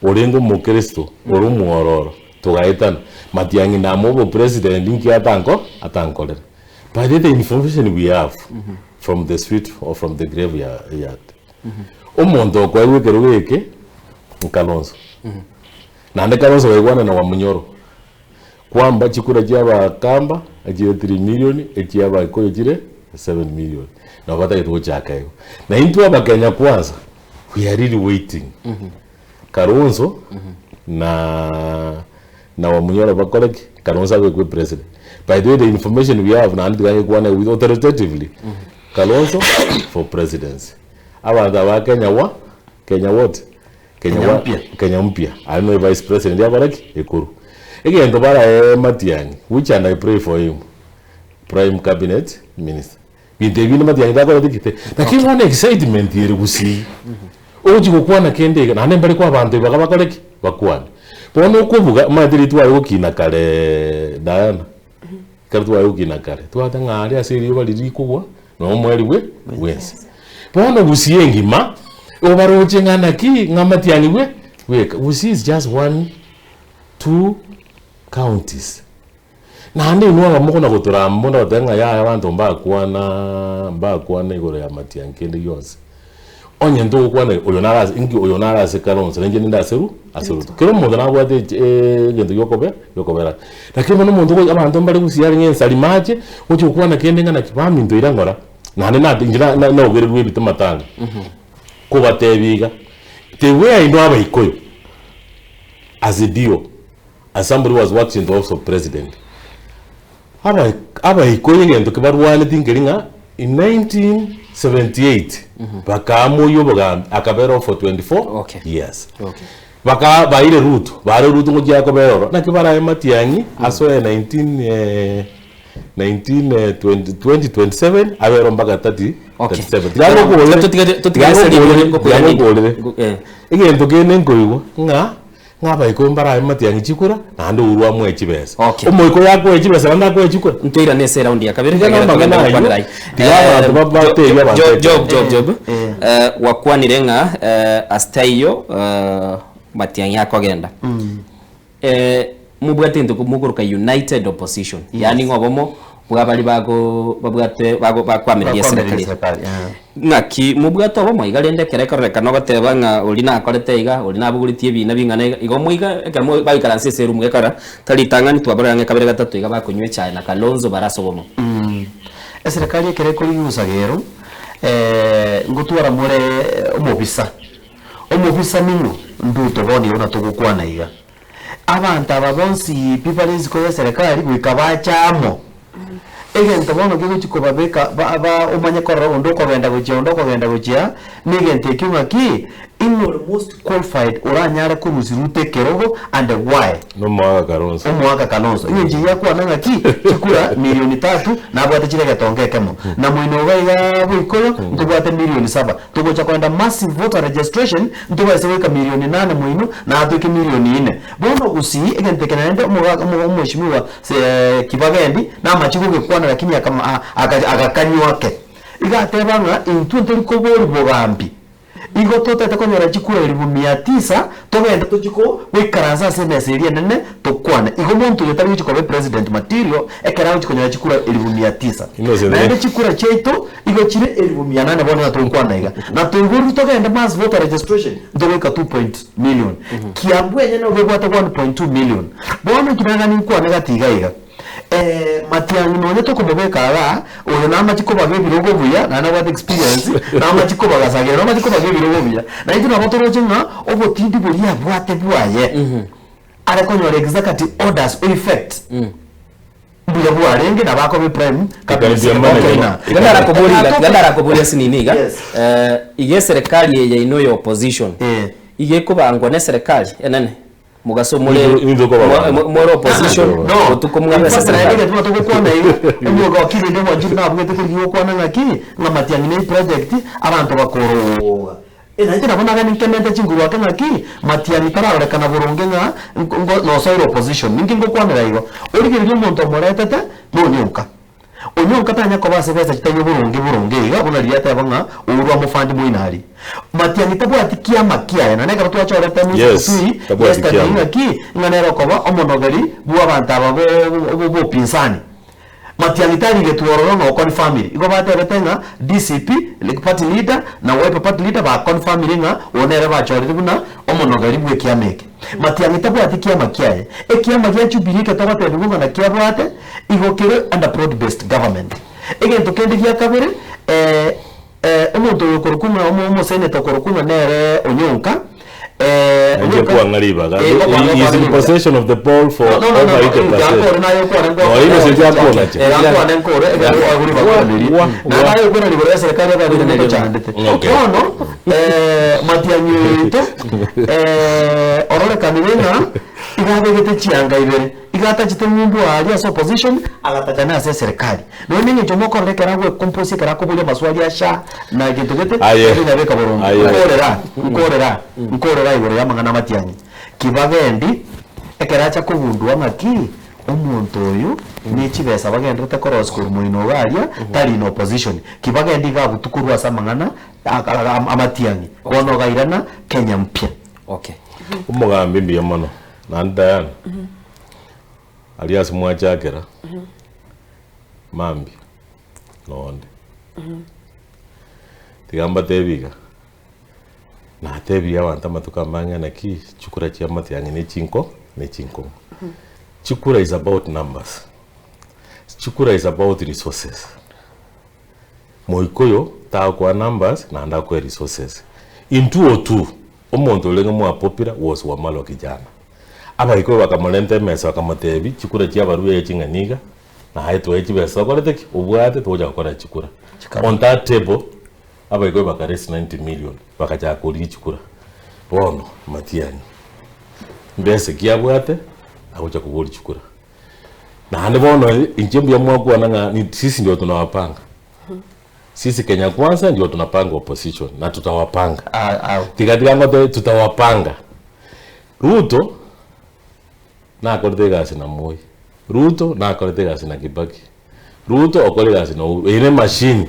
Orenge omokristo ore omwororo togaetana matiang'i namoe obopresident inki atanko atankorera by the the information we have from the street or from the grave yard omonto okoegwa ekerogo eke nkalonso naende kalonso baigwane na wamunyoro kwamba chikura chia abakamba echire 3 million echia abaikuyu chire 7 million nabo batagete gochaka igo na intwe abakenya kwanza we are really waiting Kalonzo na na Wamunyoro bakore ki? Kalonzo abekwe president. By the way the information we have naende tiga ngekwane with authoritatively Kalonzo for presidency. Abanto aba Kenya wa Kenya what? Kenya Kenya wa mpya. Kenya mpya. Aye noe vice president akore ki? Ekuru. Egento barae Matiang'i which and I pray for him prime cabinet minister. Binto ebi binde Matiang'i takoreti ki? Lakini bono excitement ere gusii. Ogochia gokwana kende iga, naende mbare kwa abanto ibaga bakore ki? Bakwane. Bono okobuga, omanyete riria tware gokina kareee Diana, ekero tware gokina kare, twate ng'a aria ase erioba riria rikogwa, noo omweri bwe bwensi. Bono gusii engima, obaroche ng'a naki, ng'a Matiang'i bwe bweka. Gusii is just one, two counties. Naende inwe abamokona gotorama buna goteba ng'a yaya abanto mbakwana mbakwana igoro ya matiang'i kende gionsi. Onye ntogokwana iga, oyo nare ase inki oyo nare ase Kalonzo nainche ninde ase Ru ase Ruto. Kera omonto nabwate echi egento giokobe giokobera. Lakini bono omonto ogo abanto mbare gusii arenge ensari mache, gochi gokwana kende ng'a naki baminto ira ng'ora, naende nate inche na na naogererwe ebite matanga, kobatebia iga, the way I know abaikoyo, as a DO. As somebody who has worked in the office of president, aba abaikoyo egento kebarwaneti nkeri ng'a in 1978 bakamoyia obogambi akabera oo for 24 Okay. years. Okay. Baka baire Ruto, bare Ruto ngochia akobera oro, naki barae Matiang'i asoe 19 eh, 19 20 2027 abere mpaka 30 Okay. 37 Tiga ngokorere, Totigere- tiga totigere ase ngokorere, rigori ngokoira tiga nini. ngokorere. Eh. Egento kende nkoigwa ng'a ng'a abaikoyo mbarabe matiang'i chikura naende ourwe amoe chibesa. Okay. Omoikoyo akoe chibesa naende akoe chikura. Ntoirane ase eround ya kabere Tiga egere namang'ana togende aywo, gokwanera aywo. tiga abanto batebi abanto Job, Job, ekero. Job, Job. Gwakwanire ng'a ase taiyo matiang'i akogenda. Mobwate egento mokoroka united opposition, yaani ng'a obomo bwa baria bago babwate bago bakoamereria Bakoamereria eserekari. eserekari, eh. Ng'aki mobwate obomo iga rende ekero ekororekana ogoteba ng'a oria nakorete iga, oria nabogoretie ebina bing'ana iga, igo moiga ekero mo baikaransa ase eroom gekora, tari ritang'ani twabarora ang'e kabere gatato iga bakonywa echae na Kalonzo bare ase obomo. Eserekari ekero ekorigia gosagero, ngotwara more omobisa. Omobisa ning'o? Nduto bono igo natogokwana iga. Abanto aba bonsi pi bare isiko y'eserekari goika bache amo. Egento bono kegochi kobabeka ba ba omanye korora onde okogenda gochia onde okogenda gochia, na egento ekio ng'aki, ing'o ore most qualified oranyare korusia Ruto ekerogo and why? Nomoaka Kalonzo. Omoaka Kalonzo. Eng'encho eyio akwana ng'aki, chikura milioni tatu nabwate chire egetonga ekemo. Na moino iga igaa Boikoyo ntobwate milioni saba. Togocha kogenda massive voter registration ntobaise goika milioni nane moino na atoike milioni ine. Bono gusii egento eke naende omogaka omo omweshimiwa Kibagendi namache gogekwana lakini akama aka agakanywa ake. Iga ateba ng'a intwe ntori koboria bogambi. Igo totete konyora chikura elifu mia tisa togende tochie ko goikaransa ase emesa eria enene tokwane. Igo monto oyo tari gochia koba epresident material ekero agochia konyora chikura elifu mia tisa. Innocent Naende chikura chiaito igo chire elifu mia nane bono iga togokwana iga. Na toigorire togende mass voter registration ntogoika 2 point million. Kiambu enyene nigo ebwate 1.2 million. Bono inki nagani nkwane gati iga iga. Matiang'i nonye tokomobeka igaa, oyo namache kobaga ebirogo buya, naende nabwate experience, namache kobagasagera, namache kobaga ebirogo buya. Na intwe nabo toroche ng'a obotindi boria abwate bwaye, are konyora executive orders o effect, mbuya bwarenge nabo akoba eprime cabinet It can be a secretary. manager. Na. Iga ndarakoboria iga, iga ndarakoboria ase nini iga, Yes. iga eserekari eye yaino ya opposition, iga ekobangwa na eserekari enene, Mogaso more Intwe kobabanga. more opposition No, botuko mwabe ase in fact, naende serikali. getuma togokwana iga, omwoga wa Kirinde Mwanchiri nabugete korigia gokwana ng'aki, ng'a Matiang'i ne eproject, abanto bakoroga. Eh, nainche nabo nagani nkemente chinguru ake ng'aki, Matiang'i tararorekana boronge ng'a nko nko nosoire opposition. Ninki ngokwanera igo? Origererie omonto omoretete, nonyoka. Onyonka tanya koba ase besa chitaiyo boronge boronge iga, buna riria ateba ng'a ourwe amofandi moino aria. Matiang'i tabwati kiama kiaye, naende ekero twachorete Musa Yes, Kutui tabwati yesterday kiama. ng'aki, ng'a nere okoba omonogeri bw'abanto aba bo b'opinzani. Matiang'i tarigetwe ororo na okonfamiri. Igo batebete ng'a DCP party leader na Wiper party leader bakonfamire ng'a oyo nere bachorire buna omonogeri bw'ekiama eke. Matiang'i tabwati kiama kiaye. Ekiama gia Jubilee eke togotebigwa ng'a nakio abwate, igo kere under broad based government. Egento kende gia kabere, omonto oyo okorokwa ng'a omo omoseneta okorokwa ng'a nere Onyonka, Nainche Onyonka nkwang'a ribaga. Eh, ngokwang'a He is kwang'a in ribaga. possession of the ball for No, no, no, no, over no, 80%. yankore naye okwane No, Innocent yakonache. yankwane nkore ekero kwagure ribaga Wa- oiranerie. wa- Naende wa. aye okwana rigoro ya serikali abande nigo tochandete. Okay. Bono matiang'i oito ororekanire ng'a iga abegete chianga ibere, iga atachete ng'umbu aaria ase opposition, agatacha na ase eserekari. Nonya na eng'encho mokorora ekero agoekomposia ekero akoboria amaswali asha na egento gete, Aye. ebinyabeka boronge. Aye. Nkorera, nkorera, nkorera igoro y'amang'ana amatiang'i. Kibagendi, ekero acha kogundua ng'aki, omonto oyo ne chibesa bagenderete korosia korwa moino iga aria, tari in opposition. Kibagendi iga abutwe korwa ase amang'ana amatiang'i, bono ogairana Kenya mpya. Okay. Omogambi mbuya mono naende Diana aria ase mwachakera mambia nonde tiga mbatebi iga natebirie abanto amatuko amange naki chikura chia amatiang'i ne chinko ne chinkong'u chikura is about numbers chikura is about resources Moikoyo tagokoa numbers naende akoe resources. In 202 omonto orenge mwa popular was Wamalwa Kijana. Abaikoyo bakamorenta emesa bakamotebia chikura chia abaruya ching'ani iga naye toe chibesa tokorete ki? Obwate togocha gokora chikura. On that table abaikoyo baka raise 90 million bagachaka korigia chikura. Bono Matiang'i mbesa ki abwate agocha koboria chikura? Naende bono inche mbuya mwakwana ng'a ni sisi ndio tunawapanga. Sisi Kenya Kwanza ndio tunapanga opposition na tutawapanga. Tiga tiga ngote tutawapanga. Ruto nakorete egasi na Moi. Ruto nakorete egasi na Kibaki. Ruto okore egasi na Uhuru. Eye ne machine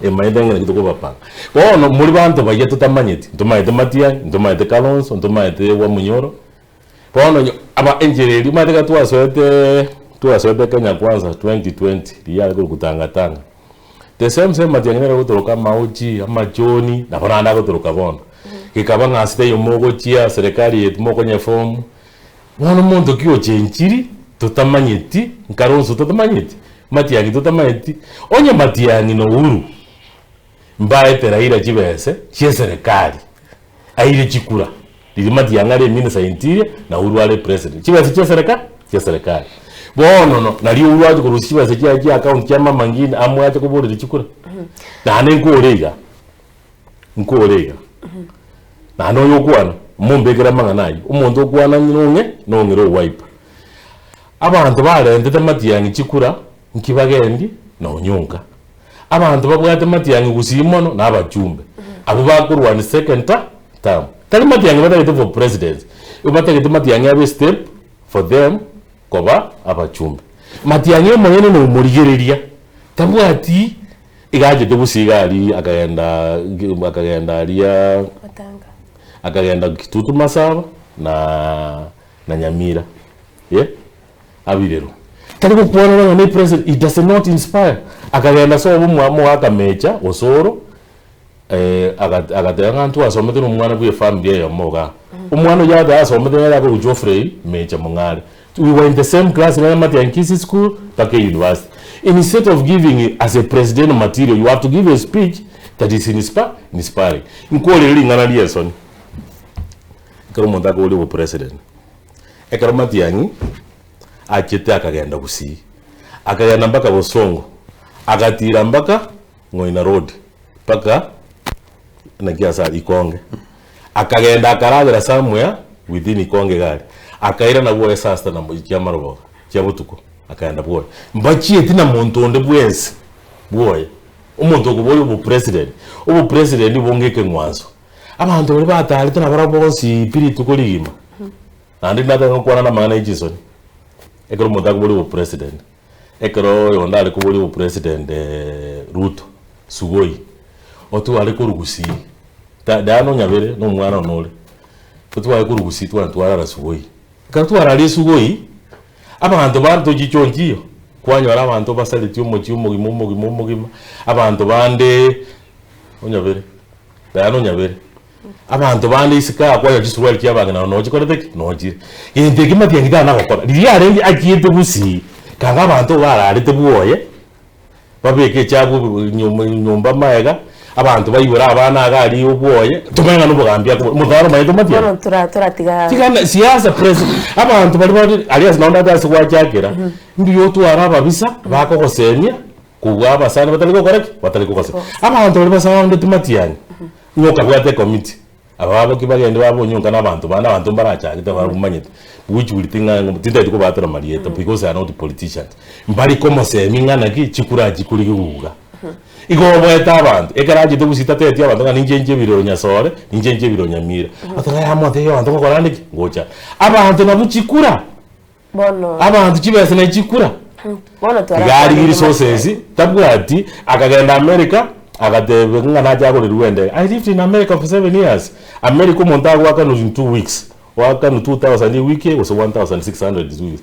emanyete ng'a naki tokobapanga. Bono muri banto bayia totamanyeti, ntomaete Matiang'i, ntomaete Kalonzo, ntomaete Wamunyoro, Bono onye aba enchera eria omanyete ekero twasoete twasoete Kenya Kwanza 2020 riria yare korokwa tanga tanga, the same same matiang'i nere agotoroka amaochi, amachoni, nabo naende agotoroka bono. Gekaba ng'a ase taiyo mogochia serikali eye timokonyeform, bono monto ki ochenchiri totamanyeti, Kalonzo totamanyeti, Matiang'i totamanyeti, onye Matiang'i na Uhuru mbaete Raila chibese chia eserekari. Aire chikura riria Matiang'i are eminister interior na Uhuru are president. Chibesa chia sereka chia serikali. Bono no nario Uhuru ache korusia chibesa chiaye chia account chia mama ngina amwache koborera chikura. Naende nkore iga, nkore iga. Naende oyo okwana mombekere amang'ana ayio, omonto okwana ng'ina ong'e nong'ire owiper. Abanto barentete Matiang'i chikura nki bagendi na onyonka. Abanto babwate matiang'i gusii mono na abachumbe, abwo bakorwania second term. Tari matiang'i batagete for presidency, igo batagete matiang'i abe step for them koba abachumbe. Matiang'i omonyene nomorigereria, tabwati iga achete gusii iga aria akagenda akagenda aria akagenda Kitutu Masaba na na Nyamira eh. Abirero. Tari gokwana ng'a ne president, he does not inspire. Akagenda sobo mwa mogaka mecha osoro eh, aga- agateba ng'a ntwasomete na omwana bwa efamiri eyomo igaa. Omwana oyio agateba asomete nere akorokwa Geoffrey Mecha Mong'are. We were in the same class nere Matiang'i Kisii School mpaka university. Instead of giving as a president material, you have to give a speech that is inspi inspiring. Nkorire ring'ana ria esoni, ekero omonto akoboria obopresident. Ekero Matiang'i achete akagenda Gusii, akagenda mpaka Bosongo, agatira mpaka Ng'oina Road, mpaka naki ase aria Ikonge. Akagenda akaragera somewhere within Ikonge iga aria. Akairana bwoye saa sita na chia marogoba, chia botuko, akaenda bwoye. Mbachieti na monto onde bwensi bwoye. Omonto okoboria obopresident, obopresident bonge ekeng'wanso. Abanto baria bataarete nabarabwo bonsi pi rituko rigima, naende nataka gokwana namang'ana ye chinsoni, ekero omonto akoboria obopresident, ekero oyonde are koboria obopresident Ruto, Sugoi, otware korwa Gusii, ta Diana Onyabere na omwana one ore, totware korwa Gusii tware twarara Sugoi. Ekero twararia Sugoi, abanto bande tochichonchio, kwanyora abanto basaretie omochie omogima omogima omogima, abanto bande Onyabere. Diana Onyabere, abanto bande isiko aa kwanyora chisuruari chia abang'ina nabo nochikorete ki? Nochire. Gento eke matiang'i tana gokora, riria arenge achiete gusii, kanga abanto bararete bwoye, babeke echabu nyomba nyomba maega, abanto baibore abana iga aria obwoye, tomanye ng'a nobogambi akobora, omonto naro omanyete matiang'i? Bono tora toratiga Tigana siasa presi abanto baria bare aria ase nonye ase gwachakera, mbuya otware ababisa bakogosemia. Kobua abasani batari gokora ki? Batari kogosa. Abanto baria basaondeti matiang'i, ng'a okabwata ekomiti, aba baboki bagende babonyonka na abanto bande, abanto mbarachagete barabwo mbamanyete, which will think ng'a tintageti kobaatera marieta because they are not politicians. Mbari komosemia ng'a naki chikura chikori geuga. Igo oboete abanto, ekero achete gusii tatebetie abanto ng'a ninche inche ebirero Nyasore, ninche inche ebirero Nyamira. Ateba yaya motebie abanto ngokora nde ki? Ngocha. Abanto nabwo chikura. Bono. Abanto chibesa ne chikura. Bono Iga arigie resources tabwati akagenda America agateba ng'a nache agorerwe endege. I lived in America for 7 years. America omonto agoakanwa in 2 weeks. Oakanwe 2000 ewiki gose 1600 in 2 weeks.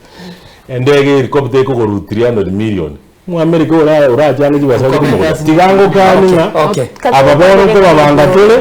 Endege helicopter ekogorwa 300 million. Omoamerika ora orachange chibesa bache komogora. Tiga ngokani ng'a Okay. aba bono nkobabanga tore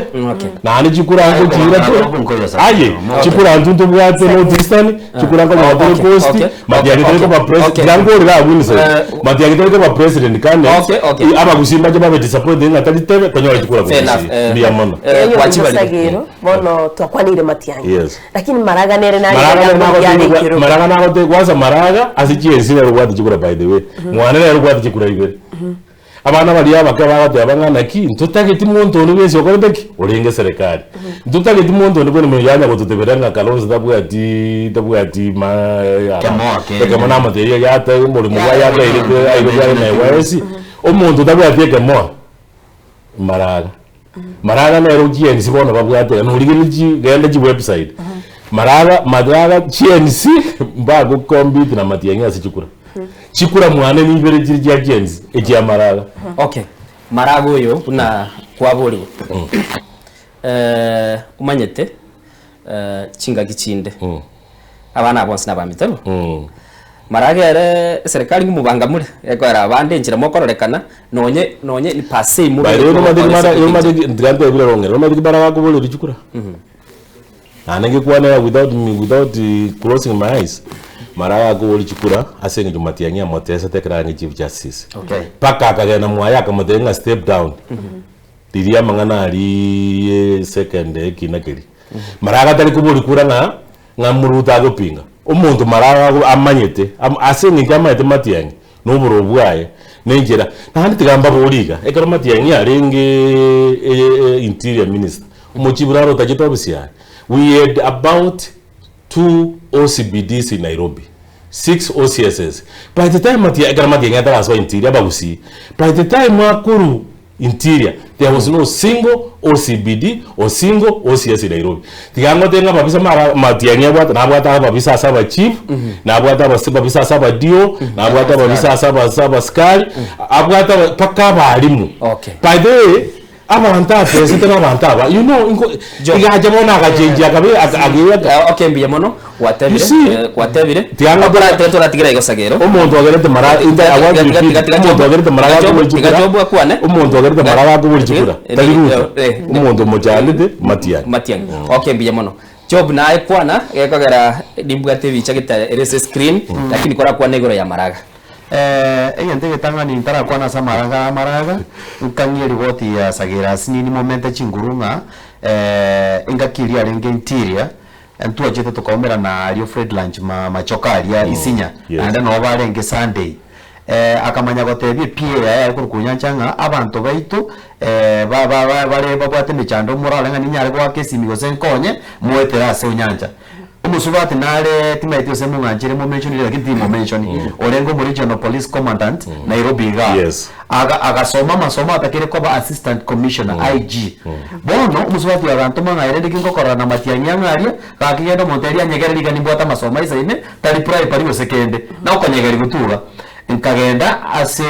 naende chikura nkochiira tore aye chikura intwe ntobwate North Eastern chikura nkonyora tore Okay, Coast okay, matiang'i tore okay, koba okay. president tiga nkorere abwo Winfred Eh, matiang'i tore koba president candidate Okay, okay. abagusii mbache babe disappointed ng'a tari tebe konyora chikura Fair enough, gusii eh. mbuya mono Eh, Eyo kwachibarire. Sagero, bono twakwanire matiang'i. Yes. Lakini Maraga nere nare Maraga nere yare nagotebiwa ekerogo. Maraga nagotebiwa kwanza Maraga ase chiensi nere obwate chikura by the way. Mwane nere obwate chikura ibere. Abana baria abake bagoteba ng'a naki, ntotageti monto onde bwensi okorete ki? Orenge eserekari. Ntotageti monto onde bwensi yanya gototeberia ng'a Kalonzo tabwati tabwati ma Kemoa kende. ekemo namotebia yata omoremo bwaye yatairete airwe are na AYC. Omonto otabwati ekemoa, Maraga. Maraga nere GNC bono babwate iga, norigereria chi genda chiwebsite, Maraga Maraga GNC mbagocompete na Matiang'i ase chikura. Chikura mwane nibere chiri chia GNC echia Maraga. Okay, Maraga oyo buna kwaborigwe, omanyete chingaki chinde abana aba bonsi nabamitebo, Maraga ere eserekari ng'omobanga more, ekoera abande enchera mokororekana nonye nonye ni per se By the way, nomanyete ki mara nomanyete ki tiga ntebire rong'ere, nomanyete ki mara gakoboreria chikura? Naende ngekwanera without me without closing my eyes, mara gakoboria chikura ase eng'encho Matiang'i amotesete ekero arenge chief justice. Okay. Mpaka akagenda mwaye akamotebia ng'a step down. Riria amang'ana aria second ekina keria. Maraga tari koboria kura ng'a ng'a Ruto agopinga. Omonto maraga ago amanyete am ase eng'encho amanyete Matiang'i na oboroo bwaye na enchera. Naende tiga mbaborie iga, ekero Matiang'i arenge interior minister, omochief naro otachete ofisi yaye, we had about two OCPDs in Nairobi, 6 OCSs. By the time Matiang'i ekero Matiang'i atarasoa interior abagusii, by the time akorwa interior there was no single OCPD or single OCS in Nairobi. Tiga ngotebi ng'a ababisa mara Matiang'i abwate nabwate ababisa ase abachief, nabwate abase ababisa ase abaDO, nabwate ababisa ase aba abasikari, abwate aba mpaka abalimu. Okay. By the way, Abanto atesete nabanto aba you know inko iga acha bono agachenjia akabe aka ageyaka. Eh, okay mbuya mono gwatebire You see? eh, gwatebire Tiga Okora tiga toratigira igo Sagero Omonto ogerete mara Tiga- I want to tiga- repeat tiga- tiga omonto Job- ogerete mara tiga Job- gakobori tiga chikura Job akwane omonto ogerete mara gakobori chikura Eh, tari eh, Ruto eh, omonto omochandete Matiang'i. Matiang'i okay mbuya mono Job naye kwana gekogera nimbwate ebicha gete ere ase screen lakini korakwane igoro ya maraga. Egento egetang'ani ntarakwana ase amaraga amaraga, nkang'ia eriboti ya Sagera asinini momente chinguru ng'a engaki eria arenge interior, ntwachete tokaumerana aria Fred Lunch Machoka aria Isinya, naende noo barenge Sunday. Akamanya gotebia ePA yaye are korokwa Onyancha ng'a abanto baito bare babwate emechando morare ng'a ninyare goaka esimi gose nkonye, moetere ase Onyancha. Omosubati nare timaeti gose mong'anchere momentionire lakini timomensioni orenge omo regional police commandant Nairobi igaa. Yes. Aga agasoma amasomo atakire koba assistant commissioner IG. Bono omosubati oyo agantoma ng'a erende ki ngokorora na Matiang'i ang'e aria, gaki genda omonterie anyegererie iga nimbwate amasomo aisaine tari bribery gose kende. Nokonyegeri gotuga. Nkagenda ase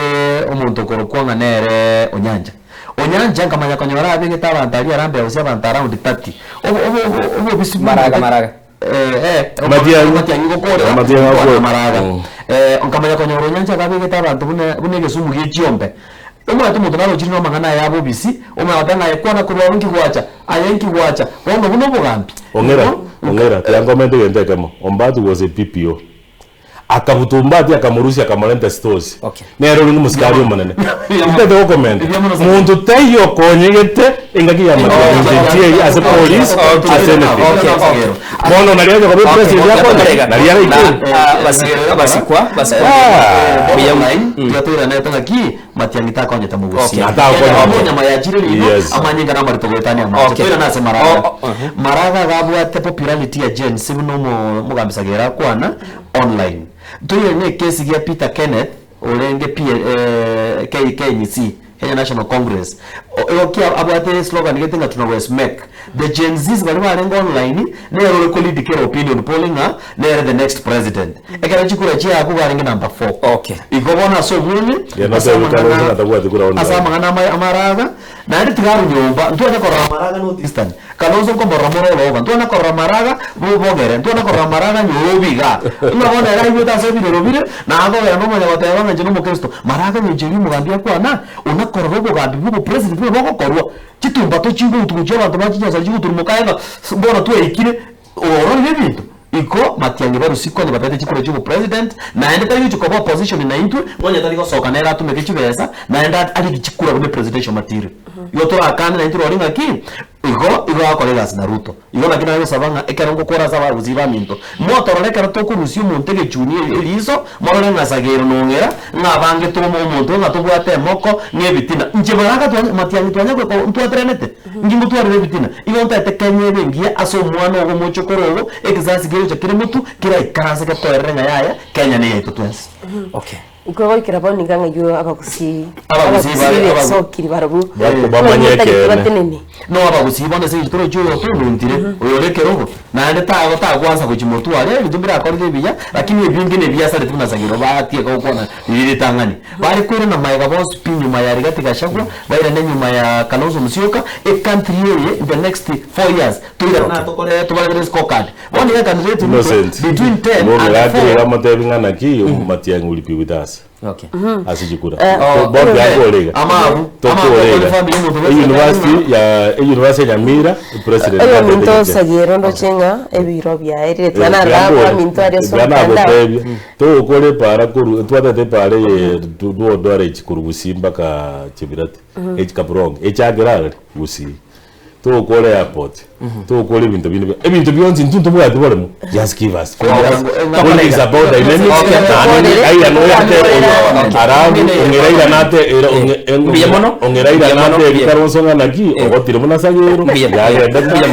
omonto okorokwa ng'a nere Onyancha. Onyancha nkamanya konyora abegete abanto aria arambe gose abanto around 30. Obo obo obo obobisi bwa Maraga, omonto- maraga. Eh, eh, Matiang'i. Matiang'i gokorera, Matiang'i gokwana gokorera. maraga. Eh, nkamanya konyora Onyancha iga abegete abanto buna buna egesumu gie chiombe. Omanyete omonto narochire na amang'ana aya abobisi, omanya goteba ng'a aye kwana korwa abwo nki gwacha, aye nki gwacha, bono buna obogambi. Ong'era, Igo, ong'era, tiga nkomente egento ekemo, Ombati was a PPO. Akabuta Ombati akamorusia akamorenta Sitosi. Okay. Nere orenge omosikari omonene. Ntete gokomenta. Monto taiyo okonyegete engaki ya Matiang'i eri ase police ase anything. Bono nari acha koba president akonye nari araikere. Abasikwa basikwa Ah. buya Tiga toiranete ng'aki Matiang'i takonyete mogusia. Okay. Atakonye. Amo nyama yachire rino Yes. amanyinga namarito goetania amache. Okay. Toirane ase Maraga. Oh, oh, uh-huh. Maraga iga abwate popularity ya Gen Z buna omo omogambi Sagero akwana online. Toirane ekesi gia Peter Kenneth orenge P eh, K KNC, Kenya National Congress. O- igo kia abwate slogan gete ng'a tunaweza make. The Gen Zs baria barenge online nere ore ko lead kera opinion poll ng'a nere the next president. Ekero chikura chiaku barenge number 4. Okay. Igo bono ase obweng'e Yeah, ase notebe amang'ana Kalonzo natabwati kura online. ase amang'ana ama- amaraga naende tiga arwe nyomba ntwanya korora maraga North Eastern Kalonzo nkomorora more oroba ntwanya korora maraga bo bogere ntwanya korora maraga nyorobi igaa ng'a bono ere aigwete ase ebirero bire na akogenda nomanya goteba ng'a inche nomokristo maraga inche erio omogambi akwana onakorora obogambi bwa obopresident buna bogokorwa Chitumbato chigoutu gochia abanto ba chinyasore chigoturumoka aye ng'a bono twaikire ororire ebinto. Igo Matiang'i barusie konya batagete chikura chia obopresident naende tari gochia koba opposition naintwe onye tari gosoka nere atumeke chibesa naende arigie chikura buna presidential material. Igo torakane naintwe rori ng'aki. Igo igo agokora egasi na Ruto. Igo naki nagosaba ng'a ekero ngokora ase abagusii baminto, motorore ekero tokorusia omonto egechuni eriso, morore ng'a Sagero nong'era, ng'a abange tome omonto ng'a tobwate emoko, ng'a ebitina. Inche baraka twanya matiang'i twanya goika ntwateranete, inki ngotwarire ebitina? Igo ntaete Kenya ebe engiya ase omwana ogo omochokoro ogo, ekesasi kegocha kere motwe, keraikaranse getoerere ng'a yaya, Kenya neyaito twensi. Okay. Nkwe goikera bono iga ng'aiywe abagusii Abagusii bare- abagusii abagu- besokiri barobwo Bako- bamanye Bamanyete ekeene. batenene No abagusii bono ase eng'encho torochi oyo otonuntire, oyo ore ekerogo, naende tago tagwansa gochia motwe aria, ebinto mbirakorire ebiya, lakini ebinge nebiasareti buna Sagero batieka gokwana riria ritang'ani. Bare koirana magega bonsi pi nyuma ya Rigathi Gachagua, bairane nyuma ya Kalonzo Musyoka, ecountry eye in the next 4 years toiraroke tokore tobarebere scorecard. Bono iga candidate Ruto Innocent. between 10 Bono and gaki 4 iga amotebi ng'a naki Matiang'i will be with us. Okay. Ase chikura. Eh, To- oh, Bob yakore iga. Amabu, Tokore amabu iga. family omonto bwese University ya university ya Nyamira president oyo natete ominto giche. osagere ndoche ng'a ebiro biaerire Eh, tiga narora aminto aria ase omotandao nagotebia togokora epara koru twatete epara eye dwodwara korwa Gusii mpaka Chebirati echi Kaplong echakera arari Gusii togokora airport togokora ebinto binde ebinto bionsi intwe ntobwati boremo just give us politics is about dynamics naende Raila noyo ate arabu ong'e Raila nate Mbuya mono. ong'e Raila Mbuya mono. nate Kalonzo ng'a naki ogotire buna Sagero Mbuya. yagenda Mbuya.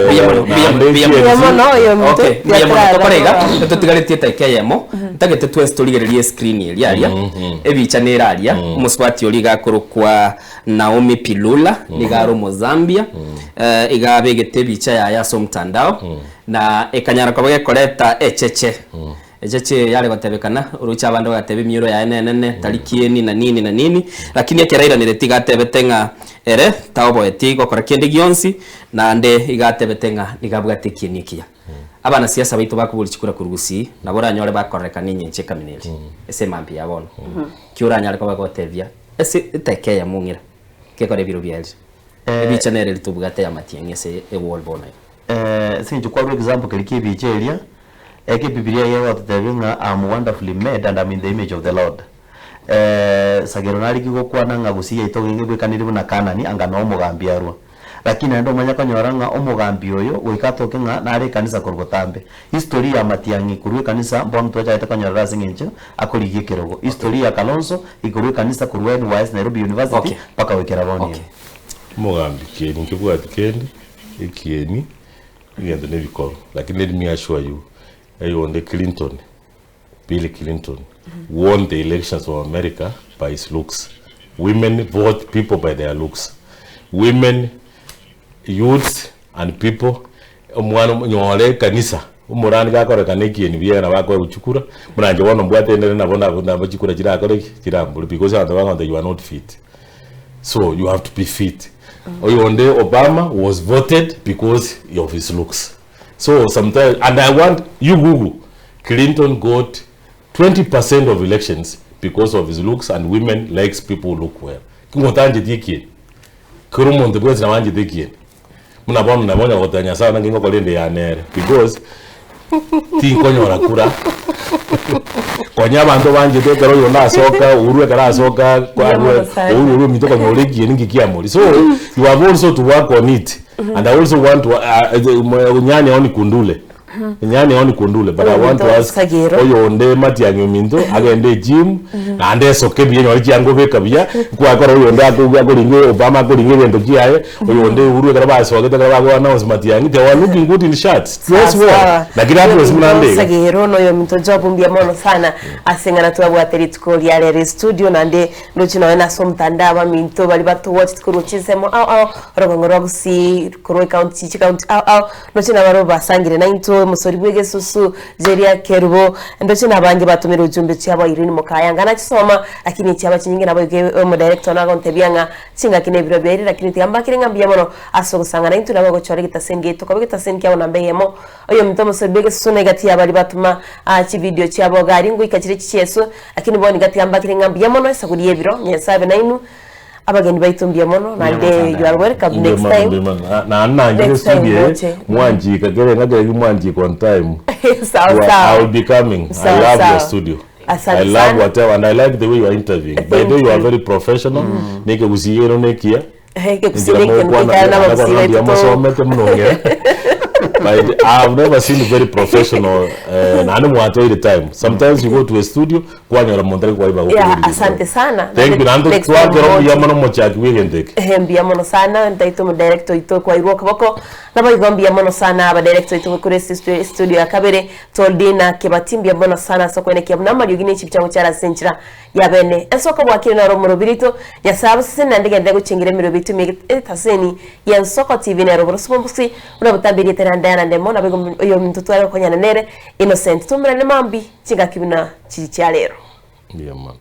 Mbuya mono, mbuya mono, mbuya mono. Mbuya mono, oyo ominto Okay, mbuya mono. tiatrara Tokore iga, mono. totigaretie etaika eyemo, ntagete twensi torigererie escreen eria aria, ebicha nere aria, omosubati oria iga akorokwa Naomi Pilula, nigo are Omozambia, iga abegete ebicha yaye ase omotandao, na ekanyara koba gekoreta echeche. Echeche eye yare gotebekana, oroche abande bagateba emioro yaye nenene, tari kieni na nini na nini, lakini ekero airanire iga atebete ng'a ere taoboeti gokora kende gionsi, naende iga atebete ng'a nigo abwate ekieni ekiya. Abanasiasa baito bakoboria chikura korwa Gusii, nabo oranyore bakorerekana enyencho ekamina eria, ase emambia ya bono. Ki oranyare koba gotebia ase eteka eyemo ng'ira gekora ebiro biarire? Ebicha nere ritobwate amatiang'i ase ewall bono iga. Ase eng'encho kwarua example keria kia ebicha eria, eke ebibilia egototebia ng'a I am wonderfully made and am in the image of the Lord. Sagero nariki gokwana ng'a gusii yaito nigo ebwekanire buna Kanani anga noo omogambi arwa. Lakini naende omanye konyora ng'a omogambi oyo goika atoke ng'a nare ekanisa korwa botambe. History ya Matiang'i korwa ekanisa mbono twachagete konyorera ase eng'encho akorigia ekerogo. History ya Kalonzo ikorwa ekanisa korwa NYS Nairobi University Okay. mpaka goikera bono iga. Omogambi kieni nkebwati kende, ekieni, egento na ebikoro. Lakini let me assure you, eyonde Clinton, Bill Clinton won the elections of America by his looks. Women vote people by their looks. Women, youths and people, omwana nyore ekanisa, omorani gakorekana ekieni buya nabo akoegwa chikura, buna inche bono mbwate ndere nabo nabo nabo chikura chirakore ki? Chirambure because abanto bagontebia you are not fit. So you have to be fit. Oyonde Obama was voted because of his looks. So sometimes, and I want you Google, Clinton got 20% of elections because of his looks and women likes people who look well. Kingotancheti ekieni. Kera omonto bwensi nabo anchete ekieni. Buna bono nabo onya goteba Nyasaye naki ngokora ende yane ere because tinkonyora kura. Konya abanto banchete ekero oyonde asoka, Uhuru ekero asoka, Mbuya sana. Uhuru oria omito okonyora ekieni nki kiamori. So you have also to work on it. And I also want to nyani oni kundule. Nyani oni kundule but I want to ask Sagero. oyonde Matiang'i ominto agende egym naende esoke buya nyore chianga obeka buya kwakora oyonde ako akoringa Obama akoringa egento kiaye oyonde Uhuru ekero basogete ekero bago announce Matiang'i they were looking good in shirts dress well lakini address buna nde iga. Sagero noyo ominto Job mbuya mono sana ase ng'ana twabwate rituko ria rero estudio naende ndoche nonya nase omotandao abaminto baria batowacheti korwa chinsemo ao ao orogongo rwa Gusii korwa ecounty chicounty ao ao ndoche nabaro basangire naintwe omosori bwa egesusu Jeria Kerubo ndoche nabange batomire ujumbe chiabo Irene Mokaya nachisoma lakini chiaba chinyinge nabo iga omodirector nagontebia ng'a chingaki na ebiro biaire lakini tiga mbakire ng'a mbuya mono ase ogosanga naintwe nabo ogochora egetaseni giaito koba egetaseni kiabo namba eyemo oyo ominto omosori bwa egesusu na egati yabari batoma chivideo chiabo gari ngoika chire chichieso lakini bono iga tiga mbakire ng'a mbuya mono esaguri ya ebiro Nyasaye abe nainwe abageni baito mbuya mono naende you are welcome next time Naende nanchire Next time studio eye moche. mwanchika kere ng'a kere mwanchika on time. Sawa, You are- sawa. I will be coming. I Sawa, love sawa. your studio. Asante I love sana. whatever and I like the way you are interviewing. By the way you are very professional. Neke gusii ero nekiya. Ekegusii na ekegeni kekare na abagusii baito to- Mosomete muno ng'e. But I've never seen very professional naende mwatwaire time. Sometimes you go to a studio kwanyora monto ari kwaiba Yeah, gokoboria. asante sana. Thank you naende Next time twakera moche. mbuya mono mochaki bwa egento eke. Ehe, mbuya mono sana ntaito omodirector oito kwairwe okoboko naboigo mbuya mono sana abadirector oito kore ase estudio ya kabere Toldina Kebati mbuya mono sana ase okoenekia buna amariogi ne chibicha gochara ase enchera ya bene. Ase okobwakire naro omorobi rito Nyasae aboseseni naende gende gochengera emerobi yaito ime etaseni ya Nsoko TV nero oboroso bw'obosi buna botambe erieta ria Diana Ndemo naboigo oyominto tware gokonyana nere Innocent. Tomerane mambi chingaki buna chiri chia rero. Mbuya mono.